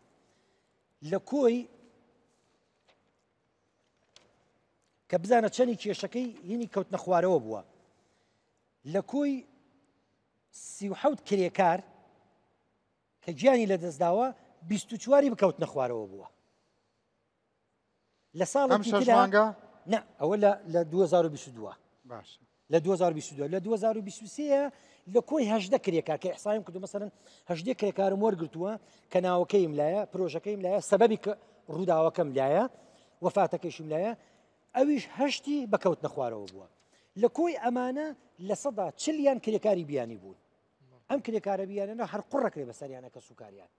لە کۆی کە بزانە چەنی کێشەکەی هینی کەوتنە خوارەوە بووە لە کۆی 37 کرێکار کە گیانی لەدەستداوە 24 بکەوتنە خوارەوە بووە لە ساڵێکی ترا نا ئەوە لە 2022 باشە لە 2022 لە 2023 لە کۆی هەژدە کرێکار کە ئیحسایم کردو مەسەرەن هەژدە کرێکارم وەرگرتووە کە ناوەکەیم لایە پرۆژەکەیم لایە سەبەبی کە ڕووداوەکەم لایە وەفاتەکەیشم لایە ئەویش هەشتی بەکەوتنە خوارەوە بووە لە کۆی ئەمانە لە سەدا چلیان کرێکاری بیانی بوون ئەم کرێکارە بیانە هەر قوڕەکرێ بەسەریانە کە سوکاریان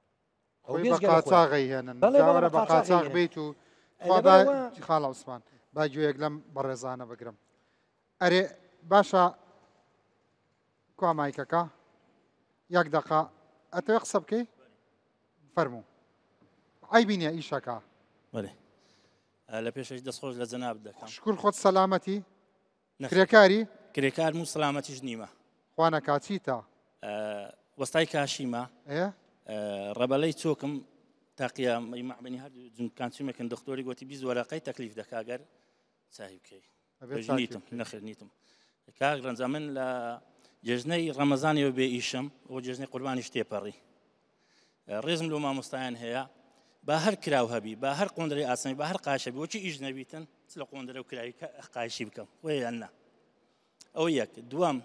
خۆی بە قاچاغی هێنن بەڵێ بە قاچاغ بیت و خاڵ عوسمان با گوێیەک لەم بەڕێزانە بگرم ئەرێ باشە کوا مایکەکە یەک دقە ئەتەوێ قسە بکەی فەرموو عیبی نییە ئیشەکە بەێ لە پێشش دەستخۆش لە جەناب دەکەم شکر خۆت سەلامەتی کرێکاری؟ کرێکارم و سەلامەتیش نیمە. خوا نەکا چیتە؟ وەستای کاشیمە. ئێ؟ ڕەبەلەی چۆکم تاقیە مەعبەنی هەردوو جمکان چوومەکەن دکتۆری گوتی 20 وەرەقەی تەکلیف دەکا گەر چاهی بکەی. نیتم نەخێر نیتم. کاک ڕەنجا من لە جێژنەی ڕەمەزانیەوە بێ ئیشم ئەو جێژنەی قوربانیش تێپەڕی. ڕێزم لۆ مامۆستایان هەیە با هەر کراو هەبی با هەر قۆندرەی ئاسانی با هەر قاشە بی وەکی ئیش نەبیتن چ لە قۆندرە و کراوی قایشی بکەم وەیە یان نا ئەو یەک دووەم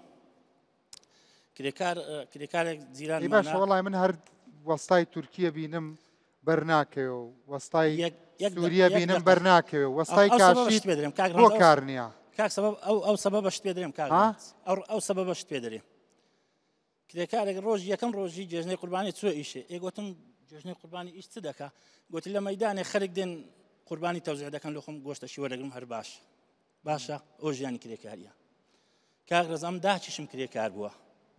کرێکار کرێکارێک جیران باشە وەڵای من هەر وەستای تورکیە بینم بەر ناکەوێ و وەستای سووریە بینم بەر ناکەوێ وەستای کاشی بۆ کار نییە کاک سەبەب ئەو ئەو سەبەبەشت پێ درێم کاک ئەو سەبەبەشت پێ درێم کرێکارێک ڕۆژی یەکەم ڕۆژی جێژنەی قوربانی چوە ئیشێ ئێ گوتم جێژنەی قوربانی ئیش چ دەکا گوتی لە مەدانێ خەرک دێن قوربانی تەوزیع دەکەن لە خۆم گۆشتەشی وەرەگرم هەر باش باشە ئەو ژیانی کرێکاریە کاک ڕزام داچیشم کرێکار بووە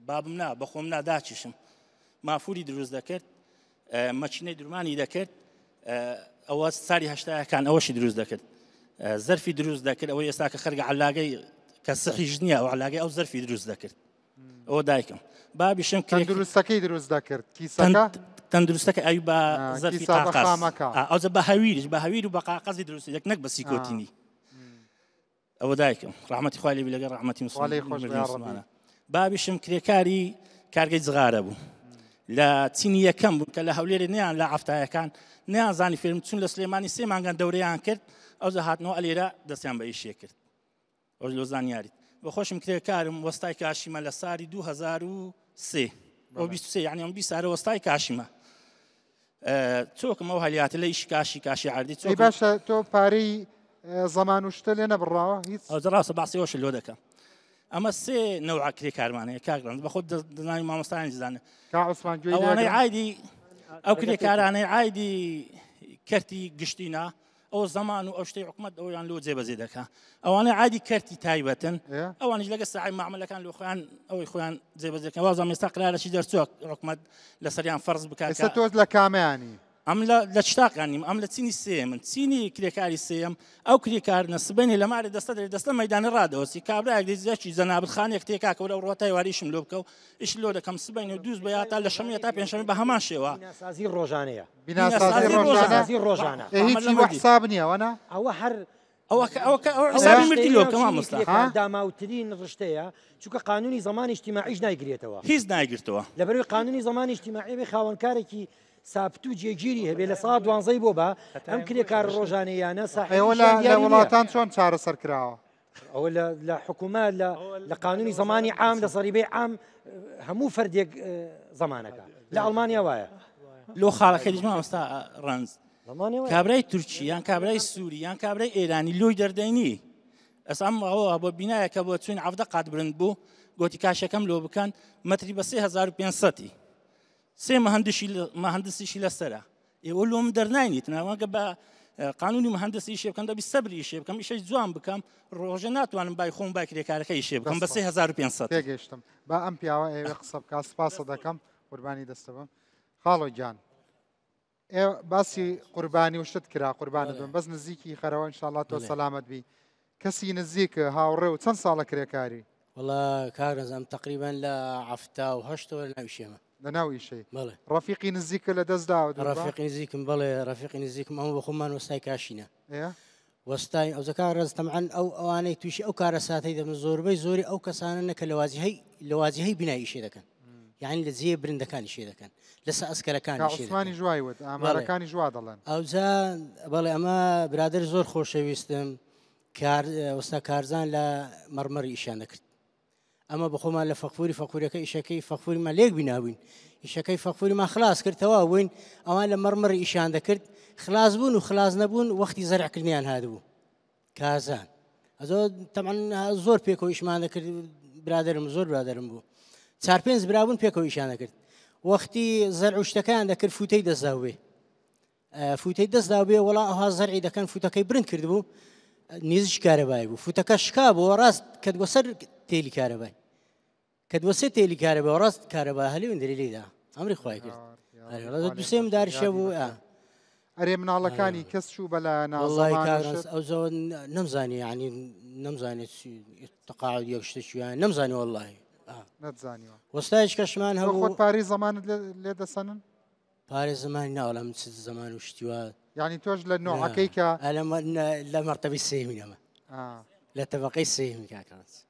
بابم نا بەخۆم نا داچیشم مافوری دروست دەکرد مەچینەی درمانی دەکرد ئەوە ساری هەشتاکان ئەوەشی دروست دەکرد زەرفی دروست دەکرد ئەوەی ئێستا کە خەرگە علاگەی کە سحیش نییە ئەو علاگەی ئەو زەرفی دروست دەکرد ئەوە دایکم بابیشم تەندروستەکەی دروست دەکرد کیسەکە تەندروستەکە ئەوی بە زەرفی قاقەمەکە ئەوجە بە هەویریش بە هەویر و بە قاقەزی دروستی دەک نەک بە سیکۆتینی ئەوە دایکم ڕحمەتی خوای لێبی لەگەڵ ڕحمەتی مسلمانە بابیشم کرێکاری کارگەی جغارە بوو لە چینی یەکەم بوو کە لە هەولێری نیان لە هەفتایەکان نیان زانی فێرم چون لە سلێمانی سێ مانگان دەورەیان کرد ئەو هاتنەوە ئەلێرە دەستیان بە ئیشێ کرد ئەوش لۆ زانیاریت بە خۆشم کرێکارم وەستای کاشیمە لە ساری 2003. ئەو 23 یعنی ئەم 20 سارە وەستای کاشیمە چۆکم ئەو هەلیاتە لە ئیشی کاشی کاشی عردی چۆ باشە تۆ پارەی زەمان و شتە لێ نەبڕاوە هیچ ئەو ڕاستە باسی ئەوش لۆ دەکەم ئەمە سێ نەوع کرێکارمانەیە کاک ڕەنج بە خۆت دەزانی مامۆستایان زانە کا عوسمان گوێی ئەوانەی عایدی ئەو کرێکارانەی عایدی کەرتی گشتینا ئەو زەمان و ئەو شتەی حکومەت ئەویان لۆ جێبەجێ دەکا ئەوانەی عادی کەرتی تایبەتن ئەوانیش لەگە ساعی معاملەکان لۆ خۆیان ئەوەی خۆیان جێبەجێ دەکەن وازم ئێستا قرارەکی دەرچووە حکومەت لەسەریان فەرز بکات ئێستا تۆ لە کامەیانی ئەم لە شتاقان نیم ئەم لە چینی سێمن چینی کرێکاری سێم ئەو کرێکارنە سبەینێ لە مارێ دەستە دەرێ دەستە مەدانە ڕادەوەسی کابراەک دەزیەکی جەنابت خانێک تێکاکەوە لەو ڕۆتای واریشم لۆ بکە و ئیش لۆ دەکەم سبەینێ دووز بە یا تا لە شەمە تا پێنجشەممە بە هەمان شێوە بیناسازی ڕۆژانەیە بیناسازی ڕۆژانە ڕۆژانە هیچی وە حساب نییە وەنا ئەوە هەر ئەوە ئەوە ئەوە حسابی مردی لۆ بکە مامۆستا داماوترین ڕشتەیە چونکە قانونی زەمانی اجتماعیش نایگرێتەوە هیچ نایگرتەوە لەبەروی قانونی زەمانی اجتماعی بێ خاوەنکارێکی سابت و جێگیری هەبێ لە سا دوانزەی بۆ بە ئەم کرێکار ڕۆژانەیانە ئێوە لە وڵاتان چۆن چارەسەر کراوە ئەوە لە حکوومەت لە قانونی زمانی عام لە زەریبەی عام هەموو فەردێک زمانەکە لە ئەڵمانیا وایە لۆ خاڵەکە دیش مامۆستا ڕەنج کابرای تورکی یان کابرای سووری یان کابرای ئێرانی لۆی دەردەینی ئەسام ئەوە بۆ بینایەکە بۆ چوین عەفدە قات برند بوو گوتی کاشەکەم لۆ بکەن مەتری بە 3500 سێ مهندسیشی لەسەرە ئێوە لۆم دەرناینیت ناوەگە بە قانونی مهندس ئیشێ بکەم دەبی سەبری ئیشێ بکەم ئیشەی جوان بکەم ڕۆژە ناتوانم بای خۆم بای کرێکارەکە ئیشێ بکەم بە 3500 تێگەیشتم با ئەم پیاوە ئێوە قسە بکات سپاسە دەکەم قوربانی دەستە بم خاڵۆ گیان ئێ باسی قوربانی و شت کرا قوربانت بم بەس نزیکی خەرەوە انشاءاللە تۆ سەلامەت بی کەسی نزیک هاوڕێ و چەند ساڵە کرێکاری؟ وەڵا کاک نەزام تەقریبەن لە 78ەوە لە ناو ئیشێمە. لە ناو ئیشەی. بەڵێ. ڕەفیقی نزیکت لە دەست داوە دوور بە؟ ڕەفیقی نزیکم بەڵێ ڕەفیقی نزیکم ئەمە بە خۆمان وەستای کاشینە. ئێ. وەستای ئەوجا کاک ڕەز تەبعەن ئەو ئەوانەی تووشی ئەو کارەساتەی دەبن زۆربەی زۆری ئەو کەسانەنە کە لە واجهەی لە واجهەی بینای ئیشێ دەکەن. یعنی لە جێ برندەکانی شێ دەکەن لەسە ئەسکەرەکانی شێ عوسمانی ژوای وت ئامارەکانی ژوا دەڵێن ئەوجا بەڵێ ئەمە برادر زۆر خۆشەویستم کار وەستا کارزان لە مەڕمەڕی ئیشیان دەکرد ئەمە بەخۆمان لە فەقفوری فەقورەکە ئیشەکەی فەقفوریمان لێک بینابووین ئیشەکەی فەقفوریمان خلاص کرد تەواو بووین ئەوان لە مەڕمەڕی ئیشیان دەکرد خلاص بوون و خلاص نەبوون وەختی زەرعکردنیان هاتبوو کارزان ئەزۆ تەمان زۆر پێکەوە ئیشمان دەکرد برادرم زۆر برادرم بوو چار پێنج برابوون پێکەوە ئیشیان دەکرد وەختی زەرع و شتەکەیان دەکرد فوتەی دەستدا بێ فوتەی دەستدا بێ وڵا ئەوها زەرعی دەکەن فوتەکەی برند کردبوو نیزش کارەبای بوو فوتەکە شکا بۆ ڕاست کە وەسەر تێلی کارەبای کە دووەسێ تێلی کارەبا ڕاست کارەبا هەلی وندری لێدا ئەمری خوای کرد دوسێم دارشە بوو ئەرێ مناڵەکانی کەس چوو بەلا ئەو زۆر نەمزانی ینی نەمزانێت تقاعد یەک شتە چیان نەمزانی واللهی نەتزانیوە وەستایش کەشمان هەبوو خۆت پارەی زەمانت لێ دەسەنن پارێ زمانی ناوەڵام چ زەمان و شتیوە یعنی تۆش لە نوعەکەی کە لە مەرتەبەی سێمینەمە لە تەبقەی سێمی کاکڕاست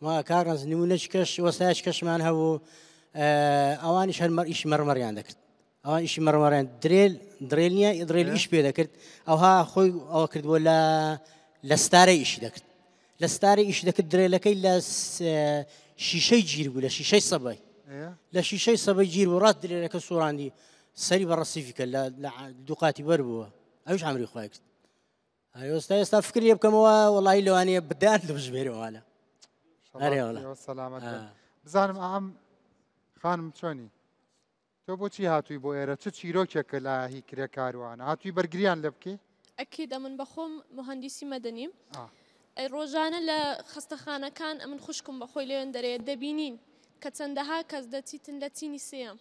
ما کاک ڕەنج نمونەش کەش وەستایش کەشمان هەبوو ئەوانیش هەر مەر ئیشی مەڕمەڕیان دەکرد ئەوان ئیشی مەڕمەڕیان درێل درێل نییە درێل ئیش پێ دەکرد ئەوها خۆی ئەوە کردبوو لە لە ستارە ئیشی دەکرد لە ستارە ئیش دەکرد درێلەکەی لە شیشەی گیر بوو لە شیشەی سەبای لە شیشەی سەبەی گیر بوو ڕاست درێلەکە سوڕاندی سەری بە ڕەسیفی کرد لە دووقاتی بەر بووە ئەوش عمری خۆی کرد ئێستا ئێستا فکر لێ بکەمەوە وەڵی لەوانەیە بدات لە بژمێرەوەە سەلامەت بزانم ئەم خانم چۆنی تۆ بۆچی هاتووی بۆ ئێرە چ چیرۆکێکە لە هی کرێکاروانە هاتووی بەرگریان لێ بکەی ئەکید ئەمن بەخۆم مهندسی مەدەنیم ڕۆژانە لە خەستەخانەکان ئەمن خوشکم بەخۆی لەوێن دەرێ دەبینین کە چەندەها کەس دەچیتن لە چینی سێیەم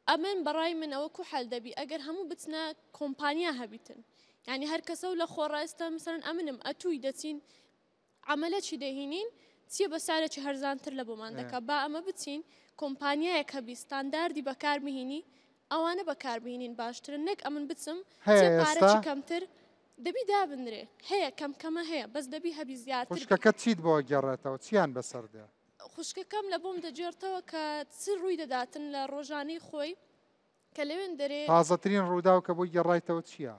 ئەمن بەڕای من ئەوە کو حەل دەبی ئەگەر هەموو بچنە کۆمپانیا هەبیتن یانی هەر کەسە و لە خۆڕا ئێستا مەسەلەن ئەمنم ئەتووی دەچین عەمەلە چی دەهینین چیە بە سعرێکی هەرزانتر لە بۆمان دەکا با ئەمە بچین کۆمپانیایەک هەبی ستانداردی بەکار بهینی ئەوانە بەکار بهینین باشترن نەک ئەمن بچم هەیە چێ پارەکی ئێستا؟ کەمتر دەبی دابنرێ هەیە کەم کەمە هەیە بەس دەبی هەبی زیاتر بی. خوشکەکەت چیت بۆ گێڕێتەوە چیان بەسەر دێ؟ خوشکەکەم لە بۆم دەگێڕتەوە کە چ ڕووی دەداتن لە ڕۆژانەی خۆی کە لەوێن دەرێ. تازەترین ڕووداو کە بۆی گێڕایتەوە چییە؟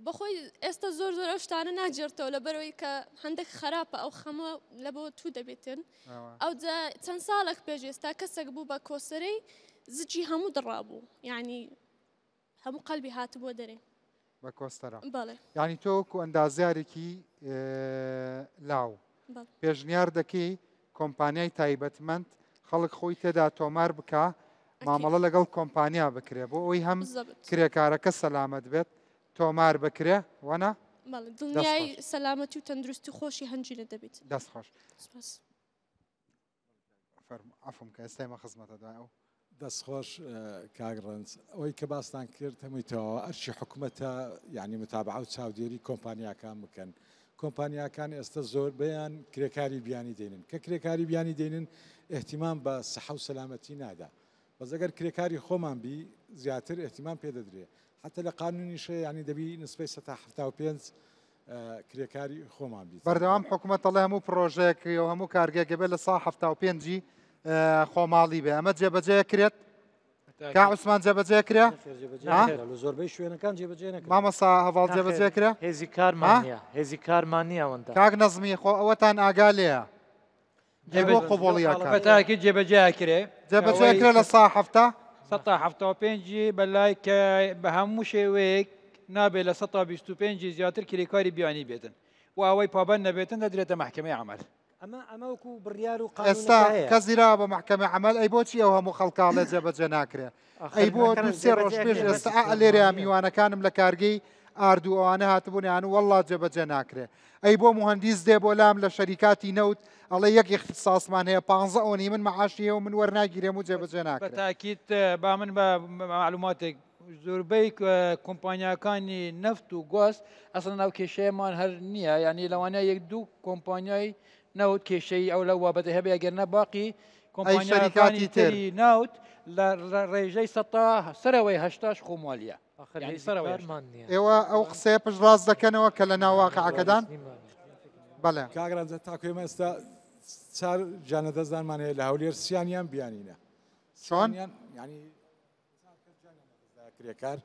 بەخۆی ئێستا زۆر زۆر ئەو شتانە ناگێڕتەوە لەبەرەوەی کە هەندێک خراپە ئەو خەمە لە بۆ تو دەبێتن ئەوجا چەند ساڵێک پێش ئێستا کەسێک بوو بە کۆسەرەی زجی هەموو دڕابوو یعنی هەموو قەلبی هاتبووە دەرێ. بە کۆستەرە. بەڵێ. یانی تۆ وەکو ئەندازیارێکی لاو پێشنیار دەکەی کۆمپانیای تایبەتمەند خەڵک خۆی تێدا تۆمار بکا مامەڵە لەگەڵ کۆمپانیا بکرێ بۆ ئەوی هەم کرێکارەکە سەلامەت بێت تۆمار بکرێ وەنا؟ بەڵێ دڵنیای سەلامەتی و تەندروستی خۆشی هەنجینە دەبیت. دەست خۆش. سپاس. فەرموو عەفوم کە ئێستا ئێمە خزمەتە دوای ئەو. دەست خۆش کاک ڕەنج ئەوەی کە باستان کرد هەمووی تەواوە ئەرکی حکومەتە یعنی متابعە و چاودێری کۆمپانیاکان بکەن کۆمپانیاکان ئێستا زۆربەیان کرێکاری بیانی دێنن کە کرێکاری بیانی دێنن احتیمام بە سەحە و سەلامەتی نادا بەس ئەگەر کرێکاری خۆمان بی زیاتر احتیمام پێ دەدرێ حتی لە قانونیشە یعنی دەبی نسبەی 75 کرێکاری خۆمان بیت. بەردەوام حکومەت دەڵێ هەموو پڕۆژەیەک و هەموو کارگەیەک ئەبێت 75% ی خۆماڵی بێ ئەمە جێبەجێ کرێت کا عوسمان جێبەجێ کرێ لە زۆربەی شوێنەکان جێبەجێ نەکرا مامۆستا هەڤاڵ جێبەجێ کرێ هێزی کارمان نییە هێزی کارمان نییە ئەوەندە کاک نەزمی خۆ ئەوەتان ئاگا لێیە بۆ قبوڵی ئەکات؟ بە تاکید جێبەجێ ئەکرێ. جێبەجێ ئەکرێ لە سا 70؟ سەتا 75 ی بەلای کە بە هەموو شێوەیەک نابێ لە سەتا 25 ی زیاتر کرێکاری بیانی بێتن و ئەوەی پابەند نەبێتن دەدرێتە مەحکەمەی عەمەل. ئەمە ئەمە وەکو بڕیار و ئێستا قانونەکە هەیە. کەس دیراوە بە مەحکەمەی عەمەل ئەی بۆچی ئەو هەموو خەڵکە ئەڵێ جێبەجێ ناکرێ؟ ئەی بۆ دوو سێ ڕۆژ پێش ئێستا ئا لێرەیا میوانەکانم لە کارگەی ئارد و ئەوانە هاتبوون یان وەڵڵا جێبەجێ ناکرێ ئەی بۆ موهەندیس دێ بۆ لام لە شەریکاتی نەوت ئەڵێ یەک ئیختیساسمان هەیە پانزە ئەوەنەی من مەعاشی هەیە و من وەرناگیرێم و جێبەجێ ناکرێ. بە تاکید با من بە مەعلوماتێک زۆربەی کۆمپانیاکانی نەفت و گواز ئەسڵەن ئەو کێشەیەمان هەر نییە یعنی لەوانەیە یەک دوو کۆمپانیای نەوت کێشەی ئەو لەو بابەتە هەبێ ئەگەر نە باقی کۆمپانیاکانی تری نەوت لە ڕێژەی سەتا سەرەوەی هەشتاش خۆمالیە یعنی سەرەوەی هەشتا. ئێوە ئەو قسەیە پشتڕاست دەکەنەوە کە لە ناو واقعەکەدان؟ بەڵێ. کاک ڕەنجە تاکو ئێمە ئێستا چار گیانلەدەستدانمان هەیە لە هەولێر سیانیان بیانینە. چۆن؟ یعنی کرێکار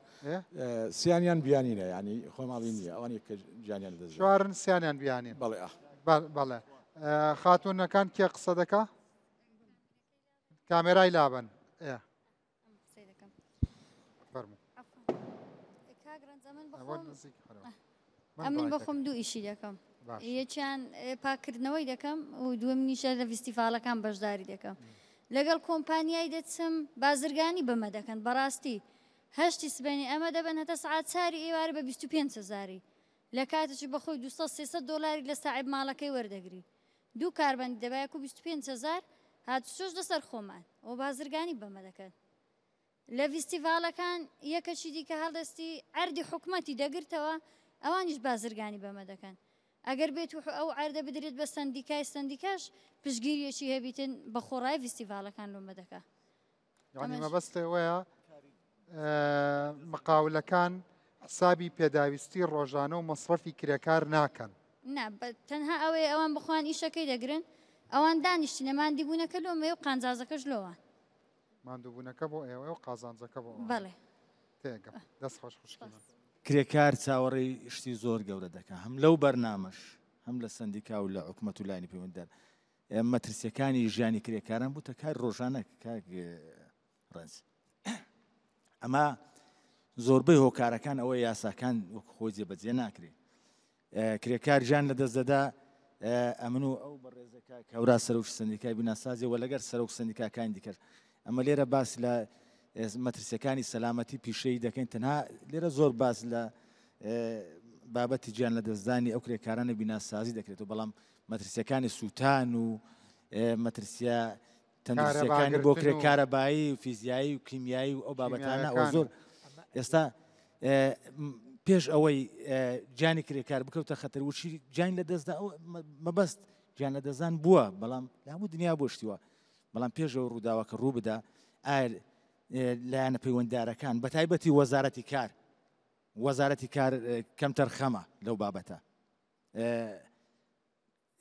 سیانیان بیانینە ینی خۆماڵی نییە ئەوانی کە گیانیان لەدەست چوارن سیانیان بیانین بەڵێ بەڵێ خاتونەکان کێ قسە دەکا کامێرای لابن ئەمن بەخۆم دوو ئیشی دەکەم یەکیان پاکردنەوەی دەکەم و دووەمینیشە لە ڤیستیڤاڵەکان بەشداری دەکەم لەگەڵ کۆمپانیای دەچم بازرگانی بەمە دەکەن بەڕاستی هەشتی سبەینێ ئەمە دەبەن هەتا سەعات چاری ئێوارە بە 25 هەزاری لە کاتێکی بەخۆی 200 300 دۆلاری لە ساعب ماڵەکەی وەردەگری دوو کاربەندی دەبا یەک و 25 هەزار هاتوچۆش لەسەر خۆمان و بازرگانی بەمە دەکەن لە ڤیستیڤاڵەکان یەکەکی دیکە هەڵدەستی عەردی حکومەتی دەگرتەوە ئەوانیش بازرگانی بەمە دەکەن ئەگەر بێت و ئەو عەردە بدرێت بە سەندیکای سەندیکاش پشتگیریەکی هەبیتن بە خۆڕای ڤیستیڤاڵەکان لۆمە دەکا. یعنی مەبەست ئەوەیە مقاولەکان حسابی پێداویستی ڕۆژانە و مەسرەفی کرێکار ناکەن. نا تەنها ئەوەیە ئەوان بەخۆیان ئیشەکەی دەگرن ئەوان دانیشتنە ماندیبوونەکە لۆمەیە و قانجازەکەش لۆوان. ماندووبوونەکە بۆ ئێوەیە و قازانجەکە بۆ ئەوانە. بەڵێ. تێگەم. دەست خۆش خوشکی من. کرێکار چاوەڕێی شتی زۆر گەورە دەکا هەم لەو بەرنامەش هەم لە سەندیکا و لە حکومەت و لایەنی پەیوەندیدار. مەترسیەکانی ژیانی کرێکاران بووتە کار ڕۆژانە کاک ڕەنج. ئەمە زۆربەی هۆکارەکان ئەوە یاساکان وەک خۆی جێبەجێ ناکرێ. کرێکار گیان لەدەست دەدا، ئەمن و ئەو بەڕێزە کاک هەوراز سەرۆکی سەندیکای بیناسازی و لەگەر سەرۆک سەندیکاکانی دیکەش ئەمە لێرە باس لە مەترسیەکانی سەلامەتی پیشەیی دەکەین تەنها لێرە زۆر باس لە بابەتی گیان لەدەستدانی ئەو کرێکارانە بیناسازی دەکرێت و بەڵام مەترسیەکانی سووتان و مەترسیە تەندروستیەکانی بۆ کرێ کارەبایی و فیزیایی و کیمیایی و ئەو بابەتانە ئەوە زۆر ئێستا پێش ئەوەی گیانی کرێکار بکەوتە خەتەر وچی گیان لە دەستدا مەبەست گیان لە دەستدان بووە بەڵام لە هەموو دنیا بۆشتیوە بەڵام پێش ئەو ڕووداوەکە ڕوو بدا ئایا لایەنە پەیوەنددارەکان بە تایبەتی وەزارەتی کار وەزارەتی کار کەمتەرخەمە لەو بابەتە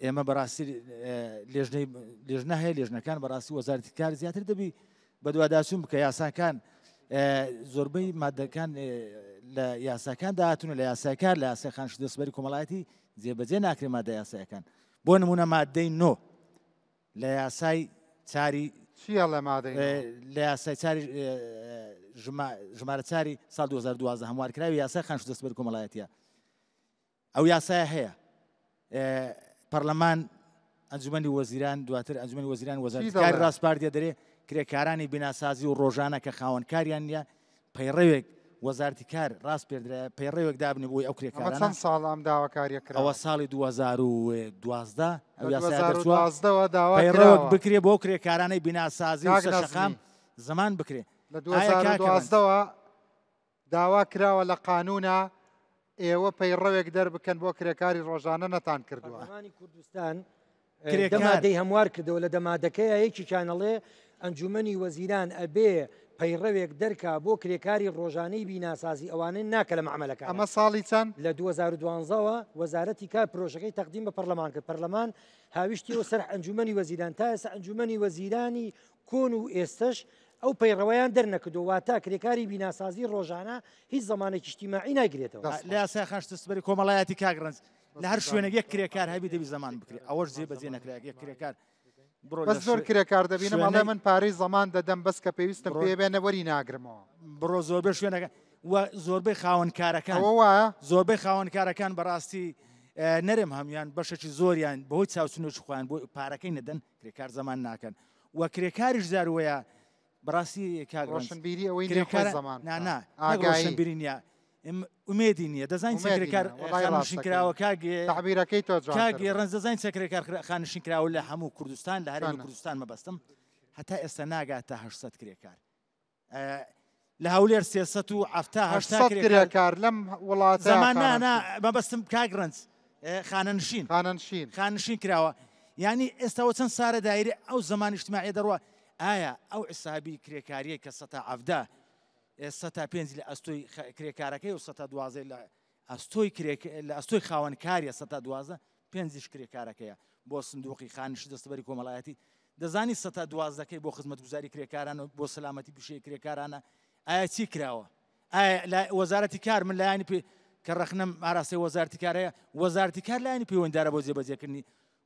ئێمە بەڕاستی لێژنەی لێژنە هەیە لێژنەکان بەڕاستی وەزارەتی کار زیاتر دەبی بەدواداچوون بکە یاساکان زۆربەی مادەکان لە یاساکان داهاتون لە یاساکار لە یاسای خانش دەستبەری کۆمەڵایەتی جێبەجێ ناکرێ مادە یاسایەکان بۆ نمونە مادەی نۆ لە یاسای چاری چییە لە مادەی لە یاسای چاری ژمارە چاری ساڵ 2012 هەموارکراوی یاسای خانش دەستبەری کۆمەڵایەتیە ئەو یاسایە هەیە پەرلەمان ئەنجومەنی وەزیران دواتر ئەنجومەنی وەزیران وەزارەتی کاری ڕاسپاردیە دەرێ کرێکارانی بیناسازی و ڕۆژانە کە خاوەن کاریان نییە پەیڕەوێک وەزارتی کار ڕاست پێدرا پەیڕەوێک دابنێ بۆی ئەو کرێکارانە چەند ساڵ ئەم داواکاریە کرا ئەوە ساڵی 2012 ئەو یاسایە دەرچووە 2012 داوا پەیڕەوێک بکرێ بۆ کرێکارانەی بیناسازی و سەر شەقام زەمان بکرێ لە 2012ەوە داوا کراوە لە قانونا ئێوە پەیڕەوێک دەربکەن بۆ کرێکاری ڕۆژانە نەتان کردووە. پەرلەمانی کوردستان دە مادەی هەموار کردەوە لە دە مادەکەیە یەکێکیان ئەڵێ ئەنجومەنی وەزیران ئەبێ پەیڕەوێک دەرکا بۆ کرێکاری ڕۆژانەی بیناسازی ئەوانەی ناکە لە مەعمەلەکان. ئەمە ساڵی چەند؟ لە 2012 وە وەزارەتی کار پرۆژەکەی تەقدیم بە پەرلەمان کرد پەرلەمان هاویشتیەوە سەر ئەنجومەنی وەزیران تا ئێستا ئەنجومەنی وەزیرانی کۆن و ئێستەش ئەو پەیڕەوەیان دەرنەکردووە، واتە کرێکاری بیناسازی ڕۆژانە هیچ زەمانێکی ئیجتیماعی نایگرێتەوە. لە یاسای خانشتسپەری کۆمەڵایەتی کاک ڕەنج لە هەر شوێنێک یەک کرێکار هەبی دەبی زەمان بکرێ ئەوەش جێ بەجێ نەکرا یەک کرێکار بڕۆ بەس زۆر کرێکار دەبینم ئەڵێ من پارەی زەمان دەدەم بەس کە پێویستم پێ بێ نەوەری ناگرمەوە. بڕۆ زۆربەی شوێنەکە و زۆربەی خاوەنکارەکان ئەوە وایە؟ زۆربەی خاوەنکارەکان بەڕاستی نەرم هەموان بەشێکی زۆریان بەهۆی چاوچنۆکی خۆیان بۆ پارەکەی نەدەن کرێکار زەمان ناکەن و کرێکاریش جار وەیە بەڕاستی کاک ڕەنج ڕۆشنبیری ئەوەی نیە کرێکار خۆی زەمان نا بکا نا نەک ئاگایی ڕۆشنبیری نییە ئومێدی نییە دەزانین چەند ئومێدی کرێکار نییە وەڵای خانەنشین ڕاستەکەی کراوە کاک تەعبیرەکەی تۆ کاک جوانتر بوو ڕەنج دەزانین چەند کرێکار خانەنشین کراوە لە هەموو کوردستان لە هەرێمی چەنە کوردستان مەبەستم هەتا ئێستا ناگاتە 800 کرێکار لە هەولێر 370 هەشتا 800 کرێکار لەم وڵاتە زەمان نا نا مەبەستم کاک ڕەنج خانەنشین خانەنشین خانشین کراوە یعنی ئێستاوە چەند سارە دایرە ئەو زەمان اجتماعی دەڕوە ئایا ئەو حسابی کرێکاریە کە سەتا عەفدا سەتا پێنج لە ئەستۆی کرێکارەکەی و سەتا دوازدە لە ئەستۆی کرێک لە ئەستۆی خاوەن کاریە سەتا 12 پێنجیش کرێکارەکەیە بۆ سندوقی خانش دەستەبەری کۆمەڵایەتی دەزانی سەتا دوازدەکەی بۆ خزمەتگوزاری کرێکاران و بۆ سەلامەتی پیشەی کرێکارانە ئایا چی کراوە ئایا وەزارەتی کار من لایەنی پێ کە ڕەخنەم ئاراستەی وەزارەتی کارەیە وەزارەتی کار لایەنی پەیوەنددارە بۆ جێبەجێکردنی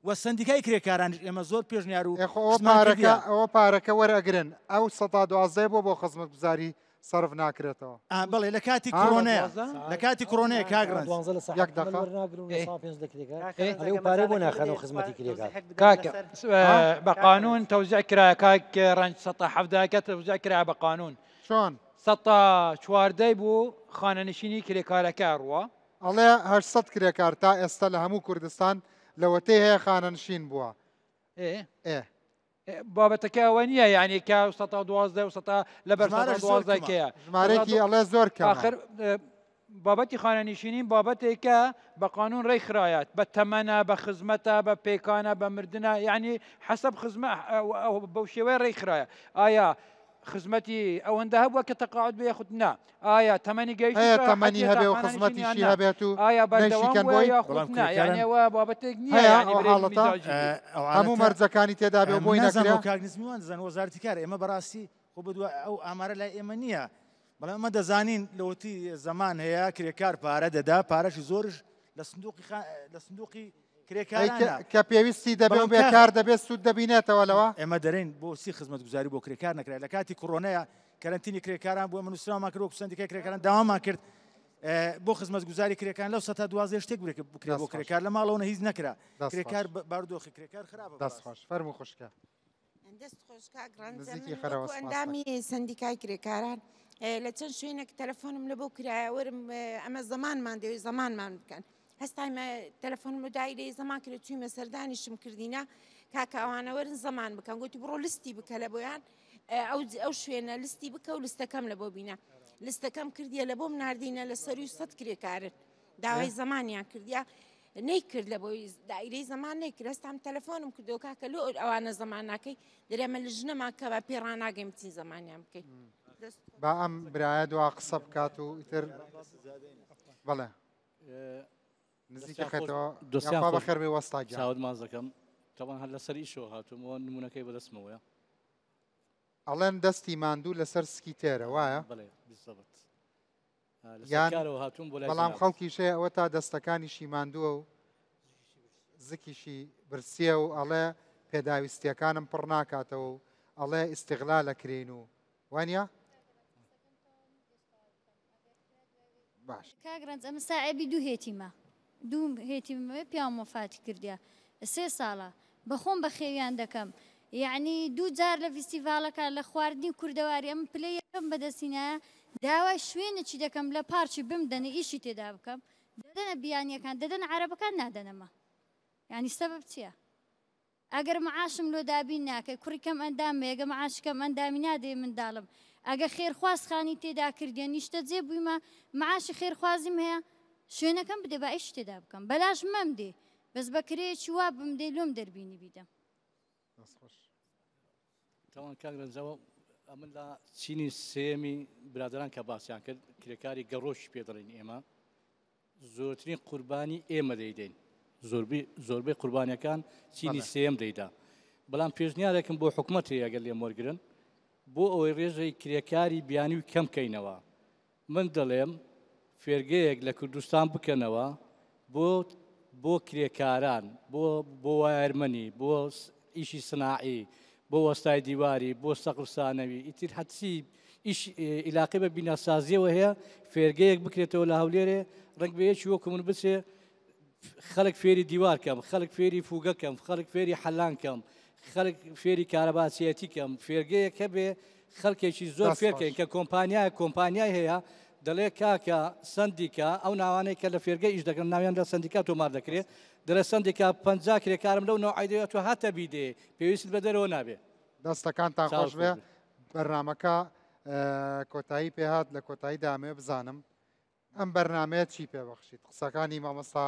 و سەندیکای کرێکارانیش ئێمە زۆر پێشنیار و ئێ خۆ ئەوە شتمان پارەکە کردیە. ئەوە پارەکە وەرئەگرن ئەو 12% بۆ بۆ خزمەتگوزاری سەرف ناکرێتەوە. ئا بەڵێ لە کاتی ها؟ کڕۆنەیە لە کاتی کڕۆنەیە کاک ڕەنج. دوانزە لە یەک ساحەت دەقە. وەرناگرن و لە سا پێنج لە کرێکار کاکە ئەڵێ ئەو ڕەنج پارەی بۆ مەجالەکە ناخەنەوە بدەیت خزمەتی کرێکار. تەوزیحێک بدەم کاکە لەسەر ها؟ بە قانون تەوزیع کرایە کاک ڕەنج سەتا حەفداکە تەوزیع کرایە بە قانون چۆن؟ سەتا چواردەی بوو خانەنشینی کرێکارەکە ڕوە. ئەڵێ 800 کرێکار تا ئێستا لە هەموو کوردستان لەوەتەی هەیە خانەنشین بووە. ئێ ئێ. بابەتەکە ئەوە نییە یعنی کە سەتا دوازدە و سەتا لەبەر سەتا ژمارەش زۆر دوازدە کەمە. کەیە ژمارەیەکی ئەڵێ زۆر کەمە. ئاخر بابەتی خانەنشینی بابەتێکە بە قانون ڕێک خرایەت بە تەمەنە بە خزمەتە بە پێکانە بە مردنە یعنی حەسەب خزمە بەو شێوەیە ڕێک خرایە ئایا خزمەتی ئەوەندە هەبووە کە تەقاعد بێ یاخود نا ئایا تەمەنی گەیشتووە هەیە تەمەنی حەتیە تا هەبێ و خانەنشین یان خزمەتیشی نا هەبێت و ئایا بەردەوام نەیشیکەن بووە بۆی یاخود بەڵام نا کرێکاران یعنی ئەوە بابەتێک نییە هەیە یعنی ئەو برێک حاڵەتە میزاجی بێت. ئەو هەموو حاڵەتە مەرجەکانی تێدا بێ و من بۆی نازانم نەکرێ ئەو کاک نزمی وان دەزانن وەزارەتی کار ئێمە بەڕاستی خۆ بەدوا ئەو ئامارە لای ئێمە نییە بەڵام ئەمە دەزانین لەوەتی زەمان هەیە کرێکار پارە دەدا پارەشی زۆرش لە سندوقی لە سندوقی کرێکارانە کە پێویستی دەبێ و بەڵام بێکار دەبێت سوود دەبینێتەوە لەوە ئێمە دەرێن بۆ سی خزمەتگوزاری بۆ کرێکار نەکرا لە کاتی کۆرۆنەیە کەرەنتینی کرێکاران بۆ ئێمە نووسراومان کرد وەکو سەندیکای کرێکاران داوامان کرد بۆ خزمەتگوزاری کرێکان لەو سەتا دوازدە شتێک بکرێ بۆ کرێکار لە ماڵەوە هیچ نەکرا کرێکار بارودۆخی کرێکار خراپە دەست خۆش فەرموو خوشکە. دەست خۆش کاک ڕەنجە نزیکی من خەرەوە وەکو سپاس ئەندامی سەندیکای کرێکاران لە چەند شوێنێک تەلەفۆنم لە بۆ کرایە وەرم ئەمە زەمانمان دەوێت زەمانمان بکەن هەستایمە تەلەفۆنم و دایرەی زەمان کرد چوویمە سەردانیشم کردینە کاکە ئەوانە وەرن زەمان بکەن گوتی بڕۆ لستی بکە لە بۆیان ئەو ئەو شوێنە لستی بکە و لستەکەم لە بۆ بینە لستەکەم کردیە لە بۆم ناردینە لە سەروی سەد کرێکارن داوای زەمانیان کردیا نەیکرد لە بۆی دایرەی زەمان نەیکرد هەستام تەلەفۆنم کردەوە کاکە لۆ ئەوانە زەمان ناکەی دەرێمە لە ژنەمان کە بە پێ ڕاناگەین بچین زەمانیان بکەین با ئەم برایە دوا قسە بکات و ئیتر بەڵێ نزیکی خێتەوە دۆستیان یاخوا بەخێر بێ وەستا گیان چاوت ماز دەکەم تەبان هەر لەسەر ئیشەوە هاتوومەوە نمونەکەی بەدەستمەوەیە. ئەڵێن دەستی ماندوو لەسەر سکی تێرە وایە؟ بەڵێ بالضبط. یان بەڵام خەڵکیش هەیە ئەوە تا دەستەکانیشی ماندووە و زکیشی برسیە و ئەڵێ پێداویستیەکانم پڕ ناکاتەوە و ئەڵێ ئیستیغلال ئەکرێین و وانە؟ باش. کاک ڕەنج ئەمن ساعێبی دوو هێتیمە دوو هێتیمە پیاوم وەفاتی کردیە سێ ساڵە بەخۆم بەخێویان دەکەم یەعنی دوو جار لە ڤیستیڤاڵەکە لە خواردنی کوردەواری ئەمن پلەی یەکەم بەدەستینایە داوای شوێنێکی دەکەم لە پارکی بمدەنێ ئیشی تێدا بکەم دەدەنە بیانیەکان دەدەنە عەرەبەکان نادەنەمە یعنی سەبەب چییە؟ ئەگەر معاشم لۆ دابین ناکەی کوڕی کەم ئەندام مەیە گە معاشی کەم ئەندامی نادەی منداڵم ئەگە خێرخواز خانی تێدا کردیە نیشتەجێ بوویمە معاشی خێرخوازیم هەیە شوێنەکەم بدێ با ئیشی تێدا بکەم بەلاش مەمدێ بەس بە کرێیەکی وا بمدەی لۆم دەربینی بیدەم. دەست خۆش. تاوان کاک رەنجەوە ئەمن لە چینی سێمی برادران کە باسیان کرد کرێکاری گەڕۆکی پێ دەڵێن ئێمە زۆرترین قوربانی ئێمە دەیدەین زۆربەی قوربانیەکان چینی سێم دەیدا بەڵام پێشنیارێکم بۆ حکومەت هەیە گەر لێم وەرگن بۆ ئەوەی ڕێژەی کرێکاری بیانی و کەم کەینەوە من دەڵێم فێرگەیەک لە کوردستان بکەنەوە بۆ بۆ کرێکاران بۆ بۆ وایەرمەنی بۆ ئیشی سناعی بۆ وەستای دیواری بۆ سەقف سانەوی ئیتر هەرچی ئیش ئیلاقی بە بیناسازیەوە هەیە فێرگەیەک بکرێتەوە لە هەولێرێ ڕنگ بە یەکی وەکو من بچێ خەڵک فێری دیوار کەم خەڵک فێری فوگە کەم خەڵک فێری حەلان کەم خەڵک فێری کارەباچیەتی کەم فێرگەیەک هەبێ خەڵکێکی زۆر فێرکەین کە کۆمپانیا کۆمپانیای هەیە دەڵێ کاکە سندیکا ئەو ناوانەی کە لە فێرگە ئیش دەکەن ناویان لە سندیکا تۆمار دەکرێت دەڵێ سندیکا 50 کرێکارم لەو نەوعەی دەوێت تۆ هاتە بیدێ پێویست بە دەرەوە نابێ. دەستەکانتان خۆش بێ بەرنامەکە کۆتایی پێهات لە کۆتایی دامێ بزانم ئەم بەرنمەیە چی پێبەخشیت قسەکانی مامۆستا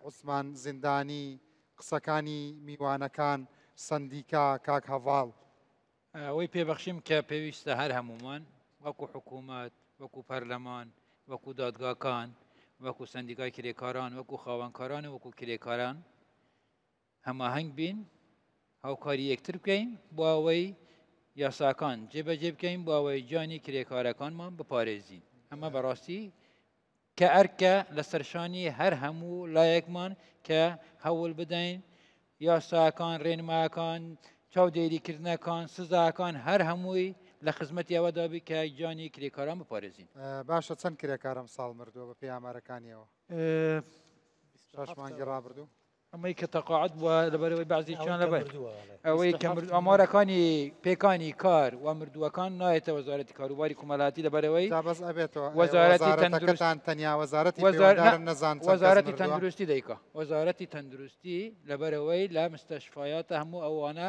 عوسمان زیندانی قسەکانی میوانەکان سندیکا کاک هەڤاڵ ئەوەی پێبەخشیم کە پێویستە هەر هەمومان وەکو حکوومەت وەکو پەرلەمان وەکو دادگاکان وەکو سندیکای کرێکاران وەکو خاوەنکاران و وەکو کرێکاران هەماهەنگ بین هاوکاری یەکتر بکەین بۆ ئەوەی یاساکان جێبەجێ بکەین بۆ ئەوەی گیانی کرێکارەکانمان بپارێزین ئەمە بەڕاستی کە ئەرکە لە سەرشانی هەر هەموو لایەکمان کە هەوڵ بدەین یاساکان ڕێنماکان چاودێریکردنەکان سزاکان هەر هەمووی لە خزمەتی ئەوەدا بی کە گیانی کرێکاران بپارێزین. باشە چەند کرێکار ئەمساڵ مردووە بە پێی ئامارەکانیەوە؟ شەش مانگی ڕابردوو؟ ئەمەی کە تەقاعد بووە لەبەرەوەی بەعزێکیان لەبەر ئەوەی کە ئامارەکانی پێکانی کار و مردووەکان نایەتە وەزارەتی کاروباری کۆمەڵاتی لەبەرەوەی جا بەس ئەبێتەوە وەزارەتی تەندروست وەزارەتەکەتان تەنیا وەزارەتی پەیوەندارن نەزان چەند کەس وەزارەتی مردووە؟ تەندروستی دەیکا وەزارەتی تەندروستی لەبەرەوەی لە مستەشفایاتە هەموو ئەوانە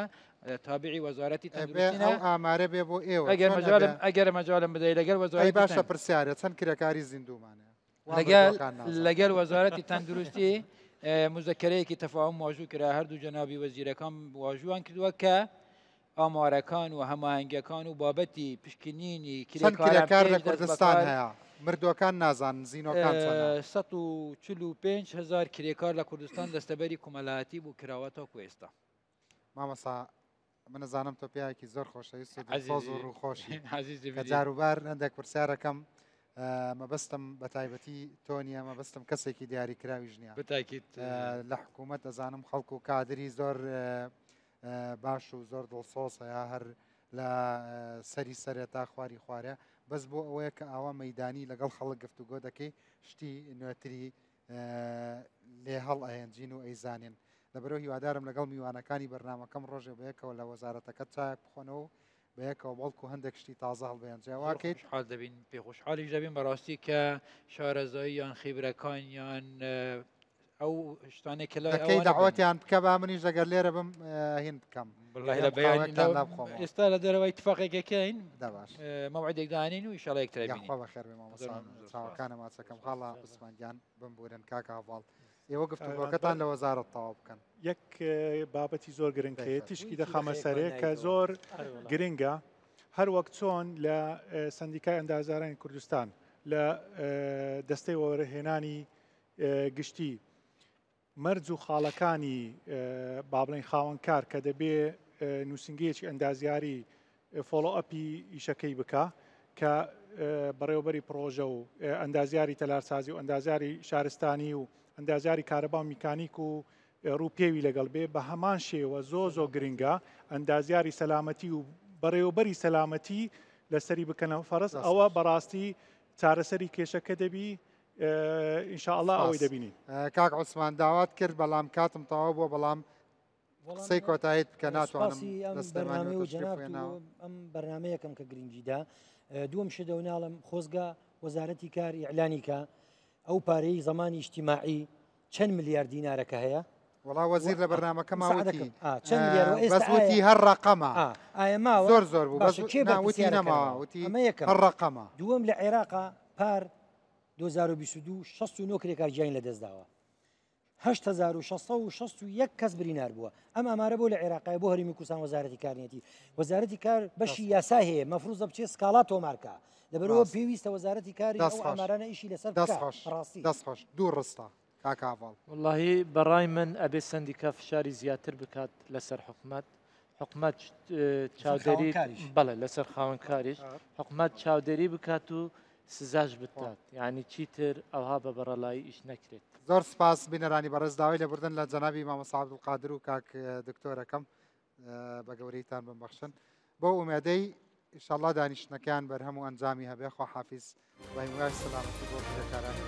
تابعی وەزارەتی ئەبێ تەندروستی ئەو ئامارە بێ بۆ ئێوە ئەگەر چۆن مەجالم ئەبێ؟ ئەگەر مەجالم بدەی لەگەڵ ئەی وەزارەتی باشە تەن پرسیارە چەند کرێکاری زیندوومان هەیە؟ لەگەل لەگەل وەزارەتی تەندروستی مزەکەرەیەکی تەفاهم واژوو کرا هەردوو جەنابی وەزیرەکان واژووان کردووە کە ئامارەکان و هەماهەنگیەکان و بابەتی پشکنینی چەند کرێکار لە کوردستان هەیە مردووەکان نازانن زینۆکان چەنە؟ 145 هزار کرێکار لە کوردستان دەستەبەری کۆمەلایەتی بوو کراوە تاکو ئێستا. مامۆستا من ئەزانم تۆ پیاوێکی زۆر خۆشەویست و دڵسۆز و ڕووخۆشی کە جاروبار هەندێک پرسیارەکەم مەبەستم بە تایبەتی تۆ نییە مەبەستم کەسێکی دیاریکراویش نییە لە حکوومەت دەزانم خەڵک و کادری زۆر باش و زۆر دڵسۆز هەیە هەر لە سەری سەرێ تا خواری خوارێ بەس بۆ ئەوەیە کە ئاوا مەدانی لەگەڵ خەڵک گفتوگۆ دەکەی شتی نوێتری لێ هەڵ ئەهێنجین و ئەیزانین لەبەرئەوە هیوادارم لەگەڵ میوانەکانی بەرنامەکەم ڕۆژێ بەیەکەوە لە وەزارەتەکەت چایەک بخۆنەوە و بەیەکەوە بەڵکو هەندێک شتی تازە هەڵبهێنجێ زۆر واکەیت؟ خۆشحاڵ دەبین پێ خۆشحاڵیش دەبین بەڕاستی کە شارەزایی یان خیبرەکان یان ئەو شتانەی کە لای دەکەی ئەوانە بن. دەعوەتیان بکە با منیش ئەگەر لێرە بم هین بکەم واللهی لە بێم بەیانی قاوەیەکتان لە لا بخۆمەوە. ئێستا لە دەرەوە ئیتفاقێک ئەکەین دە باش. مەوعیدێک دانین و ئیشەڵا یەکتر ئەبینین. یاخوا بەخێر بێ مامۆستا زۆر مەمنون زۆر سوپاس. چاوەکانە ماچەکەم خاڵە عوسمان گیان بمبورن کاکە هەڤاڵ ئێوە گفتوگۆکەتان لە وەزارەت تەواو بکەن. یەک بابەتی زۆر گرنگ هەیە تیشکی دەخەمە سەرێ کە زۆر گرنگە هەر وەک چۆن لە سندیکای ئەندازیارانی کوردستان لە دەستەی وەبەرهێنانی گشتی مەرج و خاڵەکانی با بڵێین خاوەنکار کە دەبێ نووسنگەیەکی ئەندازیاری follow up ی ئیشەکەی بکا کە بەڕێوەبەری پڕۆژە و ئەندازیاری تەلارسازی و ئەندازیاری شارستانی و ئەندازیاری کارەبا و میکانیک و ڕووپێوی لەگەڵ بێ بە هەمان شێوە زۆ زۆ گرنگە ئەندازیاری سەلامەتی و بەڕێوەبەری سەلامەتی لەسەری بکەنەوە فەرز ئەوە بەڕاستی چارەسەری کێشەکە دەبی ئینشاءاللە ئەوەی دەبینین. کاک عوسمان داوات کرد بەڵام کاتم تەواو بووە بەڵام قسەی کۆتاییت بکە ناتوانم سوپاسی ئەم لە سلێمانیەوە بەرنامەیە و تەشریف جەنابت و بهێناوە. ئەم بەرنامەیەکەم کە گرنگیدا دووەم شت ئەو ناڵم خۆزگە وەزارەتی کار ئیعلانی کە ئەو پارەی زەمانی ئیجتیماعی چەند ملیار دینارەکە هەیە وەڵا وەزیر لە بەرنامەکەما مساعدەکەم. وتی ئا، چەند ملیار و بەس ئێستا وتی ئایا هەر ڕەقەمە ئا، ئایا ماوە زۆر زۆر بوو بەس باشە کێ نا وتی بەرپرسیارەکە نەماوە ماوە؟ وتی ئەمە یەکەم هەر ڕەقەمە دووەم لە عێراقا پار 2022 69 کرێکار گیانی لەدەستداوە 8661 کەس برینار بووە ئەم ئامارە بۆ لە عێراقای بۆ هەرێمی کوردستان وەزارەتی کارنیەتی وەزارەتی کار بەشی یاسا هەیە مەفروزە بچێ سکاڵا تۆمارکە لەبەرەوە پێویستە وەزارەتی کاری ئەو ئامارانە ئیشی لەسەر دەست خۆش ڕاستی دەست خۆش دوو ڕستە کاک هاڤاڵ. وەڵاهی بەڕای من ئەبێ سەندیکا فشاری زیاتر بکات لەسەر حکومەت حکومەت چاودێری بەڵێ لەسەر خاوەنکاریش حکومەت چاودێری بکات و سزاش بدات یعنی چیتر ئەوها بە بەڕەلایی ئیش نەکرێت. زۆر سپاس بینەرانی بەڕێز داوای لێبوردن لە جەنابی مامۆستا عەبدولقادر و کاک دکتۆرەکەم بە گەورەیتان بمبەخشن بەو ئومێدەی ئیشەڵڵا دانیشتنەکەیان بەرهەم و ئەنجامی هەبێ خواحافیز بە هیوای سەلامەتی بۆ کرێکارانی.